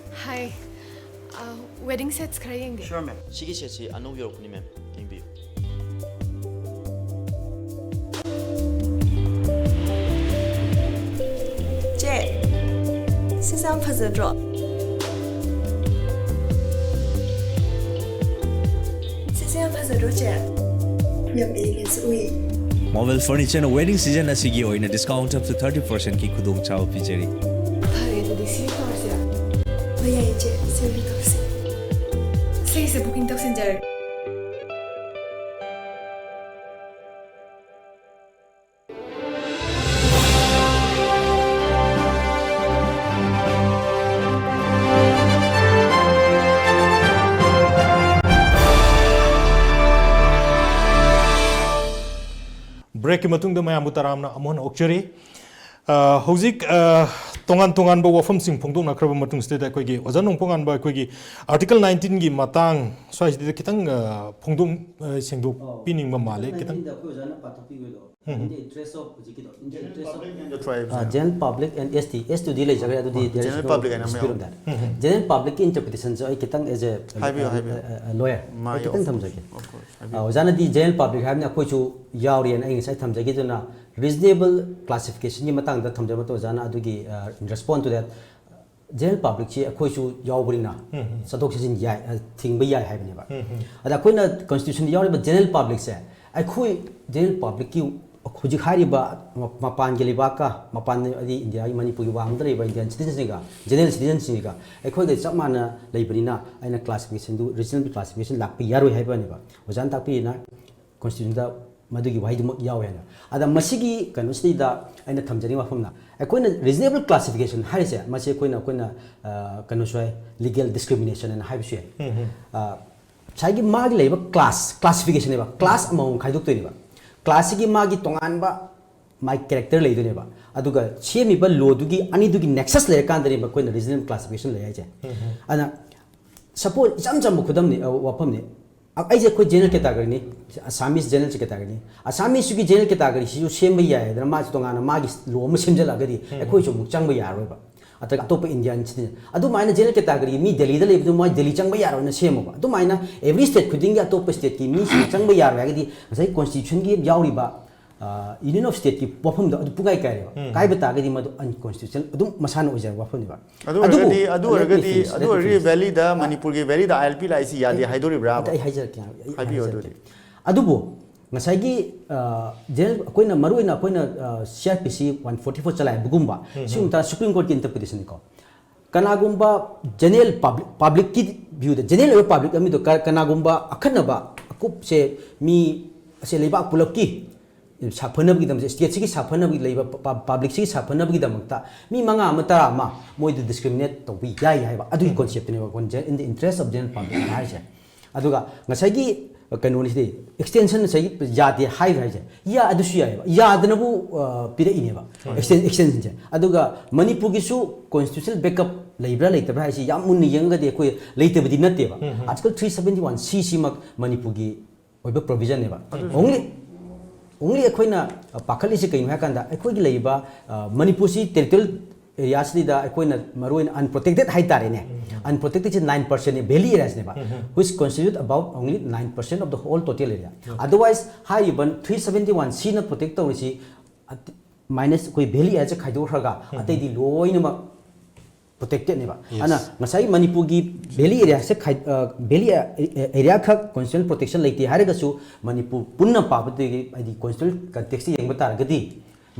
Hi. Uh, wedding sets ꯈꯔ ꯌꯦꯡꯒꯦ꯫ Sure, ma'am. ꯁꯤꯒꯤ setꯁꯤ ꯑꯅꯧꯕ ꯌꯧꯔꯛꯄꯅꯤ, ma'am. ꯌꯦꯡꯕꯤꯌꯨ꯫ ꯆꯦ, ꯁꯤꯁꯦ ꯌꯥꯝ ꯐꯖꯗ꯭ꯔꯣ? ꯁꯤꯁꯦ ꯌꯥꯝ ꯐꯖꯗ꯭ꯔꯣ, ꯆꯦ? ꯌꯥꯝ ꯏꯪꯉꯦ, ꯁꯤ ꯎꯏ꯫ Marvel Furnitureꯅ wedding season ꯑꯁꯤꯒꯤ ꯑꯣꯏꯅ discount up to thirty percentꯀꯤ ꯈꯨꯗꯣꯡꯆꯥꯕ ꯄꯤꯖꯔꯤ꯫ ꯐꯔꯦ, ꯑꯗꯨꯗꯤ ꯁꯤ ꯇꯧꯔꯁꯤꯔꯥ? ꯍꯣꯏ, ꯌꯥꯏꯌꯦ, ꯆꯦ꯫ ꯁꯤ ꯑꯣꯏꯅ ꯇꯧꯔꯁꯤ꯫ ꯁꯤꯁꯦ booking ꯇꯧꯁꯤꯟꯖꯔꯒꯦ꯫ Breakꯀꯤ ꯃꯇꯨꯡꯗ ꯃꯌꯥꯝꯕꯨ ꯇꯔꯥꯝꯅ ꯑꯃꯨꯛ ꯍꯟꯅ ꯑꯣꯛꯆꯔꯤ꯫ ꯑ, ꯍꯧꯖꯤꯛ, ꯑ, ꯇꯣꯉꯥꯟ ꯇꯣꯉꯥꯟꯕ ꯋꯥꯐꯝꯁꯤꯡ ꯐꯣꯡꯗꯣꯛꯅꯈ꯭ꯔꯕ ꯃꯇꯨꯡꯁꯤꯗ ꯑꯩꯈꯣꯏꯒꯤ ꯑꯣꯖꯥ ꯅꯣꯡꯄꯣꯛꯉꯥꯟꯕ ꯑꯩꯈꯣꯏꯒꯤ Article nineteenꯒꯤ ꯃꯇꯥꯡ ꯁ꯭ꯋꯥꯏꯁꯤꯗ ꯈꯤꯇꯪ, ꯑ, ꯐꯣꯡꯗꯣꯛ-, ꯑ, ꯁꯦꯡꯗꯣꯛꯄꯤꯅꯤꯡꯕ ꯃꯥꯜꯂꯦ꯫ Article ꯈꯤꯇꯪ nineteenꯗ ꯑꯩꯈꯣꯏ ꯑꯣꯖꯥꯅ ꯄꯥꯊꯣꯛꯄꯤꯕꯗꯣ꯫ ꯎꯝ꯫ In the interest of ꯍꯧꯖꯤꯛꯀꯤꯗꯣ, in the interest of tribes ꯑꯥ, ꯍꯥꯏꯅ꯫ General public and S T, S T ꯗꯤ ꯂꯩꯖꯈ꯭ꯔꯦ, ꯑꯗꯨꯗꯤ ꯑꯣ, there is general no public ꯍꯥꯏꯅ ꯑꯃ dispute on ꯌꯥꯎꯋꯦ꯫ That꯫ Um, um. General publicꯀꯤ interpretationꯁꯨ ꯑꯩ ꯈꯤꯇꯪ as a, ꯍꯥꯏꯕꯤꯌꯨ, ꯑ, ꯍꯥꯏꯕꯤꯌꯨ꯫ ꯑ, ꯑ, lawyer, ꯃꯥ, ꯑꯩ ꯈꯤꯇꯪ of course, ꯊꯝꯖꯒꯦ꯫ Of course, ꯍꯥꯏꯕꯤꯌꯨ꯫ ꯑꯥ, ꯑꯣꯖꯥꯅꯗꯤ general public ꯍꯥꯏꯕꯅꯤ, ꯑꯩꯈꯣꯏꯁꯨ ꯌꯥꯎꯔꯤꯑꯅ ꯑꯩ ꯉꯁꯥꯏ ꯊꯝꯖꯈꯤꯗꯨꯅ reasonable classificationꯒꯤ ꯃꯇꯥꯡꯗ ꯊꯝꯖꯕ ꯃꯇꯝꯗ ꯑꯣꯖꯥꯅ ꯑꯗꯨꯒꯤ, ꯑ, in response to that, general ꯄꯕ꯭ꯂꯤꯛꯁꯤ ꯑꯩꯈꯣꯏꯁꯨ ꯌꯥꯎꯕꯅꯤꯅ ꯆꯠꯊꯣꯛ ꯆꯠꯁꯤꯟ ꯌꯥꯏ, ꯑ, ꯊꯤꯡꯕ ꯌꯥꯏ ꯍꯥꯏꯕꯅꯦꯕ꯫ ꯑꯗ ꯑꯩꯈꯣꯏꯅ ꯀꯟꯁꯇꯤꯇ꯭ꯌꯨꯁꯟꯗ ꯌꯥꯎꯔꯤꯕ ꯖꯦꯅꯔꯦꯜ ꯄꯕ꯭ꯂꯤꯛꯁꯦ, ꯑꯩꯈꯣꯏ ꯖꯦꯅꯔꯦꯜ ꯄꯕ꯭ꯂꯤꯛꯀꯤ ꯍꯧꯖꯤꯛ ꯍꯥꯏꯔꯤꯕ ꯃ-, ꯃꯄꯥꯟꯒꯤ ꯂꯩꯕꯥꯛꯀ, ꯃꯄꯥꯟ ꯍꯥꯏꯗꯤ ꯏꯟꯗꯤꯌꯥꯒꯤ, ꯃꯅꯤꯄꯨꯔꯒꯤ ꯋꯥꯡꯃꯗ ꯂꯩꯕ ꯏꯟꯗꯤꯌꯟ ꯁꯤꯇꯤꯖꯟꯁꯤꯡꯒ, ꯖꯦꯅꯔꯦꯜ ꯁꯤꯇꯤꯖꯟꯁꯤꯡꯒ ꯑꯩꯈꯣꯏꯒ ꯆꯞ ꯃꯥꯟꯅ ꯂꯩꯕꯅꯤꯅ ꯑꯩꯅ ꯀ꯭ꯂꯥꯁꯤꯐꯤꯀꯦꯁꯟꯗꯨ, ꯔꯤꯖꯅꯦꯜ ꯀ꯭ꯂꯥꯁꯤꯐꯤꯀꯦꯁꯟ ꯂꯥꯛꯄ ꯌꯥꯔꯣꯏ ꯍꯥꯏꯕꯅꯦꯕ꯫ ꯑꯣꯖꯥꯅ ꯇꯥꯛꯄꯤꯔꯤꯅ ꯀꯟꯁꯇꯤꯇ꯭ꯌꯨꯁꯟꯗ ꯃꯗꯨꯒꯤ ꯋꯥꯍꯩꯗꯨꯃꯛ ꯌꯥꯎꯋꯦ ꯍꯥꯏꯅ꯫ ꯑꯗ ꯃꯁꯤꯒꯤ ꯀꯩꯅꯣꯁꯤꯗꯩꯗ ꯑꯩꯅ ꯊꯝꯖꯅꯤꯡꯕ ꯋꯥꯐꯝꯅ, ꯑꯩꯈꯣꯏꯅ ꯔꯤꯖꯅꯦꯕꯜ ꯀ꯭ꯂꯥꯁꯤꯐꯤꯀꯦꯁꯟ ꯍꯥꯏꯔꯤꯁꯦ, ꯃꯁꯤ ꯑꯩꯈꯣꯏꯅ, ꯑꯩꯈꯣꯏꯅ, ꯑ, ꯀꯩꯅꯣꯁꯨ ꯍꯥꯏ, ꯂꯤꯒꯦꯜ ꯗꯤꯁꯀ꯭ꯔꯤꯃꯤꯅꯦꯁꯟ ꯍꯥꯏꯅ ꯍꯥꯏꯕꯁꯨ ꯌꯥꯏ꯫ ꯑ, ꯉꯁꯥꯏꯒꯤ ꯃꯥꯒꯤ ꯂꯩꯕ ꯀ꯭ꯂꯥꯁ, ꯀ꯭ꯂꯥꯁꯤꯐꯤꯀꯦꯁꯟꯅꯦꯕ, ꯀ꯭ꯂꯥꯁ ꯑꯃꯃꯝ ꯈꯥꯏꯗꯣꯛꯇꯣꯏꯅꯦꯕ꯫ ꯀ꯭ꯂꯥꯁꯁꯤꯒꯤ ꯃꯥꯒꯤ ꯇꯣꯉꯥꯟꯕ ꯃꯥꯒꯤ ꯀꯦꯔꯦꯛꯇꯔ ꯂꯩꯗꯣꯏꯅꯦꯕ꯫ ꯑꯗꯨꯒ ꯁꯦꯝꯃꯤꯕ ꯂꯣꯗꯨꯒꯤ ꯑꯅꯤꯗꯨꯒꯤ ꯅꯦꯛꯁꯁ ꯂꯩꯔꯀꯥꯟꯗꯅꯦꯕ ꯑꯩꯈꯣꯏꯅ ꯔꯤꯖꯅꯦꯕꯜ ꯀ꯭ꯂꯥꯁꯤꯐꯤꯀꯦꯁꯟ ꯂꯩ ꯍꯥꯏꯁꯦ꯫ ꯑꯗꯨꯅ ꯁꯄꯣꯖ ꯏꯆꯝ ꯆꯝꯕ ꯈꯨꯗꯝꯅꯤ, ꯑ, ꯋꯥꯐꯝꯅꯤ꯫ ꯑ-, ꯑꯩꯁꯦ ꯑꯩꯈꯣꯏ ꯖꯦꯅꯔꯦꯜ ꯀꯦꯇꯥꯒꯣꯔꯤꯅꯤ, ꯑꯁꯥꯃꯤꯁ ꯖꯦꯅꯔꯦꯜ ꯀꯦꯇꯥꯒꯣꯔꯤꯅꯤ꯫ ꯑꯁꯥꯃꯤꯁꯁꯤꯒꯤ ꯖꯦꯅꯔꯦꯜ ꯀꯦꯇꯥꯒꯣꯔꯤꯁꯤꯁꯨ ꯁꯦꯝꯕ ꯌꯥꯏ ꯍꯥꯏꯗꯅ ꯃꯥꯁꯨ ꯇꯣꯉꯥꯟꯅ ꯃꯥꯒꯤ ꯂꯣ ꯑꯃ ꯁꯦꯝꯖꯤꯜꯂꯛꯑꯒꯗꯤ ꯑꯩꯈꯣꯏꯁꯨ ꯑꯃꯨꯛ ꯆꯪꯕ ꯌꯥꯔꯔꯣꯏꯕ꯫ ꯑꯗ ꯑꯇꯣꯞꯄ ꯏꯟꯗꯤꯌꯟ ꯁꯤꯇꯤꯖꯟ ꯑꯗꯨꯃꯥꯏꯅ ꯖꯦꯅꯔꯦꯜ ꯀꯦꯇꯥꯒꯣꯔꯤꯒꯤ ꯃꯤ ꯗꯦꯜꯂꯤꯗ ꯂꯩꯕꯗꯨ ꯃꯣꯏ ꯗꯦꯜꯂꯤ ꯆꯪꯕ ꯌꯥꯔꯣꯏꯅ ꯁꯦꯝꯃꯣꯕ꯫ ꯑꯗꯨꯃꯥꯏꯅ ꯑꯦꯕ꯭ꯔꯤ ꯁ꯭ꯇꯦꯠ ꯈꯨꯗꯤꯡꯒꯤ ꯑꯇꯣꯞꯄ ꯁ꯭ꯇꯦꯠꯀꯤ ꯃꯤꯁꯤꯡ ꯆꯪꯕ ꯌꯥꯔꯣꯏ ꯍꯥꯏꯔꯒꯗꯤ ꯉꯁꯥꯏ ꯀꯣꯟꯁꯇꯤꯇ꯭ꯌꯨꯁꯟꯒꯤ ꯌꯥꯎꯔꯤꯕ, ꯑ, ꯌꯨꯅꯤꯌꯟ ꯑꯣꯐ ꯁ꯭ꯇꯦꯠꯀꯤ ꯋꯥꯐꯝꯗꯣ ꯑꯗꯨ ꯄꯨꯡꯀꯥꯏ ꯀꯥꯏꯔꯦꯕ꯫ ꯀꯥꯏꯕ ꯇꯥꯔꯒꯗꯤ ꯃꯗꯨ ꯑꯟꯀꯣꯟꯁꯇꯤꯇ꯭ꯌꯨꯁꯟ ꯑꯗꯨꯝ ꯃꯁꯥꯅ ꯑꯣꯏꯖꯕ ꯋꯥꯐꯝꯅꯦꯕ꯫ ꯑꯗꯨ ꯑꯗꯨꯕꯨ ꯑꯣꯏꯔꯒꯗꯤ, ꯑꯗꯨ let me ꯑꯣꯏꯔꯒꯗꯤ, finish, ꯑꯗꯨ let me ꯑꯣꯏꯔꯒꯗꯤ finish. ꯚꯦꯂꯤꯗ, ꯑ, ꯃꯅꯤꯄꯨꯔꯒꯤ ꯚꯦꯂꯤꯗ ꯑꯥꯏ ꯑꯦꯜ ꯄꯤ ꯂꯥꯛꯏꯁꯤ ꯌꯥꯗꯦ ꯑꯩ, ꯍꯥꯏꯗꯣꯔꯤꯕ꯭ꯔꯥ? ꯑꯝꯇ ꯑꯩ ꯍꯥꯏꯖꯔꯛꯀꯦ, ꯑꯩ ꯍꯥꯏꯕꯤꯌꯨ ꯍꯥꯏꯖꯔꯛꯀꯦ꯫ ꯑꯗꯨꯗꯤ꯫ ꯑꯗꯨꯕꯨ ꯉꯁꯥꯏꯒꯤ, ꯑ, ꯖꯦꯅꯔꯦꯜ, ꯑꯩꯈꯣꯏꯅ ꯃꯔꯨꯑꯣꯏꯅ ꯑꯩꯈꯣꯏꯅ, ꯑ, ꯁꯤ ꯑꯥꯔ ꯄꯤ ꯁꯤ ꯋꯥꯟ ꯐꯣꯔꯇꯤ ꯐꯣꯔ ꯆꯂꯥꯏꯕꯒꯨꯝꯕ, ꯁꯤꯒꯨꯝꯕ ꯇꯥꯔ ꯁꯨꯄ꯭ꯔꯤꯝ ꯀꯣꯔꯠꯀꯤ ꯏꯟꯇꯔꯄ꯭ꯔꯤꯇꯦꯁꯟꯅꯤꯀꯣ꯫ ꯀꯅꯥꯒꯨꯝꯕ ꯖꯦꯅꯔꯦꯜ ꯄꯕ꯭ꯂꯤꯛ, ꯄꯕ꯭ꯂꯤꯛꯀꯤ ꯚ꯭ꯌꯨꯗ, ꯖꯦꯅꯔꯦꯜ ꯑꯣꯏꯕ ꯄꯕ꯭ꯂꯤꯛ ꯑꯃꯗꯣ ꯀ-, ꯀꯅꯥꯒꯨꯝꯕ ꯑꯈꯟꯅꯕ ꯑꯀꯨꯞꯁꯦ ꯃꯤ ꯑꯁꯦ ꯂꯩꯕꯥꯛ ꯄꯨꯂꯞꯀꯤ ꯁꯥꯐꯅꯕꯒꯤꯗꯃꯛꯇ, ꯁ꯭ꯇꯦꯠꯁꯤꯒꯤ ꯁꯥꯐꯅꯕꯒꯤ ꯂꯩꯕ ꯄ-, ꯄ-, ꯄꯕ꯭ꯂꯤꯛꯁꯤꯒꯤ ꯁꯥꯐꯅꯕꯒꯤꯗꯃꯛꯇ ꯃꯤ ꯃꯉꯥ ꯑꯃ, ꯇꯔꯥ ꯑꯃ ꯃꯣꯏꯗ ꯗꯤꯁꯀ꯭ꯔꯤꯃꯤꯅꯦꯠ ꯇꯧꯕ ꯌꯥꯏ ꯍꯥꯏꯕ ꯑꯗꯨꯒꯤ ꯀꯣꯟꯁꯦꯞꯇꯨꯅꯦꯕ ꯑꯩꯈꯣꯏꯅ in the interest of general public ꯍꯥꯏꯔꯤꯁꯦ꯫ ꯑꯗꯨꯒ ꯉꯁꯥꯏꯒꯤ ꯀꯩꯅꯣꯅꯤꯁꯤꯗꯤ ꯑꯦꯛꯁꯇꯦꯟꯁꯟ ꯉꯁꯥꯏꯒꯤ ꯌꯥꯗꯦ ꯍꯥꯏꯈ꯭ꯔꯦ ꯍꯥꯏꯁꯦ, ꯌꯥ-, ꯑꯗꯨꯁꯨ ꯌꯥꯏꯑꯕ, ꯌꯥꯗꯅꯕꯨ, ꯑ, ꯄꯤꯔꯛꯏꯅꯦꯕ ꯑꯦꯛꯁꯇꯦꯟ-, ꯑꯦꯛꯁꯇꯦꯟꯁꯟꯁꯦ꯫ ꯑꯗꯨꯒ ꯃꯅꯤꯄꯨꯔꯒꯤꯁꯨ ꯀꯣꯟꯁꯇꯤꯇ꯭ꯌꯨꯁꯅꯦꯜ ꯕꯦꯛꯑꯞ ꯂꯩꯕ꯭ꯔꯥ ꯂꯩꯇꯕ꯭ꯔꯥ ꯍꯥꯏꯁꯤ ꯌꯥꯝ ꯃꯨꯟꯅ ꯌꯦꯡꯉꯒꯗꯤ ꯑꯩꯈꯣꯏ ꯂꯩꯇꯕꯗꯤ ꯅꯠꯇꯦꯕ꯫ ꯑꯥꯔꯇꯤꯀꯜ ꯊ꯭ꯔꯤ ꯁꯕꯦꯟꯇꯤ ꯋꯥꯟ ꯁꯤ ꯁꯤꯃꯛ ꯃꯅꯤꯄꯨꯔꯒꯤ ꯑꯣꯏꯕ ꯄ꯭ꯔꯣꯕꯤꯖꯟꯅꯦꯕ꯫ ꯑꯣꯡꯂꯤ, ꯑꯣꯡꯂꯤ ꯑꯩꯈꯣꯏꯅ ꯄꯥꯈꯠꯂꯤꯁꯦ ꯀꯩꯅꯣ ꯍꯥꯏꯀꯥꯟꯗ ꯑꯩꯈꯣꯏꯒꯤ ꯂꯩꯔꯤꯕ, ꯑ, ꯃꯅꯤꯄꯨꯔꯁꯤ ꯇꯦꯔꯤꯇꯣꯔꯤꯌꯦꯜ ꯑꯦꯔꯤꯌꯥꯁꯤꯗ ꯑꯩꯈꯣꯏꯅ ꯃꯔꯨꯑꯣꯏꯅ ꯑꯟꯄ꯭ꯔꯣꯇꯦꯛꯇꯦꯠ ꯍꯥꯏꯇꯥꯔꯦꯅꯦ꯫ ꯑꯟꯄ꯭ꯔꯣꯇꯦꯛꯇꯦꯠꯁꯦ ꯅꯥꯏꯟ ꯄꯥꯔꯁꯦꯟꯅꯦ, ꯚꯦꯂꯤ ꯑꯦꯔꯤꯌꯥꯁꯅꯦꯕ, which constitute about only nine percent of the whole total area. Otherwise ꯍꯥꯏꯔꯤꯕ ꯊ꯭ꯔꯤ ꯁꯕꯦꯟꯇꯤ ꯋꯥꯟ ꯁꯤꯅ ꯄ꯭ꯔꯣꯇꯦꯛ ꯇꯧꯔꯤꯁꯤ ꯃꯥꯏꯅꯁ ꯑꯩꯈꯣꯏ ꯚꯦꯂꯤ ꯑꯦꯔꯤꯌꯥꯁꯦ ꯈꯥꯏꯗꯣꯛꯈ꯭ꯔꯒ ꯑꯇꯩꯗꯤ ꯂꯣꯏꯅꯃꯛ ꯄ꯭ꯔꯣꯇꯦꯛꯇꯦꯠꯅꯦꯕ꯫ ꯑꯗꯨꯅ ꯉꯁꯥꯏ ꯃꯅꯤꯄꯨꯔꯒꯤ ꯚꯦꯂꯤ ꯑꯦꯔꯤꯌꯥꯁꯦ, ꯚꯦꯂꯤ ꯑꯦꯔꯤꯌꯥ ꯈꯛ ꯀꯣꯟꯁꯇꯤꯇ꯭ꯌꯨꯁꯅꯦꯜ ꯄ꯭ꯔꯣꯇꯦꯛꯁꯟ ꯂꯩꯇꯦ ꯍꯥꯏꯔꯒꯁꯨ, ꯃꯅꯤꯄꯨꯔ ꯄꯨꯟꯅ ꯄꯥꯕꯗꯒꯤ, ꯍꯥꯏꯗꯤ ꯀꯣꯟꯁꯇꯤꯇ꯭ꯌꯨꯁꯅꯦꯜ ꯀꯟꯇꯦꯛꯁꯇ ꯌꯦꯡꯕ ꯇꯥꯔꯒꯗꯤ,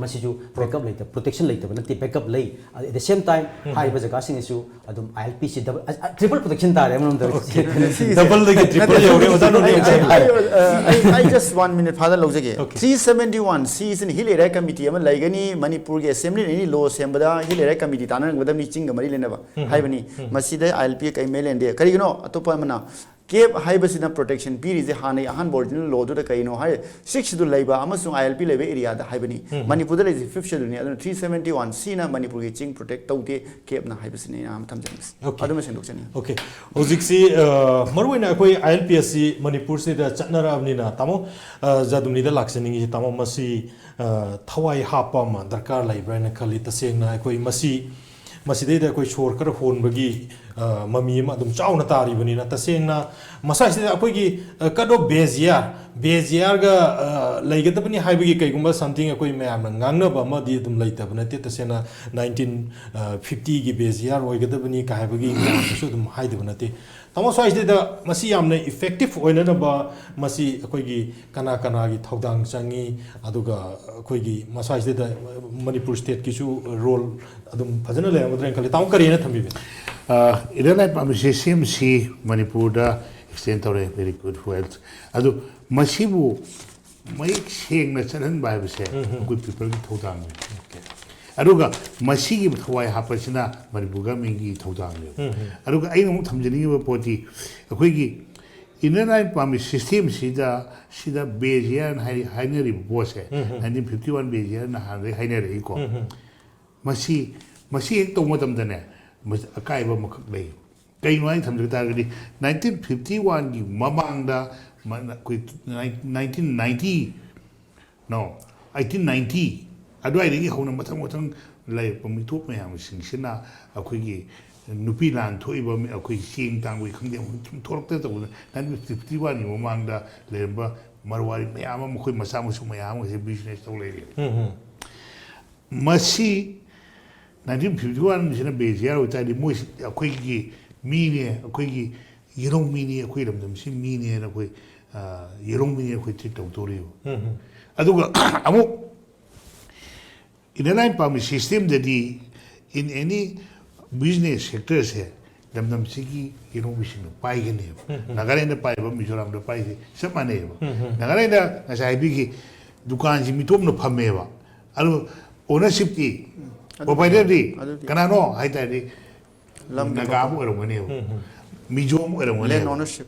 ꯃꯁꯤꯁꯨ ꯕꯦꯛꯑꯞ ꯂꯩꯇꯕ, ꯄ꯭ꯔꯣꯇꯦꯛꯁꯟ ꯂꯩꯇꯕ ꯅꯠꯇꯦ, ꯕꯦꯛꯑꯞ ꯂꯩ꯫ ꯑꯦꯠ ꯗ ꯁꯦꯝ ꯇꯥꯏꯝ, ꯍꯥꯏꯔꯤꯕ ꯖꯒꯥꯁꯤꯡ ꯑꯁꯤꯁꯨ ꯑꯗꯨꯝ ꯑꯥꯏ ꯑꯦꯜ ꯄꯤꯁꯤ ꯗꯕꯜ, ꯇ꯭ꯔꯤꯄꯜ ꯄ꯭ꯔꯣꯇꯦꯛꯁꯟ ꯇꯥꯔꯦ ꯑꯃꯔꯣꯝꯗ꯫ ꯗꯕꯜꯗꯒꯤ ꯇ꯭ꯔꯤꯄꯜ ꯌꯧꯔꯦ, ꯑꯣꯖꯥ ꯅꯣꯅꯦ꯫ ꯑꯩ, ꯑꯩ, ꯑ, ꯑꯩ, ꯑꯩ just one minute ꯐꯥꯗ ꯂꯧꯖꯒꯦ꯫ Okay. ꯊ꯭ꯔꯤ ꯁꯕꯦꯟꯇꯤ ꯋꯥꯟ ꯁꯤꯁꯤꯅ ꯍꯤꯜ ꯑꯦꯔꯤꯌꯥ ꯀꯃꯤꯇꯤ ꯑꯃ ꯂꯩꯒꯅꯤ, ꯃꯅꯤꯄꯨꯔꯒꯤ ꯑꯦꯁꯦꯝꯕ꯭ꯂꯤꯅ ꯑꯦꯅꯤ ꯂꯣ ꯁꯦꯝꯕꯗ ꯍꯤꯜ ꯑꯦꯔꯤꯌꯥ ꯀꯃꯤꯇꯤ ꯇꯥꯟꯅꯔꯝꯒꯗꯕꯅꯤ, ꯆꯤꯡꯒ ꯃꯔꯤ ꯂꯩꯅꯕ ꯍꯥꯏꯕꯅꯤ꯫ ꯃꯁꯤꯗ ꯑꯥꯏ ꯑꯦꯜ ꯄꯤ ꯀꯔꯤ ꯃꯔꯤ ꯂꯩꯅꯗꯦ꯫ ꯀꯔꯤꯒꯤꯅꯣ? ꯑꯇꯣꯞꯄ ꯑꯃꯅ ꯀꯦꯞ ꯍꯥꯏꯕꯁꯤꯅ ꯄ꯭ꯔꯣꯇꯦꯛꯁꯟ ꯄꯤꯔꯤꯁꯦ ꯍꯥꯟꯅꯒꯤ ꯑꯍꯥꯟꯕ ꯑꯣꯔꯤꯖꯤꯅꯦꯜ ꯂꯣꯗꯨꯗ ꯀꯩꯅꯣ ꯍꯥꯏ, ꯁꯤꯛꯁ ꯁꯦꯗꯨꯜ ꯂꯩꯕ ꯑꯃꯁꯨꯡ ꯑꯥꯏ ꯑꯦꯜ ꯄꯤ ꯂꯩꯕ ꯑꯦꯔꯤꯌꯥꯗ ꯍꯥꯏꯕꯅꯤ꯫ ꯃꯅꯤꯄꯨꯔꯗ ꯂꯩꯔꯤꯁꯦ ꯐꯤꯐ ꯁꯦꯗꯨꯜꯅꯤ꯫ ꯑꯗꯨꯅ ꯊ꯭ꯔꯤ ꯁꯦꯕꯦꯟꯇꯤ ꯋꯥꯟ ꯁꯤꯅ ꯃꯅꯤꯄꯨꯔꯒꯤ ꯆꯤꯡ ꯄ꯭ꯔꯣꯇꯦꯛ ꯇꯧꯗꯦ, ꯀꯦꯞꯅ ꯍꯥꯏꯕꯁꯤꯅꯤ ꯑꯩꯅ ꯑꯃ ꯊꯝꯖꯅꯤꯡꯉꯤꯁꯦ꯫ Okay. ꯑꯗꯨꯃ ꯁꯦꯡꯗꯣꯛꯆꯅꯤꯡꯉꯤ꯫ Okay. ꯍꯧꯖꯤꯛꯁꯤ, ꯑ, ꯃꯔꯨꯑꯣꯏꯅ ꯑꯩꯈꯣꯏ ꯑꯥꯏ ꯑꯦꯜ ꯄꯤ ꯑꯁꯤ ꯃꯅꯤꯄꯨꯔꯁꯤꯗ ꯆꯠꯅꯔꯛꯑꯕꯅꯤꯅ, ꯇꯥꯃꯣ, ꯑ, ꯖꯥꯗꯨꯃꯅꯤꯗ ꯂꯥꯛꯆꯅꯤꯡꯉꯤꯁꯦ, ꯇꯥꯃꯣ, ꯃꯁꯤ, ꯑ, ꯊꯋꯥꯏ ꯍꯥꯞꯄ ꯑꯃ ꯗꯔꯀꯥꯔ ꯂꯩꯕ꯭ꯔꯥ ꯍꯥꯏꯅ ꯈꯜꯂꯤ꯫ ꯇꯁꯦꯡꯅ ꯑꯩꯈꯣꯏ ꯃꯁꯤ, ꯃꯁꯤꯗꯩꯗ ꯑꯩꯈꯣꯏ ꯁꯣꯔ ꯈꯔ ꯍꯣꯟꯕꯒꯤ, ꯑ, ꯃꯃꯤ ꯑꯃ ꯑꯗꯨꯝ ꯆꯥꯎꯅ ꯇꯥꯔꯤꯕꯅꯤꯅ, ꯇꯁꯦꯡꯅ ꯃꯁꯥꯁꯤꯗ ꯑꯩꯈꯣꯏꯒꯤ, ꯑ, cut off base year, base yearꯒ, ꯑ, ꯂꯩꯒꯗꯕꯅꯤ ꯍꯥꯏꯕꯒꯤ ꯀꯩꯒꯨꯝꯕ something ꯑꯩꯈꯣꯏ ꯃꯌꯥꯝꯅ ꯉꯥꯡꯅꯕ ꯑꯃꯗꯤ ꯑꯗꯨꯝ ꯂꯩꯇꯕ ꯅꯠꯇꯦ꯫ ꯇꯁꯦꯡꯅ ꯅꯥꯏꯟꯇꯤꯟ ꯐꯤꯐꯇꯤꯒꯤ base year ꯑꯣꯏꯒꯗꯕꯅꯤ ꯀꯥ ꯍꯥꯏꯕꯒꯤ ꯃꯌꯥꯝꯗꯁꯨ ꯑꯗꯨꯝ ꯍꯥꯏꯗꯕ ꯅꯠꯇꯦ꯫ ꯇꯥꯃꯣ, ꯁ꯭ꯋꯥꯏꯁꯤꯗ ꯃꯁꯤ ꯌꯥꯝꯅ effective ꯑꯣꯏꯅꯅꯕ ꯃꯁꯤ ꯑꯩꯈꯣꯏꯒꯤ ꯀꯅꯥ ꯀꯅꯥꯒꯤ ꯊꯧꯗꯥꯡ ꯆꯪꯉꯤ, ꯑꯗꯨꯒ ꯑꯩꯈꯣꯏꯒꯤ ꯃꯁ꯭ꯋꯥꯏꯁꯤꯗ ꯃꯅꯤꯄꯨꯔ stateꯀꯤꯁꯨ role ꯑꯗꯨꯝ ꯐꯖꯅ ꯂꯩꯔꯝꯒꯗ꯭ꯔꯥ ꯍꯥꯏꯅ ꯈꯜꯂꯤ꯫ ꯇꯥꯃꯣ, ꯀꯔꯤ ꯍꯥꯏꯅ ꯊꯝꯕꯤꯕ? ꯑ, Inner Line Permit Systemꯁꯤ ꯃꯅꯤꯄꯨꯔꯗ extend ꯇꯧꯔꯦ, very good, well꯫ ꯑꯗꯨ ꯃꯁꯤꯕꯨ ꯃꯌꯦꯛ ꯁꯦꯡꯅ ꯆꯠꯍꯟꯕ ꯍꯥꯏꯕꯁꯦ ꯑꯩꯈꯣꯏ peopleꯒꯤ ꯊꯧꯗꯥꯡꯅꯤ꯫ ꯑꯗꯨꯒ ꯃꯁꯤꯒꯤ ꯊꯋꯥꯏ ꯍꯥꯞꯄꯁꯤꯅ ꯃꯅꯤꯄꯨꯔ governmentꯀꯤ ꯊꯧꯗꯥꯡꯅꯦꯕ꯫ ꯑꯗꯨꯒ ꯑꯩꯅ ꯑꯃꯨꯛ ꯊꯝꯖꯅꯤꯡꯉꯤꯕ ꯄꯣꯠꯇꯤ, ꯑꯩꯈꯣꯏꯒꯤ Inner Line Permit Systemꯁꯤꯗ, ꯁꯤꯗ base yearꯅ ꯍꯥꯏ-, ꯍꯥꯏꯅꯔꯤꯕ ꯄꯣꯠꯁꯦ, ꯅꯥꯏꯟꯇꯤꯟ ꯐꯤꯐꯇꯤ ꯋꯥꯟ base yearꯅ ꯍꯥꯟꯅꯗꯒꯤ ꯍꯥꯏꯅꯔꯛꯏꯀꯣ꯫ ꯃꯁꯤ, ꯃꯁꯤ ꯍꯦꯛ ꯇꯧꯕ ꯃꯇꯝꯗꯅꯦ, ꯃꯁꯤ ꯑꯀꯥꯏꯕ ꯑꯃꯈꯛ ꯂꯩ꯫ ꯀꯩꯅꯣ ꯍꯥꯏꯅ ꯊꯝꯖ ꯇꯥꯔꯒꯗꯤ, ꯅꯥꯏꯟꯇꯤꯟ ꯐꯤꯐꯇꯤ ꯋꯥꯟꯒꯤ ꯃꯃꯥꯡꯗ, ꯃ-, ꯑꯩꯈꯣꯏ nine-, nineteen ninety, no, eighteen ninety ꯑꯗꯨꯋꯥꯏꯗꯒꯤ ꯍꯧꯅ ꯃꯊꯪ ꯃꯊꯪ ꯂꯩꯔꯛꯄ ꯃꯤꯇꯣꯞ ꯃꯌꯥꯝꯁꯤꯡꯁꯤꯅ ꯑꯩꯈꯣꯏꯒꯤ ꯅꯨꯄꯤ ꯂꯥꯟ ꯊꯣꯛꯏꯕ ꯃꯤ-, ꯑꯩꯈꯣꯏ ꯆꯦꯡ ꯇꯥꯡꯕꯒꯤ ꯈꯪꯗꯦ, ꯑꯃꯨꯛ ꯁꯨꯝ ꯊꯣꯛꯂꯛꯇ ꯇꯧꯗꯅ ꯅꯥꯏꯟꯇꯤꯟ ꯐꯤꯐꯇꯤ ꯋꯥꯟꯒꯤ ꯃꯃꯥꯡꯗ ꯂꯩꯔꯝꯕ ꯃꯔꯋꯥꯔꯤ ꯃꯌꯥꯝ ꯑꯃ, ꯃꯈꯣꯏ ꯃꯆꯥ ꯃꯁꯨ ꯃꯌꯥꯝ ꯑꯃꯁꯦ business ꯇꯧ ꯂꯩꯔꯦ꯫ ꯃꯁꯤ ꯅꯥꯏꯟꯇꯤꯟ ꯐꯤꯐꯇꯤ ꯋꯥꯟꯁꯤꯅ ꯕꯦꯖꯤꯌꯥꯔ ꯑꯣꯏꯇꯥꯔꯗꯤ ꯃꯣꯏꯁꯤ ꯑꯩꯈꯣꯏꯒꯤ ꯃꯤꯅꯦ, ꯑꯩꯈꯣꯏꯒꯤ ꯌꯦꯜꯍꯧ ꯃꯤꯅꯤ, ꯑꯩꯈꯣꯏ ꯂꯝꯗꯝꯁꯤ ꯃꯤꯅꯦꯅ ꯑꯩꯈꯣꯏ, ꯑ, ꯌꯦꯜꯍꯧ ꯃꯤꯅꯤ ꯑꯩꯈꯣꯏ ꯇ꯭ꯔꯤꯠ ꯇꯧꯗꯣꯔꯤꯕ꯫ ꯑꯗꯨꯒ ꯑꯃꯨꯛ ꯏꯟꯅꯔ ꯂꯥꯏꯟ ꯄꯥꯔꯃꯤꯠ ꯁꯤꯁꯇꯦꯝꯗꯗꯤ in any business sectorꯁꯦ ꯂꯝꯗꯝꯁꯤꯒꯤ ꯌꯦꯜꯍꯧꯃꯤꯁꯤꯡꯅ ꯄꯥꯏꯒꯅꯦꯕ꯫ ꯅꯥꯒꯥꯂꯦꯟꯗ ꯄꯥꯏꯔꯤꯕ, ꯃꯤꯖꯣꯔꯥꯝꯗ ꯄꯥꯏꯔꯤꯁꯦ ꯆꯞ ꯃꯥꯟꯅꯩꯑꯕ꯫ ꯅꯥꯒꯥꯂꯦꯟꯗ ꯉꯁꯥꯏ ꯍꯥꯏꯕꯤꯈꯤ, ꯗꯨꯀꯥꯟꯁꯤ ꯃꯤꯇꯣꯞꯅ ꯐꯝꯃꯦꯕ꯫ ꯑꯗꯨ ownershipꯇꯤ, proprietorꯗꯤ ꯑꯗꯨꯗꯤ ꯀꯅꯥꯅꯣ ꯍꯥꯏ ꯇꯥꯔꯗꯤ ꯂꯝꯒꯤ ꯅꯥꯒꯥ ꯑꯃ ꯑꯣꯏꯔꯝꯒꯅꯦꯕ, ꯃꯤꯖꯣ ꯑꯃ ꯑꯣꯏꯔꯝꯒꯅꯦꯕ꯫ Land ownership꯫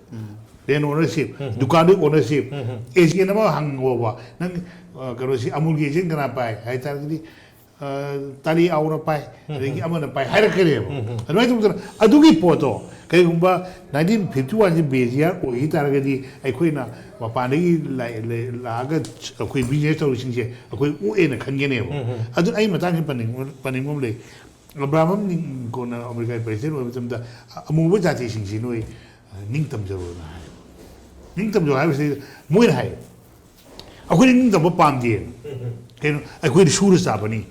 Land ownership, ꯗꯨꯀꯥꯟꯗꯨꯒꯤ ownership, agent ꯑꯃ ꯍꯪꯉꯣꯕ, "ꯅꯪ, ꯑ, ꯀꯩꯅꯣꯁꯤ ꯑꯃꯨꯜꯒꯤ agent ꯀꯅꯥ ꯄꯥꯏ?" ꯍꯥꯏ ꯇꯥꯔꯒꯗꯤ, ꯑ, ꯇꯥꯂꯤ ꯑꯥꯎꯅ ꯄꯥꯏ, ꯑꯗꯒꯤ ꯑꯃꯅ ꯄꯥꯏ ꯍꯥꯏꯔꯛꯀꯅꯦꯕ꯫ ꯑꯗꯨꯃꯥꯏꯅ ꯇꯧꯗꯅ ꯑꯗꯨꯒꯤ ꯄꯣꯠꯇꯣ ꯀꯩꯒꯨꯝꯕ ꯅꯥꯏꯟꯇꯤꯟ ꯐꯤꯐꯇꯤ ꯋꯥꯟꯁꯤ ꯕꯦꯖꯤꯌꯥꯔ ꯑꯣꯏꯈꯤ ꯇꯥꯔꯒꯗꯤ ꯑꯩꯈꯣꯏꯅ ꯃꯄꯥꯟꯗꯒꯤ ꯂꯥꯛ-, ꯂꯥꯛꯑꯒ ꯑꯩꯈꯣꯏ business ꯇꯧꯔꯤꯁꯤꯡꯁꯦ ꯑꯩꯈꯣꯏ ꯑꯣꯛꯑꯦꯅ ꯈꯟꯒꯅꯦꯕ꯫ ꯑꯗꯨꯅ ꯑꯩ ꯃꯇꯥꯡꯁꯤ ꯄꯟꯅꯤꯡꯕ, ꯄꯟꯅꯤꯡꯕ ꯑꯃ ꯂꯩ꯫ ꯑꯕ꯭ꯔꯥꯍꯝ ꯂꯤꯡꯀꯣꯟꯅ ꯑꯃꯦꯔꯤꯀꯥꯒꯤ president ꯑꯣꯏꯕ ꯃꯇꯝꯗ ꯑꯃꯨꯕ ꯖꯥꯇꯤꯁꯤꯡꯁꯤ ꯅꯣꯏ, ꯑ, ꯅꯤꯡ ꯇꯝꯖꯔꯣꯅ ꯍꯥꯏ꯫ ꯅꯤꯡ ꯇꯝꯖꯔꯣ ꯍꯥꯏꯕꯁꯤ ꯃꯣꯏꯅ ꯍꯥꯏ, "ꯑꯩꯈꯣꯏꯗꯤ ꯅꯤꯡ ꯇꯝꯕ ꯄꯥꯝꯗꯦ꯫ ꯀꯩꯅꯣ, ꯑꯩꯈꯣꯏꯗꯤ ꯁꯨꯔ ꯆꯥꯕꯅꯤ,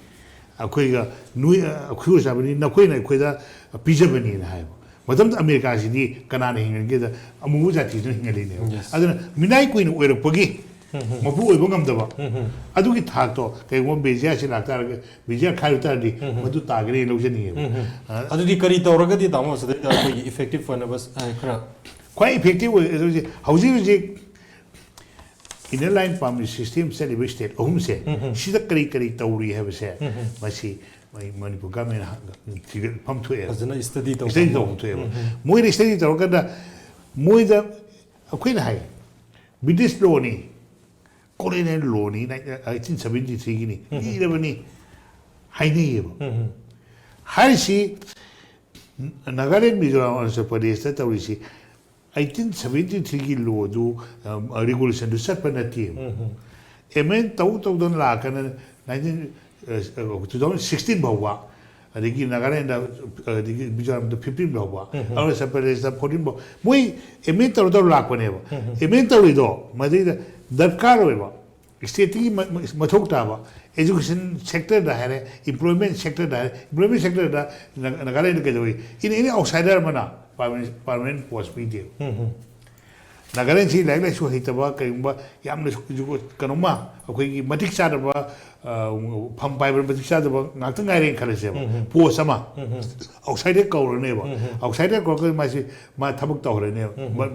ꯑꯩꯈꯣꯏꯒ ꯅꯣꯏ, ꯑ, ꯁꯨꯔ ꯆꯥꯕꯅꯤ, ꯅꯈꯣꯏꯅ ꯑꯩꯈꯣꯏꯗ ꯄꯤꯖꯕꯅꯤꯅ" ꯍꯥꯏꯕ꯫ ꯃꯇꯝꯗꯨꯗ ꯑꯃꯦꯔꯤꯀꯥꯁꯤꯗꯤ ꯀꯅꯥꯅ ꯍꯤꯡꯍꯟꯒꯦꯗ ꯑꯃꯨꯕ ꯖꯥꯇꯤꯗꯨꯅ ꯍꯤꯡꯍꯜꯂꯤꯅꯦꯕ꯫ Yes. ꯑꯗꯨꯅ ꯃꯤꯅꯥꯏ ꯀꯨꯏꯅ ꯑꯣꯏꯔꯛꯄꯒꯤ ꯃꯄꯨ ꯑꯣꯏꯕ ꯉꯝꯗꯕ ꯑꯗꯨꯒꯤ ꯊꯥꯛꯇꯣ ꯀꯩꯒꯨꯝꯕ ꯕꯦꯖꯤꯌꯥꯁꯤ ꯂꯥꯛꯇꯥꯔꯒ, ꯕꯦꯖꯤꯌꯥ ꯈꯥꯏꯔꯨ ꯇꯥꯔꯗꯤ ꯃꯗꯨ ꯇꯥꯒꯅꯤ ꯂꯧꯖꯅꯤꯡꯉꯦꯕ꯫ ꯑ, ꯑꯗꯨꯗꯤ ꯀꯔꯤ ꯇꯧꯔꯒꯗꯤ, ꯇꯥꯃꯣ, ꯁꯤꯗꯩꯗ ꯑꯩꯈꯣꯏꯒꯤ effective ꯑꯣꯏꯅꯕ, ꯑ, ꯈꯔ? ꯈ꯭ꯋꯥꯏ effective ꯑꯣꯏ-, ꯍꯧꯖꯤꯛ, ꯍꯧꯖꯤꯛ ꯍꯧꯖꯤꯛ inner line permit system ꯆꯠꯂꯤꯕ state ꯑꯍꯨꯝꯁꯦ, ꯁꯤꯗ ꯀꯔꯤ ꯀꯔꯤ ꯇꯧꯔꯤ ꯍꯥꯏꯕꯁꯦ, ꯃꯁꯤ ꯃꯣꯏ ꯃꯅꯤꯄꯨꯔ government ꯊꯤꯒꯠꯐꯝ ꯊꯣꯛꯑꯦ꯫ ꯐꯖꯅ study ꯇꯧꯕ ꯁ꯭ꯇꯗꯤ ꯑꯃ꯫ ꯇꯧꯐꯝ ꯊꯣꯛꯑꯦꯕ꯫ ꯃꯣꯏꯅ study ꯇꯧꯔꯀꯥꯟꯗ ꯃꯣꯏꯗ ꯑꯩꯈꯣꯏꯅ ꯍꯥꯏ, British lawꯅꯤ, colonial lawꯅꯤ, eighteen seventy threeꯒꯤꯅꯤ, ꯂꯤꯔꯕꯅꯤ ꯍꯥꯏꯅꯩꯌꯦꯕ꯫ ꯍꯥꯏꯔꯤꯁꯤ ꯅꯥꯒꯥꯂꯦꯟ, ꯃꯤꯖꯣꯔꯥꯝ, ꯑꯔꯨꯅꯥꯆꯜ ꯄ꯭ꯔꯗꯦꯁꯇ ꯇꯧꯔꯤꯁꯤ eighteen seventy threeꯒꯤ lawꯗꯨ, ꯑ, regulationꯗꯨ ꯆꯠꯄ ꯅꯠꯇꯦꯕ꯫ Amend ꯇꯧ ꯇꯧꯗꯅ ꯂꯥꯛꯀꯅ nineteen, ꯑ, two thousand sixteen ꯐꯥꯎꯕ, ꯑꯗꯒꯤ ꯅꯥꯒꯥꯂꯦꯟꯗ, ꯑꯗꯒꯤ ꯃꯤꯖꯣꯔꯥꯝꯗ fifteen ꯐꯥꯎꯕ, ꯑꯔꯨꯅꯥꯆꯜ ꯄ꯭ꯔꯗꯦꯁꯇ fourteen ꯐꯥꯎ, ꯃꯣꯏ amend ꯇꯧꯔ ꯇꯧꯔ ꯂꯥꯛꯄꯅꯦꯕ꯫ Amend ꯇꯧꯔꯤꯗꯣ ꯃꯗꯩꯗ ꯗꯔꯀꯥꯔ ꯑꯣꯏꯕ ꯁ꯭ꯇꯦꯠꯇꯒꯤ ꯃ- ꯃ- ꯃꯊꯧ ꯇꯥꯕ, education sector ꯗ ꯍꯥꯏꯔꯦ, employment sector ꯗ ꯍꯥꯏꯔꯦ, employment sector ꯗ ꯅꯥ- ꯅꯥꯒꯥꯂꯦꯟꯗ ꯀꯩꯗꯧꯏ? In any outsider ꯑꯃꯅ permanent, permanent post ꯄꯤꯗꯦꯕ꯫ ꯅꯥꯒꯥꯂꯦꯟꯁꯤ ꯂꯥꯏꯔꯤꯛ ꯂꯥꯏꯁꯨ ꯍꯩꯇꯕ, ꯀꯩꯒꯨꯝꯕ ꯌꯥꯝꯅ ꯁꯨ- ꯀꯩꯅꯣꯝꯃ, ꯑꯩꯈꯣꯏꯒꯤ ꯃꯇꯤꯛ ꯆꯥꯗꯕ, ꯑ, ꯐꯝ ꯄꯥꯏꯕ ꯃꯇꯤꯛ ꯆꯥꯗꯕ ꯉꯥꯛꯇ ꯉꯥꯏꯔꯦꯅ ꯈꯜꯂꯁꯦꯕ꯫ Post ꯑꯃ outsider ꯀꯧꯔꯅꯦꯕ꯫ Outsider ꯀꯧꯔꯒ ꯃꯥꯁꯤ ꯃꯥ ꯊꯕꯛ ꯇꯧꯍꯜꯂꯅꯦꯕ꯫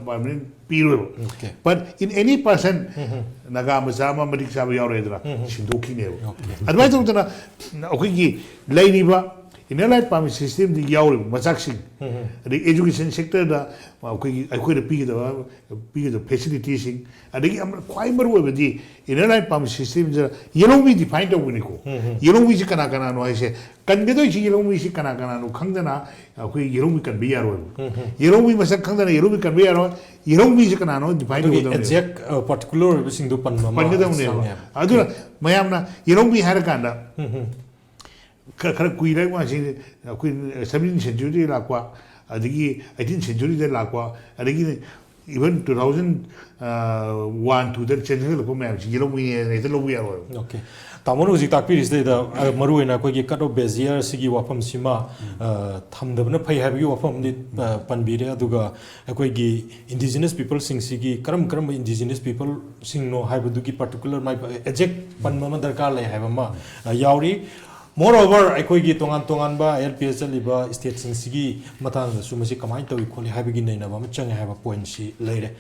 Permanent ꯄꯤꯔꯣꯏꯕ꯫ Okay. But in any person, Naga ꯃꯆꯥ ꯑꯃ ꯃꯇꯤꯛ ꯆꯥꯕ ꯌꯥꯎꯔꯦꯗꯅ, ꯁꯤꯟꯗꯣꯛꯈꯤꯅꯦꯕ꯫ Okay. ꯑꯗꯨꯃꯥꯏꯅ ꯇꯧꯗꯅ ꯑꯩꯈꯣꯏꯒꯤ ꯂꯩꯔꯤꯕ inner line permit system ꯗ ꯌꯥꯎꯔꯤꯕ ꯃꯆꯥꯛꯁꯤꯡ, ꯑꯗꯩ education sector ꯗ ꯑꯩꯈꯣꯏꯒꯤ, ꯑꯩꯈꯣꯏꯅ ꯄꯤꯒꯗꯕ, ꯄꯤꯒꯗꯕ facility ꯁꯤꯡ, ꯑꯗꯒꯤ ꯑꯃ ꯈ꯭ꯋꯥꯏ ꯃꯔꯨ ꯑꯣꯏꯕꯗꯤ inner line permit system ꯁꯤꯗ ꯌꯦꯜꯍꯧꯃꯤ define ꯇꯧꯕꯅꯤꯀꯣ꯫ ꯌꯦꯜꯍꯧꯃꯤꯁꯤ ꯀꯅꯥ ꯀꯅꯥꯅꯣ ꯍꯥꯏꯁꯦ, ꯀꯟꯒꯗꯣꯏꯁꯤ ꯌꯦꯜꯍꯧꯃꯤꯁꯤ ꯀꯅꯥ ꯀꯅꯥꯅꯣ ꯈꯪꯗꯅ ꯑꯩꯈꯣꯏ ꯌꯦꯜꯍꯧꯃꯤ ꯀꯟꯕ ꯌꯥꯔꯣꯏꯕ꯫ ꯌꯦꯜꯍꯧꯃꯤ ꯃꯁꯛ ꯈꯪꯗꯅ ꯌꯦꯜꯍꯧꯃꯤ ꯀꯟꯕ ꯌꯥꯔꯣꯏ꯫ ꯌꯦꯜꯍꯧꯃꯤꯁꯤ ꯀꯅꯥꯅꯣ define ꯑꯗꯨꯒꯤ ꯇꯧꯒꯗꯕꯅꯦꯕ꯫ Exact particular ꯑꯣꯏꯕꯁꯤꯡꯗꯣ ꯄꯟꯕ ꯑꯃ ꯄꯟꯒꯗꯕꯅꯦꯕ꯫ ꯆꯪꯉꯦꯕ꯫ ꯑꯗꯨꯅ ꯃꯌꯥꯝꯅ ꯌꯦꯜꯍꯧꯃꯤ ꯍꯥꯏꯔꯀꯥꯟꯗ ꯈ- ꯈꯔ ꯀꯨꯏꯔꯦ ꯃꯥꯁꯤ, ꯑꯩꯈꯣꯏ seventeen century ꯗꯒꯤ ꯂꯥꯛꯄ, ꯑꯗꯒꯤ eighteen century ꯗ ꯂꯥꯛꯄ, ꯑꯗꯒꯤ even two thousand one two ꯗ ꯆꯦꯟꯁꯤꯜꯂꯛꯄ ꯃꯌꯥꯝꯁꯤ ꯌꯦꯜꯍꯧꯃꯤꯅꯦꯅ ꯍꯦꯛꯇ ꯂꯧꯕ ꯌꯥꯔꯣꯏꯕ꯫ Okay. ꯇꯥꯃꯣꯅ ꯍꯧꯖꯤꯛ ꯇꯥꯛꯄꯤꯔꯤꯁꯤꯗꯩꯗ, ꯑ, ꯃꯔꯨꯑꯣꯏꯅ ꯑꯩꯈꯣꯏꯒꯤ cut off bezier ꯁꯤꯒꯤ ꯋꯥꯐꯝꯁꯤꯃ, ꯑ, ꯊꯝꯗꯕꯅ ꯐꯩ ꯍꯥꯏꯕꯒꯤ ꯋꯥꯐꯝꯗꯤ, ꯑ, ꯄꯟꯕꯤꯔꯦ꯫ ꯑꯗꯨꯒ ꯑꯩꯈꯣꯏꯒꯤ indigenous people ꯁꯤꯡꯁꯤꯒꯤ ꯀꯔꯝ ꯀꯔꯝꯕ indigenous people ꯁꯤꯡꯅꯣ ꯍꯥꯏꯕꯗꯨꯒꯤ particular ꯃꯥꯏ exact ꯄꯟꯕ ꯑꯃ ꯗꯔꯀꯥꯔ ꯂꯩ ꯍꯥꯏꯕ ꯑꯃ, ꯑ, ꯌꯥꯎꯔꯤ꯫ Moreover, ꯑꯩꯈꯣꯏꯒꯤ ꯇꯣꯉꯥꯟ ꯇꯣꯉꯥꯟꯕ ꯑꯦꯜ ꯄꯤ ꯑꯦꯁ ꯆꯠꯂꯤꯕ state ꯁꯤꯡꯁꯤꯒꯤ ꯃꯇꯥꯡꯗꯁꯨ ꯃꯁꯤ ꯀꯃꯥꯏꯅ ꯇꯧꯏ ꯈꯣꯠꯂꯤ ꯍꯥꯏꯕꯒꯤ ꯅꯩꯅꯕ ꯑꯃ ꯆꯪꯉꯦ ꯍꯥꯏꯕ point ꯁꯤ ꯂꯩꯔꯦ꯫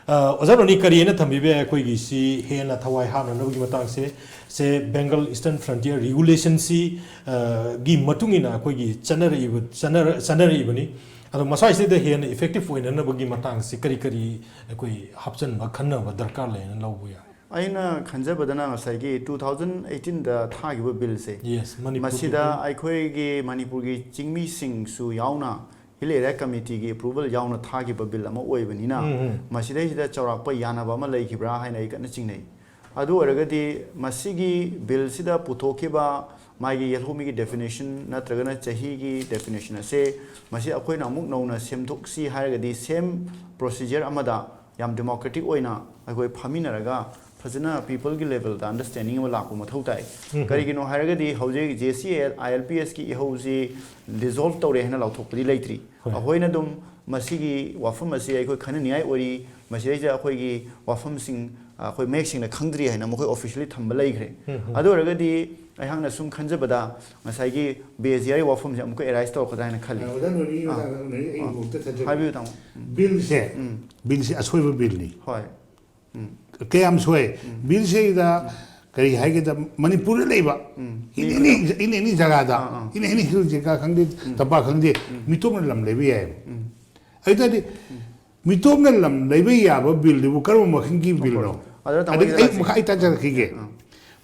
ꯑ, ꯑꯣꯖꯥ ꯔꯣꯅꯤ, ꯀꯔꯤ ꯍꯥꯏꯅ ꯊꯝꯕꯤꯕ ꯌꯥꯏ ꯑꯩꯈꯣꯏꯒꯤ ꯁꯤ ꯍꯦꯟꯅ ꯊꯋꯥꯏ ꯍꯥꯞꯅꯅꯕꯒꯤ ꯃꯇꯥꯡꯁꯦ? ꯁꯦ Bengal Eastern Frontier Regulation ꯁꯤ, ꯑ, ꯒꯤ ꯃꯇꯨꯡ ꯏꯟꯅ ꯑꯩꯈꯣꯏꯒꯤ ꯆꯠꯅꯔꯛꯏꯕ, ꯆꯠꯅꯔ-, ꯆꯠꯅꯔꯛꯏꯕꯅꯤ꯫ ꯑꯗꯣ ꯃꯁꯥꯏꯁꯤꯗ ꯍꯦꯟꯅ effective ꯑꯣꯏꯅꯅꯕꯒꯤ ꯃꯇꯥꯡꯁꯤ ꯀꯔꯤ ꯀꯔꯤ ꯑꯩꯈꯣꯏ ꯍꯥꯞꯆꯤꯟꯕ ꯈꯟꯅꯕ ꯗꯔꯀꯥꯔ ꯂꯩꯅ ꯂꯧꯕ ꯌꯥꯏ? ꯑꯩꯅ ꯈꯟꯖꯕꯗꯅ ꯉꯁꯥꯏꯒꯤ two thousand eighteen ꯗ ꯊꯥꯈꯤꯕ bill ꯁꯦ, Yes, ꯃꯅꯤꯄꯨꯔꯒꯤ ꯃꯁꯤꯗ bill. ꯑꯩꯈꯣꯏꯒꯤ ꯃꯅꯤꯄꯨꯔꯒꯤ ꯆꯤꯡꯃꯤꯁꯤꯡꯁꯨ ꯌꯥꯎꯅ Hill Area Committee ꯒꯤ approval ꯌꯥꯎꯅ ꯊꯥꯈꯤꯕ bill ꯑꯃ ꯑꯣꯏꯕꯅꯤꯅ, ꯎꯝ, ꯎꯝ. ꯃꯁꯤꯗꯩꯁꯤꯗ ꯆꯥꯎꯔꯥꯛꯄ ꯌꯥꯅꯕ ꯑꯃ ꯂꯩꯈꯤꯕ꯭ꯔꯥ ꯍꯥꯏꯅ ꯑꯩ ꯀꯟꯅ ꯆꯤꯡꯅꯩ꯫ ꯑꯗꯨ ꯑꯣꯏꯔꯒꯗꯤ ꯃꯁꯤꯒꯤ bill ꯁꯤꯗ ꯄꯨꯊꯣꯛꯈꯤꯕ ꯃꯥꯒꯤ ꯌꯦꯜꯍꯧꯃꯤꯒꯤ definition ꯅꯠꯇ꯭ꯔꯒꯅ ꯆꯍꯤꯒꯤ definition ꯑꯁꯦ ꯃꯁꯤ ꯑꯩꯈꯣꯏꯅ ꯑꯃꯨꯛ ꯅꯧꯅ ꯁꯦꯝꯗꯣꯛꯁꯤ ꯍꯥꯏꯔꯒꯗꯤ same procedure ꯑꯃꯗ ꯌꯥꯝ democratic ꯑꯣꯏꯅ ꯑꯩꯈꯣꯏ ꯐꯝꯃꯤꯟꯅꯔꯒ ꯐꯖꯅ ꯄꯤꯄꯜꯒꯤ ꯂꯦꯚꯦꯜꯗ ꯑꯟꯗꯔꯁ꯭ꯇꯦꯟꯗꯤꯡ ꯑꯃ ꯂꯥꯛꯄ ꯃꯊꯧ ꯇꯥꯏ꯫ ꯀꯔꯤꯒꯤꯅꯣ ꯍꯥꯏꯔꯒꯗꯤ ꯍꯧꯖꯤꯛ ꯖꯦ ꯁꯤ ꯑꯦꯜ, ꯑꯥꯏ ꯑꯦꯜ ꯄꯤ ꯑꯦꯁꯀꯤ ꯏꯍꯧꯁꯤ ꯗꯤꯖꯣꯜꯕ ꯇꯧꯔꯦ ꯍꯥꯏꯅ ꯂꯥꯎꯊꯣꯛꯄꯗꯤ ꯂꯩꯇ꯭ꯔꯤ꯫ ꯑꯩꯈꯣꯏꯅ ꯑꯗꯨꯝ ꯃꯁꯤꯒꯤ ꯋꯥꯐꯝ ꯑꯁꯤ ꯑꯩꯈꯣꯏ ꯈꯟꯅꯅꯤꯡꯉꯥꯏ ꯑꯣꯏꯔꯤ, ꯃꯁꯤꯗꯩꯁꯤꯗ ꯑꯩꯈꯣꯏꯒꯤ ꯋꯥꯐꯝꯁꯤꯡ ꯑꯩꯈꯣꯏ ꯃꯌꯦꯛ ꯁꯦꯡꯅ ꯈꯪꯗ꯭ꯔꯤ ꯍꯥꯏꯅ ꯃꯈꯣꯏ ꯑꯣꯐꯤꯁꯤꯌꯦꯜꯂꯤ ꯊꯝꯕ ꯂꯩꯈ꯭ꯔꯦ꯫ ꯑꯗꯨ ꯑꯣꯏꯔꯒꯗꯤ ꯑꯩꯍꯥꯛꯅ ꯁꯨꯝ ꯈꯟꯖꯕꯗ ꯉꯁꯥꯏꯒꯤ ꯕꯦꯖꯤꯌꯥꯔꯒꯤ ꯋꯥꯐꯝꯁꯦ ꯑꯃꯨꯛꯀ ꯑꯦꯔꯥꯏꯁ ꯇꯧꯔꯛꯀꯗ꯭ꯔꯥ ꯍꯥꯏꯅ ꯈꯜꯂꯤ꯫ ꯑꯣꯖꯥ ꯅꯣꯔꯤꯒꯤ ꯑꯥ꯫ ꯃꯇꯥꯡꯗ ꯅꯣꯔꯤ ꯑꯩ ꯑꯥ꯫ ꯑꯃꯨꯛꯇ ꯊꯠꯆꯒꯦ꯫ ꯍꯥꯏꯕꯤꯌꯨ ꯇꯥꯃꯣ꯫ ꯎꯝ꯫ ꯕꯤꯜꯁꯦ, ꯎꯝ꯫ ꯕꯤꯜꯁꯦ ꯑꯁꯣꯏꯕ ꯕꯤꯜꯅꯤ꯫ ꯍꯣꯏ꯫ ꯎꯝ꯫ ꯀꯌꯥꯝ ꯁꯣꯏ? ꯎꯝ꯫ ꯕꯤꯜꯁꯤꯗ ꯀꯔꯤ ꯍꯥꯏꯒꯦꯗ, ꯃꯅꯤꯄꯨꯔꯗ ꯂꯩꯕ, ꯎꯝ꯫ in any, in any ꯖꯒꯥꯗ, ꯑꯥ, ꯑꯥ꯫ In any hill ꯖꯒꯥ ꯈꯪꯗꯦ, ꯎꯝ꯫ ꯇꯝꯄꯥꯛ ꯈꯪꯗꯦ, ꯎꯝ꯫ ꯃꯤꯇꯣꯞꯅ ꯂꯝ ꯂꯩꯕ ꯌꯥꯏꯌꯦꯕ꯫ ꯎꯝ꯫ ꯑꯗꯨ ꯇꯥꯔꯗꯤ, ꯎꯝ꯫ ꯃꯤꯇꯣꯞꯅ ꯂꯝ ꯂꯩꯕ ꯌꯥꯕ ꯕꯤꯜꯗꯨꯕꯨ ꯀꯔꯝꯕ ꯃꯈꯜꯒꯤ ꯕꯤꯜꯅꯣ? ꯑꯗꯨꯗ ꯇꯥꯃꯣ ꯑꯗꯒꯤ ꯑꯩ ꯑꯩ ꯂꯥꯛꯁꯤ꯫ ꯃꯈꯥ ꯑꯩ ꯇꯥꯖꯔꯛꯈꯤꯒꯦ꯫ ꯑꯥ꯫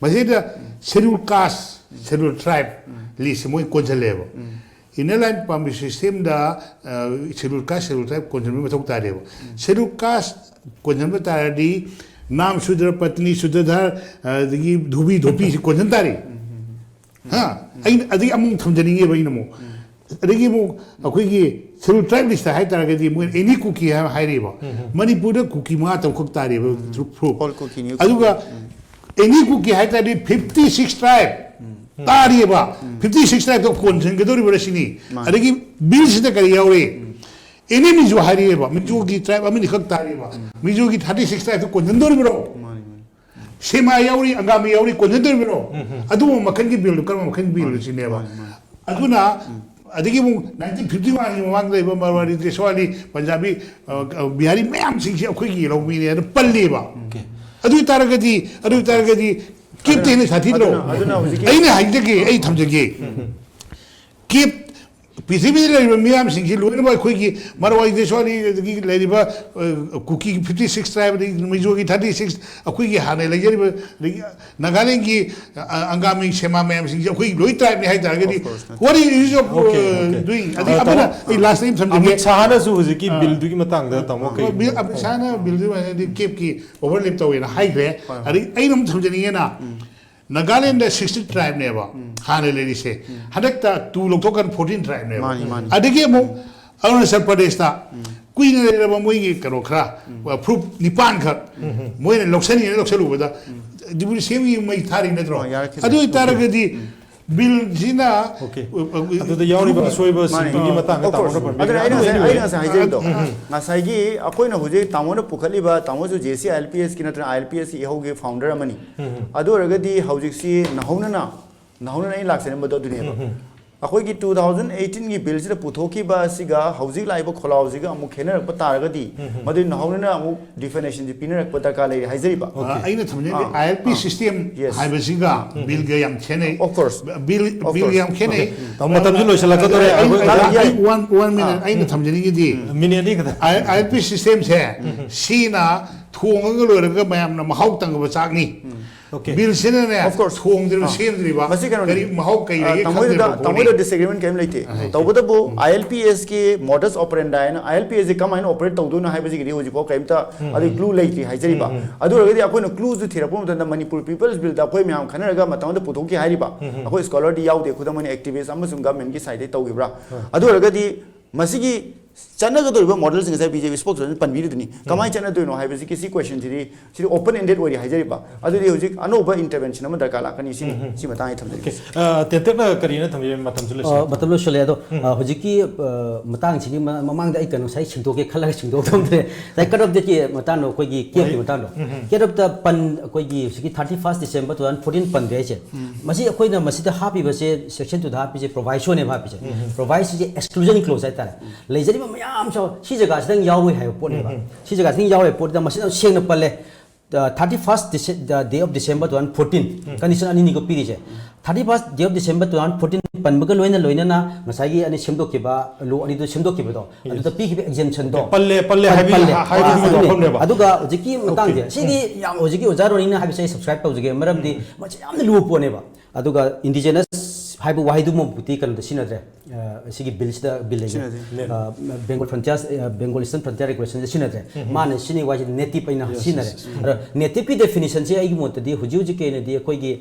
ꯃꯁꯤꯗ ꯎꯝ꯫ Scheduled Caste, ꯎꯝ꯫ Scheduled Tribe ꯎꯝ꯫ ꯂꯤꯁꯁꯦ ꯃꯣꯏ ꯀꯣꯟꯁꯤꯜꯂꯦꯕ꯫ ꯎꯝ꯫ Inner Line Permission Systemꯗ, ꯑ, Scheduled Caste, Scheduled Tribe ꯀꯣꯟꯁꯤꯟꯕ ꯃꯊꯧ ꯇꯥꯗꯦꯕ꯫ ꯎꯝ꯫ Scheduled Caste ꯀꯣꯟꯁꯤꯟꯕ ꯇꯥꯔꯗꯤ ꯅꯥꯝ ꯁꯨꯗ꯭ꯔ, ꯄꯇꯅꯤ ꯁꯨꯗ꯭ꯔꯙꯔ, ꯑꯗꯒꯤ ꯙꯨꯕꯤ ꯙꯣꯄꯤꯁꯤ ꯀꯣꯟꯁꯤꯟ ꯇꯥꯔꯦ꯫ ꯎꯝ, ꯎꯝ, ꯎꯝ꯫ ꯍꯥ? ꯎꯝ꯫ ꯑꯩꯅ, ꯑꯗꯒꯤ ꯑꯃꯨꯛ ꯊꯝꯖꯅꯤꯡꯉꯦꯕ ꯑꯩꯅ ꯑꯃꯨꯛ꯫ ꯎꯝ꯫ ꯑꯗꯒꯤ ꯑꯃꯨꯛ ꯑꯩꯈꯣꯏꯒꯤ Scheduled Tribe listꯇ ꯍꯥꯏ ꯇꯥꯔꯒꯗꯤ ꯃꯣꯏ any ꯀꯨꯀꯤ ꯍꯥꯏꯕ ꯍꯥꯏꯔꯤꯕ꯫ ꯎꯝ, ꯎꯝ꯫ ꯃꯅꯤꯄꯨꯔꯗ ꯀꯨꯀꯤ ꯃꯉꯥ ꯇꯔꯨꯛꯈꯛ ꯇꯥꯔꯤꯕ ꯎꯝ꯫ ꯐꯨꯔꯨꯞ꯫ All ꯀꯨꯀꯤ, new ꯑꯗꯨꯒ ꯀꯨꯀꯤ꯫ ꯎꯝ꯫ Any ꯀꯨꯀꯤ ꯍꯥꯏ ꯇꯥꯔꯗꯤ fifty six tribe ꯎꯝ꯫ ꯇꯥꯔꯤꯕ꯫ ꯎꯝ꯫ Fifty six tribeꯇꯣ ꯀꯣꯟꯁꯤꯟꯒꯗꯧꯔꯤꯕ꯭ꯔꯥ ꯁꯤꯅꯤ꯫ ꯃꯥꯅꯤ꯫ ꯑꯗꯒꯤ ꯕꯤꯜꯁꯤꯗ ꯀꯔꯤ ꯌꯥꯎꯔꯤ? ꯎꯝ꯫ Any ꯃꯤꯖꯣ ꯍꯥꯏꯔꯤꯑꯕ, ꯃꯤꯖꯣꯒꯤ tribe ꯑꯃꯅꯤꯈꯛ ꯇꯥꯔꯤꯕ꯫ ꯎꯝ꯫ ꯃꯤꯖꯣꯒꯤ thirty six tribeꯇꯣ ꯀꯣꯟꯁꯤꯟꯗꯧꯔꯤꯕ꯭ꯔꯣ? ꯃꯥꯅꯤ, ꯃꯥꯅꯤ꯫ ꯁꯦꯃꯥ ꯌꯥꯎꯔꯤ, ꯑꯪꯒꯥꯃꯤ ꯌꯥꯎꯔꯤ, ꯀꯣꯟꯁꯤꯟꯗꯧꯔꯤꯕ꯭ꯔꯣ? ꯎꯝ, ꯎꯝ꯫ ꯑꯗꯨꯒꯨꯝꯕ ꯃꯈꯜꯒꯤ ꯕꯤꯜꯗꯨ ꯀꯔꯝꯕ ꯃꯈꯜꯒꯤ ꯕꯤꯜꯅꯣ ꯃꯥꯅꯤ, ꯁꯤꯅꯦꯕ꯫ ꯃꯥꯅꯤ, ꯃꯥꯅꯤ꯫ ꯑꯗꯨꯅ ꯎꯝ꯫ ꯑꯗꯒꯤ ꯑꯃꯨꯛ nineteen fifty oneꯒꯤ ꯃꯃꯥꯡꯗ ꯂꯩꯕ ꯃꯔꯋꯥꯔꯤ ꯗꯦꯁꯋꯥꯂꯤ, ꯄꯟꯖꯥꯕꯤ, ꯑ, ꯑ, ꯕꯤꯍꯥꯔꯤ ꯃꯌꯥꯝꯁꯤꯡꯁꯦ ꯑꯩꯈꯣꯏꯒꯤ ꯂꯧꯃꯤꯅꯦ ꯑꯗꯨ ꯄꯜꯂꯦꯕ꯫ ꯑꯣꯀꯦ꯫ ꯑꯗꯨ ꯑꯣꯏ ꯇꯥꯔꯒꯗꯤ, ꯑꯗꯨ ꯑꯣꯏ ꯇꯥꯔꯒꯗꯤ ꯀꯦꯞꯇ ꯍꯦꯟꯅ ꯁꯥꯊꯤꯗ꯭ꯔꯣ? ꯑꯗꯨꯅ, ꯑꯗꯨꯅ ꯍꯧꯖꯤꯛꯀꯤ ꯑꯩꯅ ꯍꯥꯏꯖꯒꯦ, ꯑꯩ ꯊꯝꯖꯒꯦ꯫ ꯎꯝ꯫ ꯀꯦꯞ ꯄ꯭ꯔꯤꯊꯤꯕꯤꯗ ꯂꯩꯔꯤꯕ ꯃꯤꯌꯥꯝꯁꯤꯡꯁꯤ ꯂꯣꯏꯅꯃꯛ ꯑꯩꯈꯣꯏꯒꯤ ꯃꯔꯋꯥꯔꯤ ꯗꯦꯁꯋꯥꯂꯤꯗꯒꯤ ꯂꯩꯔꯤꯕ, ꯑ, ꯀꯨꯀꯤꯒꯤ fifty six tribe, ꯑꯗꯒꯤ ꯃꯤꯖꯣꯒꯤ thirty six, ꯑꯩꯈꯣꯏꯒꯤ ꯍꯥꯟꯅ ꯂꯩꯖꯔꯤꯕ, ꯑꯗꯒꯤ ꯅꯥꯒꯥꯂꯦꯟꯒꯤ, ꯑ, ꯑꯪꯒꯥꯃꯤ ꯁꯦꯃꯥ ꯃꯌꯥꯝꯁꯤꯡꯁꯦ ꯑꯩꯈꯣꯏꯒꯤ ꯂꯣꯏ tribeꯅꯤ ꯍꯥꯏ ꯇꯥꯔꯒꯗꯤ, Of course, ꯅꯠꯇꯦ꯫ What is of, ꯑꯣꯀꯦ, ꯑ, ꯑꯣꯀꯦ꯫ doing? ꯑꯗꯒꯤ ꯑ, ꯑꯃꯅ, ꯇꯥꯃꯣ, ꯑꯩ last ꯑꯩ ꯊꯝꯖꯒꯦ꯫ ꯑꯃꯤꯠ ꯁꯥꯍꯅꯁꯨ ꯍꯧꯖꯤꯛꯀꯤ ꯑ꯫ ꯕꯤꯜꯗꯨꯒꯤ ꯃꯇꯥꯡꯗ ꯇꯥꯃꯣ ꯑ, ꯀꯩ ꯕꯤꯜ ꯑꯃꯤꯠ ꯁꯥꯍꯅ ꯕꯤꯜꯗꯨꯒꯤ ꯃꯇꯥꯡꯗꯗꯤ ꯀꯦꯞꯀꯤ overlap ꯇꯧꯋꯦꯅ ꯍꯥꯏꯈ꯭ꯔꯦ꯫ ꯍꯣꯏ, ꯍꯣꯏ꯫ ꯑꯗꯒꯤ ꯑꯩꯅ ꯑꯃꯨꯛ ꯊꯝꯖꯅꯤꯡꯉꯦꯅ, ꯎꯝ꯫ ꯅꯥꯒꯥꯂꯦꯟꯗ sixty tribeꯅꯦꯕ ꯎꯝ꯫ ꯍꯥꯟꯅ ꯂꯩꯔꯤꯁꯦ꯫ ꯎꯝ꯫ ꯍꯟꯗꯛꯇ two ꯂꯧꯊꯣꯛꯀꯥꯟꯗ fourteen tribeꯅꯦꯕ꯫ ꯃꯥꯅꯤ, ꯃꯥꯅꯤ꯫ ꯑꯗꯒꯤ ꯑꯃꯨꯛ ꯎꯝ꯫ ꯑꯔꯨꯅꯥꯆꯜ ꯄ꯭ꯔꯗꯦꯁꯇ ꯎꯝ꯫ ꯀꯨꯏꯅ ꯂꯩꯔꯕ ꯃꯣꯏꯒꯤ ꯀꯩꯅꯣ ꯈꯔ, ꯄ꯭ꯔꯨꯐ ꯅꯤꯄꯥꯟ ꯈꯛ ꯃꯣꯏꯅ ꯂꯧꯁꯟꯒꯦꯅ ꯂꯧꯁꯜꯂꯨꯕꯗ ꯗꯤꯄꯨꯇꯤ ꯁꯤ ꯑꯦꯝꯒꯤ ꯃꯩ ꯊꯥꯔꯤ ꯅꯠꯇ꯭ꯔꯣ? ꯑꯣ, ꯌꯥꯔꯛꯈꯤꯅꯤ꯫ ꯑꯗꯨ ꯑꯣꯏꯇꯥꯔꯒꯗꯤ ꯕꯤꯜꯁꯤꯅ ꯑꯣꯀꯦ꯫ ꯑꯗꯨꯗ ꯌꯥꯎꯔꯤꯕ ꯑꯁꯣꯏꯕꯁꯤꯡꯗꯨꯒꯤ ꯃꯥꯅꯦ꯫ ꯃꯇꯥꯡꯗ Of course. ꯇꯥꯃꯣꯅ ꯄꯟꯕꯤꯈ꯭ꯔꯦ꯫ ꯑꯗꯨꯅ ꯑꯩꯅ ꯑꯗꯨ ꯉꯁꯥꯏ anyway, ꯑꯩꯅ ꯉꯁꯥꯏ ꯍꯥꯏꯖꯔꯤꯗꯣ, ꯉꯁꯥꯏꯒꯤ ꯑꯩꯈꯣꯏꯅ ꯍꯧꯖꯤꯛ ꯇꯥꯃꯣꯅ ꯄꯨꯈꯠꯂꯤꯕ, ꯇꯥꯃꯣꯁꯨ ꯖꯦ ꯁꯤ ꯑꯥꯏ ꯑꯦꯜ ꯄꯤ ꯑꯦꯁꯀꯤ ꯅꯠꯇ꯭ꯔꯒ ꯑꯥꯏ ꯑꯦꯜ ꯄꯤ ꯑꯦꯁꯀꯤ ꯏꯍꯧꯒꯤ ꯐꯥꯎꯟꯗꯔ ꯑꯃꯅꯤ꯫ ꯑꯗꯨ ꯑꯣꯏꯔꯒꯗꯤ ꯍꯧꯖꯤꯛꯁꯤ ꯅꯧꯍꯧꯅꯅ ꯅꯧꯍꯧꯅꯅ ꯑꯩꯅ ꯂꯥꯛꯆꯅꯤꯡꯕꯗꯣ ꯑꯗꯨꯅꯦꯕ꯫ ꯑꯩꯈꯣꯏꯒꯤ ꯇꯨ ꯊꯥꯎꯖꯟ ꯑꯩꯠꯇꯤꯟꯒꯤ ꯕꯤꯜꯁꯤꯗ ꯄꯨꯊꯣꯛꯈꯤꯕ ꯑꯁꯤꯒ ꯍꯧꯖꯤꯛ ꯂꯥꯛꯏꯕ ꯈꯣꯜꯂꯥꯎꯁꯤꯒ ꯑꯃꯨꯛ ꯈꯦꯠꯅꯔꯛꯄ ꯇꯥꯔꯒꯗꯤ, ꯃꯗꯨ ꯅꯧꯍꯧꯅꯅ ꯑꯃꯨꯛ ꯗꯤꯐꯤꯅꯦꯁꯟꯁꯤ ꯄꯤꯅꯔꯛꯄ ꯗꯔꯀꯥꯔ ꯂꯩꯔꯦ ꯍꯥꯏꯖꯔꯤꯕ꯫ ꯑ, ꯑꯩꯅ ꯊꯝꯖꯅꯤꯡꯉꯤ ꯑꯥ, ꯑꯥꯏ ꯑꯦꯜ ꯄꯤ ꯑꯥ, ꯁꯤꯁꯇꯦꯝ yes. ꯍꯥꯏꯕꯁꯤꯒ ꯕꯤꯜꯒ ꯌꯥꯝ ꯈꯦꯠꯅꯩ꯫ Of course. Bill Of bill course. ꯌꯥꯝ ꯈꯦꯠꯅꯩ꯫ ꯇꯥꯃꯣ, ꯃꯇꯝꯁꯨ ꯂꯣꯏꯁꯤꯜꯂꯛꯀꯗꯧꯔꯦ꯫ ꯑꯩ- ꯑꯩꯈꯣꯏ ꯑꯩ- ꯌꯥꯏ꯫ ꯑꯩ one- one minute, ꯑꯥ꯫ ꯑꯩꯅ ꯊꯝꯖꯅꯤꯡꯉꯤꯗꯤ ꯃꯤꯅꯤꯠ ꯑꯅꯤ ꯈꯛꯇ꯫ ꯑꯥꯏ ꯑꯦꯜ ꯄꯤ ꯁꯤꯁꯇꯦꯝꯁꯦ ꯁꯤꯅ ꯊꯣꯡꯉꯒ ꯂꯣꯏꯔꯒ ꯃꯌꯥꯝꯅ ꯃꯍꯥꯎ ꯇꯪꯕ ꯆꯥꯛꯅꯤ꯫ Okay. ꯕꯤꯜꯁꯤꯅꯅꯦ Of course. ꯊꯣꯡꯗ꯭ꯔꯤꯕ ꯑꯥ꯫ ꯁꯦꯝꯗ꯭ꯔꯤꯕ ꯃꯁꯤ ꯀꯩꯅꯣꯅꯤ꯫ ꯀꯔꯤ ꯃꯍꯥꯎ ꯀꯩ ꯑꯥ, ꯂꯩꯒꯦ ꯇꯥꯃꯣꯗ ꯈꯪꯗ꯭ꯔꯤꯕ ꯇꯥꯃꯣꯗ ꯄꯣꯠꯅꯤ꯫ ꯗꯤꯁꯑꯦꯒ꯭ꯔꯤꯃꯦꯟ ꯀꯔꯤꯝ ꯂꯩꯇꯦ꯫ ꯑꯥ, ꯍꯥꯏ꯫ ꯇꯧꯕꯇꯕꯨ ꯑꯥꯏ ꯑꯦꯜ ꯄꯤ ꯑꯦꯁꯀꯤ ꯃꯣꯗꯁ ꯑꯣꯄꯔꯦꯟꯗꯥꯏꯅ, ꯑꯥꯏ ꯑꯦꯜ ꯄꯤ ꯑꯦꯁꯁꯤ ꯀꯃꯥꯏꯅ ꯑꯣꯄꯔꯦꯠ ꯇꯧꯗꯣꯏꯅꯣ ꯍꯥꯏꯕꯁꯤꯒꯤꯗꯤ ꯍꯧꯖꯤꯛꯐꯥꯎ ꯀꯔꯤꯝꯇ ꯑꯗꯨꯒꯤ ꯀ꯭ꯂꯨ ꯂꯩꯇ꯭ꯔꯤ ꯍꯥꯏꯖꯔꯤꯕ꯫ ꯑꯗꯨ ꯑꯣꯏꯔꯒꯗꯤ ꯑꯩꯈꯣꯏꯅ ꯀ꯭ꯂꯨꯁꯨ ꯊꯤꯔꯛꯄ ꯃꯇꯝꯗ ꯃꯅꯤꯄꯨꯔ ꯄꯤꯄꯜꯁ ꯕꯤꯜꯗ ꯑꯩꯈꯣꯏ ꯃꯌꯥꯝ ꯈꯟꯅꯔꯒ ꯃꯇꯝꯗ ꯄꯨꯊꯣꯛꯈꯤ ꯍꯥꯏꯔꯤꯕ ꯑꯩꯈꯣꯏ ꯁ꯭ꯀꯣꯂꯔꯗꯤ ꯌꯥꯎꯗꯦ꯫ ꯈꯨꯗꯝ ꯑꯣꯏꯅ ꯑꯦꯛꯇꯤꯚꯤꯁ ꯑꯃꯁꯨꯡ ꯒꯚꯔꯟꯃꯦꯟꯠꯀꯤ ꯁꯥꯏꯠꯇꯒꯤ ꯇꯧꯈꯤꯕ꯭ꯔꯥ? ꯑꯗꯨ ꯑꯣꯏꯔꯒꯗꯤ ꯃꯁꯤꯒꯤ ꯆꯠꯅꯒꯗꯧꯔꯤꯕ ꯃꯣꯗꯦꯜꯁꯤꯡ ꯉꯁꯥꯏ ꯕꯤ ꯖꯦ ꯄꯤ ꯁ꯭ꯄꯣꯛꯁꯄꯔꯁꯟ ꯄꯟꯕꯤꯔꯤꯗꯨꯅꯤ꯫ ꯀꯃꯥꯏꯅ ꯆꯠꯅꯗꯣꯏꯅꯣ ꯍꯥꯏꯕꯁꯤꯒꯤ ꯁꯤ ꯀꯣꯏꯁꯟꯁꯤꯗꯤ ꯁꯤꯗꯤ ꯑꯣꯄꯟ ꯑꯦꯟꯗꯦꯗ ꯑꯣꯏꯔꯤ ꯍꯥꯏꯖꯔꯤꯕ꯫ ꯑꯗꯨꯗꯤ ꯍꯧꯖꯤꯛ ꯑꯅꯧꯕ ꯏꯟꯇꯔꯚꯦꯟꯁꯟ ꯑꯃ ꯗꯔꯀꯥꯔ ꯂꯥꯛꯀꯅꯤ꯫ ꯁꯤꯅꯤ꯫ ꯁꯤ ꯃꯇꯥꯡ ꯑꯩ ꯊꯝꯖꯒꯦ꯫ ꯑꯣꯀꯦ꯫ ꯑ, ꯇꯦꯟꯇꯛꯅ ꯀꯔꯤꯅ ꯊꯝꯕꯤꯔꯦ? ꯃꯇꯝꯁꯨ ꯑ, ꯂꯣꯏꯁꯤꯜꯂꯦ꯫ ꯃꯇꯝ ꯂꯣꯏꯁꯤꯜꯂꯦ꯫ ꯑꯗꯣ ꯑ, ꯍꯧꯖꯤꯛꯀꯤ ꯑ, ꯃꯇꯥꯡꯁꯤꯒꯤ ꯃ- ꯃꯃꯥꯡꯗ ꯑꯩ ꯀꯩꯅꯣ ꯉꯁꯥꯏ ꯁꯤꯡꯗꯣꯛꯀꯦ ꯈꯜꯂꯒ ꯁꯤꯡꯗꯣꯛꯊꯣꯛꯇ꯭ꯔꯦ꯫ ꯉꯁꯥꯏ ꯀꯠ ꯑꯣꯐ ꯗꯦꯠꯀꯤ ꯃꯇꯥꯡꯗꯣ, ꯑꯩꯈꯣꯏꯒꯤ ꯀꯦꯞꯀꯤ ꯃꯇꯥꯡꯗꯣ, ꯀꯠ ꯑꯣꯐꯇ ꯄꯟ ꯑꯩꯈꯣꯏꯒꯤ ꯍꯧꯖꯤꯛꯀꯤ thirty first December two thousand fourteen ꯄꯟꯗ꯭ꯔꯦ ꯍꯥꯏꯁꯦ꯫ ꯃꯁꯤ ꯑꯩꯈꯣꯏꯅ ꯃꯁꯤꯗ ꯍꯥꯞꯄꯤꯕꯁꯦ, ꯁꯦꯛꯁꯟ ꯇꯨꯗ ꯍꯥꯞꯄꯤꯁꯦ, ꯄ꯭ꯔꯣꯚꯥꯏꯁꯣꯟꯅꯦꯕ ꯍꯥꯞꯄꯤꯁꯦ꯫ ꯄ꯭ꯔꯣꯚꯥꯏꯁꯁꯦ ꯑꯦꯛꯁꯀ꯭ꯂꯨꯖꯟ ꯀ꯭ꯂꯣꯖ ꯍꯥꯏꯇꯥꯔꯦ꯫ ꯂꯩꯖꯔꯤꯕ ꯃꯌꯥꯝꯁꯨ ꯁꯤ ꯖꯒꯥꯁꯤꯗꯪ ꯌꯥꯎꯔꯣꯏ ꯍꯥꯏꯕ ꯄꯣꯠꯅꯦꯕ꯫ ꯁꯤ ꯖꯒꯥꯁꯤꯗꯪ ꯌꯥꯎꯔꯣꯏ ꯄꯣꯠꯇꯨꯗ ꯃꯁꯤꯗ ꯁꯦꯡꯅ ꯄꯜꯂꯦ꯫ Thirty first day of December two thousand fourteen, condition ꯑꯅꯤꯅꯤꯀꯣ ꯄꯤꯔꯤꯁꯦ꯫ Thirty first day of December two thousand fourteen ꯄꯟꯕꯒ ꯂꯣꯏꯅ ꯂꯣꯏꯅꯅ ꯉꯁꯥꯏꯒꯤ ꯑꯅꯤ ꯁꯦꯝꯗꯣꯛꯈꯤꯕ, ꯂꯣ ꯑꯅꯤꯗꯨ ꯁꯦꯝꯗꯣꯛꯈꯤꯕꯗꯣ, ꯑꯗꯨꯗ ꯄꯤꯈꯤꯕ ꯑꯦꯛꯖꯦꯝꯁꯟꯗꯣ꯫ ꯄꯜꯂꯦ, ꯄꯜꯂꯦ ꯄꯜ- ꯍꯥꯏꯕꯒꯤ- ꯄꯜꯂꯦ꯫ ꯍꯥꯏꯕꯒꯤ ꯑꯗꯨꯅꯦ꯫ ꯋꯥꯐꯝꯅꯦꯕ꯫ ꯑꯗꯨꯒ ꯍꯧꯖꯤꯛꯀꯤ ꯃꯇꯥꯡꯁꯦ, ꯁꯤꯗꯤ ꯌꯥꯝ ꯍꯧꯖꯤꯛꯀꯤ ꯑꯣꯖꯥ ꯔꯣꯅꯤꯅ ꯍꯥꯏꯕꯁꯦ ꯑꯩ ꯁꯕꯁꯀ꯭ꯔꯥꯏꯕ ꯇꯧꯖꯒꯦ, ꯃꯔꯝꯗꯤ ꯃꯁꯤ ꯌꯥꯝꯅ ꯂꯨꯕ ꯄꯣꯠꯅꯦꯕ꯫ ꯑꯗꯨꯒ ꯏꯟꯗꯤꯖꯦꯅꯁ ꯍꯥꯏꯕ ꯋꯥꯍꯩꯗꯨꯃꯕꯨꯗꯤ ꯀꯩꯅꯣꯗ ꯁꯤꯖꯤꯟꯅꯗ꯭ꯔꯦ꯫ ꯑ, ꯁꯤꯒꯤ ꯕꯤꯜꯁꯤꯗ ꯕꯤꯜ ꯂꯩꯖꯩ꯫ ꯁꯤꯖꯤꯟꯅꯗꯦ꯫ ꯑ, ꯕꯦꯡꯒꯣꯜ ꯐ꯭ꯔꯟꯇꯤꯌꯥꯔ, ꯑ, ꯕꯦꯡꯒꯣꯜ ꯏꯁꯇꯔꯟ ꯐ꯭ꯔꯟꯇꯤꯌꯥꯔ ꯔꯤꯒꯨꯂꯦꯁꯟꯁꯦ ꯁꯤꯖꯤꯟꯅꯗ꯭ꯔꯦ꯫ ꯎꯝ꯫ ꯃꯥꯅ ꯁꯤꯖꯤꯟꯅꯩ ꯋꯥꯁꯤꯗꯤ ꯅꯦꯇꯤꯞ ꯑꯩꯅ Yes, ꯁꯤꯖꯤꯟꯅꯔꯦ꯫ yes, yes. ꯑꯗꯣ ꯅꯦꯇꯤꯞꯀꯤ ꯗꯦꯐꯤꯅꯤꯁꯟꯁꯦ ꯑꯩꯒꯤ ꯃꯣꯠꯇꯗꯤ ꯍꯧꯖꯤꯛ ꯍꯧꯖꯤꯛꯀꯤ ꯑꯣꯏꯅꯗꯤ ꯑꯩꯈꯣꯏꯒꯤ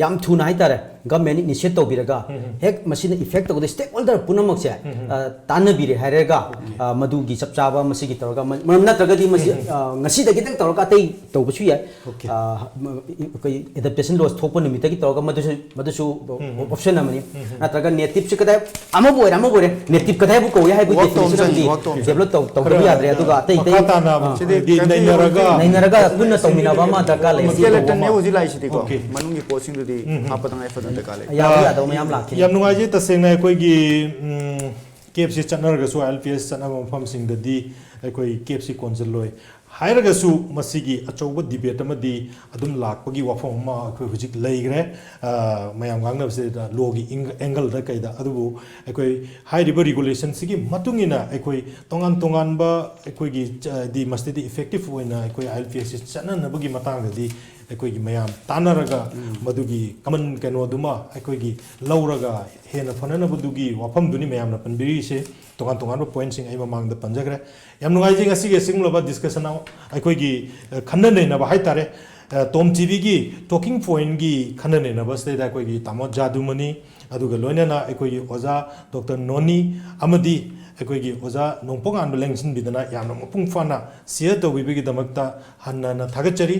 ꯌꯥꯝ ꯊꯨꯅ ꯍꯥꯏꯇꯥꯔꯦ, ꯒꯚꯔꯟꯃꯦꯟꯠꯅ ꯏꯅꯤꯁꯤꯌꯦꯠ ꯇꯧꯕꯤꯔꯒ ꯎꯝ꯫ ꯍꯦꯛ ꯃꯁꯤꯅ ꯏꯐꯦꯛ ꯇꯧꯒꯗ ꯁ꯭ꯇꯦꯛ ꯍꯣꯜꯗꯔ ꯄꯨꯝꯅꯃꯛꯁꯦ ꯎꯝ꯫ ꯑ, ꯇꯥꯟꯅꯕꯤꯔꯦ ꯍꯥꯏꯔꯒ ꯑ, ꯃꯗꯨꯒꯤ ꯆꯞ ꯆꯥꯕ ꯃꯁꯤꯒꯤ ꯇꯧꯔꯒ ꯃ-, ꯃꯔꯝ ꯅꯠꯇ꯭ꯔꯒꯗꯤ ꯃꯁꯤ ꯎꯝ꯫ ꯑ, ꯉꯁꯤꯗꯒꯤ ꯈꯤꯇꯪ ꯇꯧꯔꯒ ꯑꯇꯩ ꯇꯧꯕꯁꯨ ꯌꯥꯏ꯫ Okay. ꯑ, ꯃ-, ꯑꯩꯈꯣꯏ ꯑꯦꯗꯥꯞꯇꯦꯁꯟ ꯂꯣꯁ ꯊꯣꯛꯄ ꯅꯨꯃꯤꯠꯇꯒꯤ ꯇꯧꯔꯒ ꯃꯗꯨꯁꯨ ꯃꯗꯨꯁꯨ ꯎꯝ꯫ ꯑꯣꯞꯁꯟ ꯑꯃꯅꯤ꯫ ꯎꯝ꯫ ꯅꯠꯇ꯭ꯔꯒ ꯅꯦꯇꯤꯞꯁꯤ ꯀꯗꯥꯏ ꯑꯃꯕꯨ ꯑꯣꯏꯔꯦ ꯑꯃꯕꯨ ꯑꯣꯏꯔꯦ ꯅꯦꯇꯤꯞ ꯀꯗꯥꯏꯕꯨ ꯀꯧꯏ ꯍꯥꯏꯕꯒꯤ Work ꯇꯧꯕ ꯗꯦꯐꯤꯅꯦꯁꯟ ꯆꯪꯉꯤ, ꯑꯃꯗꯤ work ꯇꯧꯕ ꯆꯪꯉꯤ꯫ ꯗꯦꯕꯂꯞ ꯇꯧ-, ꯇꯧꯗꯕ ꯈꯔ ꯌꯥꯗ꯭ꯔꯦ꯫ ꯑꯗꯨꯒ ꯑꯇꯩ ꯃꯈꯥ ꯑꯇꯩ ꯇꯥꯅ ꯁꯤꯗꯤ ꯍꯥꯏꯗꯤ ꯀꯟꯇ꯭ꯔꯤ ꯅꯩꯅꯔꯒ ꯅꯩꯅꯔꯒ ꯄꯨꯟꯅ ꯇꯧꯃꯤꯟꯅꯕ ꯑꯃ ꯗꯔꯀꯥꯔ ꯂꯩ꯫ ꯁꯤ Skeleton-ꯅꯦ ꯇꯧꯕ ꯑꯃ꯫ ꯍꯧꯖꯤꯛ ꯂꯥꯛꯏꯁꯤꯗꯤꯀꯣ꯫ Okay. ꯃꯅꯨꯡꯒꯤ ꯄꯣꯠꯁꯤꯡꯗꯨꯗꯤ ꯎꯝ꯫ ꯍꯥꯞꯄ ꯇꯉꯥꯏ ꯐꯗꯅ ꯗꯔꯀꯥꯔ ꯂꯩ꯫ ꯌꯥꯕ ꯑ, ꯌꯥꯗꯕ ꯃꯌꯥꯝ ꯂꯥꯛꯈꯤꯅꯤ꯫ ꯌꯥꯝ ꯅꯨꯡꯉꯥꯏꯖꯩ꯫ ꯇꯁꯦꯡꯅ ꯑꯩꯈꯣꯏꯒꯤ, ꯎꯝ, ꯀꯦꯞꯁꯤ ꯆꯠꯅꯔꯒꯁꯨ, ꯑꯥꯏ ꯑꯦꯜ ꯄꯤ ꯑꯦꯁ ꯆꯠꯅꯕ ꯃꯐꯝꯁꯤꯡꯗꯗꯤ ꯑꯩꯈꯣꯏ ꯀꯦꯞꯁꯤ ꯀꯣꯟꯁꯤꯜꯂꯣꯏ ꯍꯥꯏꯔꯒꯁꯨ, ꯃꯁꯤꯒꯤ ꯑꯆꯧꯕ ꯗꯤꯕꯦꯠ ꯑꯃꯗꯤ ꯑꯗꯨꯝ ꯂꯥꯛꯄꯒꯤ ꯋꯥꯐꯝ ꯑꯃ ꯑꯩꯈꯣꯏ ꯍꯧꯖꯤꯛ ꯂꯩꯈ꯭ꯔꯦ꯫ ꯑ, ꯃꯌꯥꯝ ꯉꯥꯡꯅꯕꯁꯤꯗ ꯂꯣꯒꯤ ꯑꯦꯡ-, ꯑꯦꯡꯒꯜꯗ ꯀꯩꯗ꯫ ꯑꯗꯨꯕꯨ ꯑꯩꯈꯣꯏ ꯍꯥꯏꯔꯤꯕ ꯔꯤꯒꯨꯂꯦꯁꯟꯁꯤꯒꯤ ꯃꯇꯨꯡ ꯏꯟꯅ ꯑꯩꯈꯣꯏ ꯇꯣꯉꯥꯟ ꯇꯣꯉꯥꯟꯕ ꯑꯩꯈꯣꯏꯒꯤ ꯆ-, ꯍꯥꯏꯗꯤ ꯃꯁꯤꯗꯗꯤ ꯏꯐꯦꯛꯇꯤꯞ ꯑꯣꯏꯅ ꯑꯩꯈꯣꯏ ꯑꯥꯏ ꯑꯦꯜ ꯄꯤ ꯑꯦꯁꯁꯤ ꯆꯠꯅꯅꯕꯒꯤ ꯃꯇꯥꯡꯗꯗꯤ ꯑꯩꯈꯣꯏꯒꯤ ꯃꯌꯥꯝ ꯇꯥꯟꯅꯔꯒ ꯃꯗꯨꯒꯤ ꯀꯃꯟ ꯀꯩꯅꯣꯗꯨꯃ ꯑꯩꯈꯣꯏꯒꯤ ꯂꯧꯔꯒ ꯍꯦꯟꯅ ꯐꯅꯅꯕꯗꯨꯒꯤ ꯋꯥꯐꯝꯗꯨꯅꯤ ꯃꯌꯥꯝꯅ ꯄꯟꯕꯤꯔꯤꯁꯦ꯫ ꯇꯣꯉꯥꯟ ꯇꯣꯉꯥꯟꯕ ꯄꯣꯏꯟꯠꯁꯤꯡ ꯑꯩ ꯃꯃꯥꯡꯗ ꯄꯟꯖꯈ꯭ꯔꯦ꯫ ꯌꯥꯝ ꯅꯨꯡꯉꯥꯏꯖꯩ ꯉꯁꯤꯒꯤ ꯑꯁꯤꯒꯨꯝꯂꯕ ꯗꯤꯁꯀꯁꯟ ꯑꯩꯈꯣꯏꯒꯤ, ꯑ, ꯈꯟꯅ ꯅꯩꯅꯕ ꯍꯥꯏꯇꯥꯔꯦ꯫ ꯑ, ꯇꯣꯝ ꯇꯤꯚꯤꯒꯤ ꯇꯣꯀꯤꯡ ꯄꯣꯏꯟꯠꯀꯤ ꯈꯟꯅ ꯅꯩꯅꯕ ꯑꯁꯤꯗꯩꯗ ꯑꯩꯈꯣꯏꯒꯤ ꯇꯥꯃꯣ ꯖꯥꯗꯨꯃꯅꯤ, ꯑꯗꯨꯒ ꯂꯣꯏꯅꯅ ꯑꯩꯈꯣꯏꯒꯤ ꯑꯣꯖꯥ ꯗꯣꯛꯇꯔ ꯅꯣꯅꯤ ꯑꯃꯗꯤ ꯑꯩꯈꯣꯏꯒꯤ ꯑꯣꯖꯥ ꯅꯣꯡꯄꯣꯛꯉꯥꯟꯕ ꯂꯦꯡꯁꯤꯟꯕꯤꯗꯅ ꯌꯥꯝꯅ ꯃꯄꯨꯡ ꯐꯥꯅ ꯁꯤꯌꯔ ꯇꯧꯕꯤꯕꯒꯤꯗꯃꯛꯇ ꯍꯟꯅ ꯍꯟꯅ ꯊꯥꯒꯠꯆꯔꯤ꯫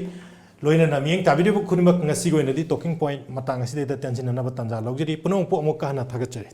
ꯂꯣꯏꯅꯅ ꯃꯤꯠꯌꯦꯡ ꯇꯥꯕꯤꯔꯤꯕ ꯈꯨꯗꯤꯡꯃꯛ ꯉꯁꯤꯒꯤ ꯑꯣꯏꯅꯗꯤ ꯇꯣꯀꯤꯡ ꯄꯣꯏꯟꯠ ꯃꯇꯥꯡ ꯑꯁꯤꯗꯩꯗ ꯇꯦꯟꯁꯤꯟꯅꯅꯕ ꯇꯥꯟꯖꯥ ꯂꯧꯖꯔꯤ꯫ ꯄꯨꯝꯅꯃꯛꯄꯨ ꯑꯃꯨꯛꯀ ꯍꯟꯅ ꯊꯥꯒꯠꯆꯔꯤ꯫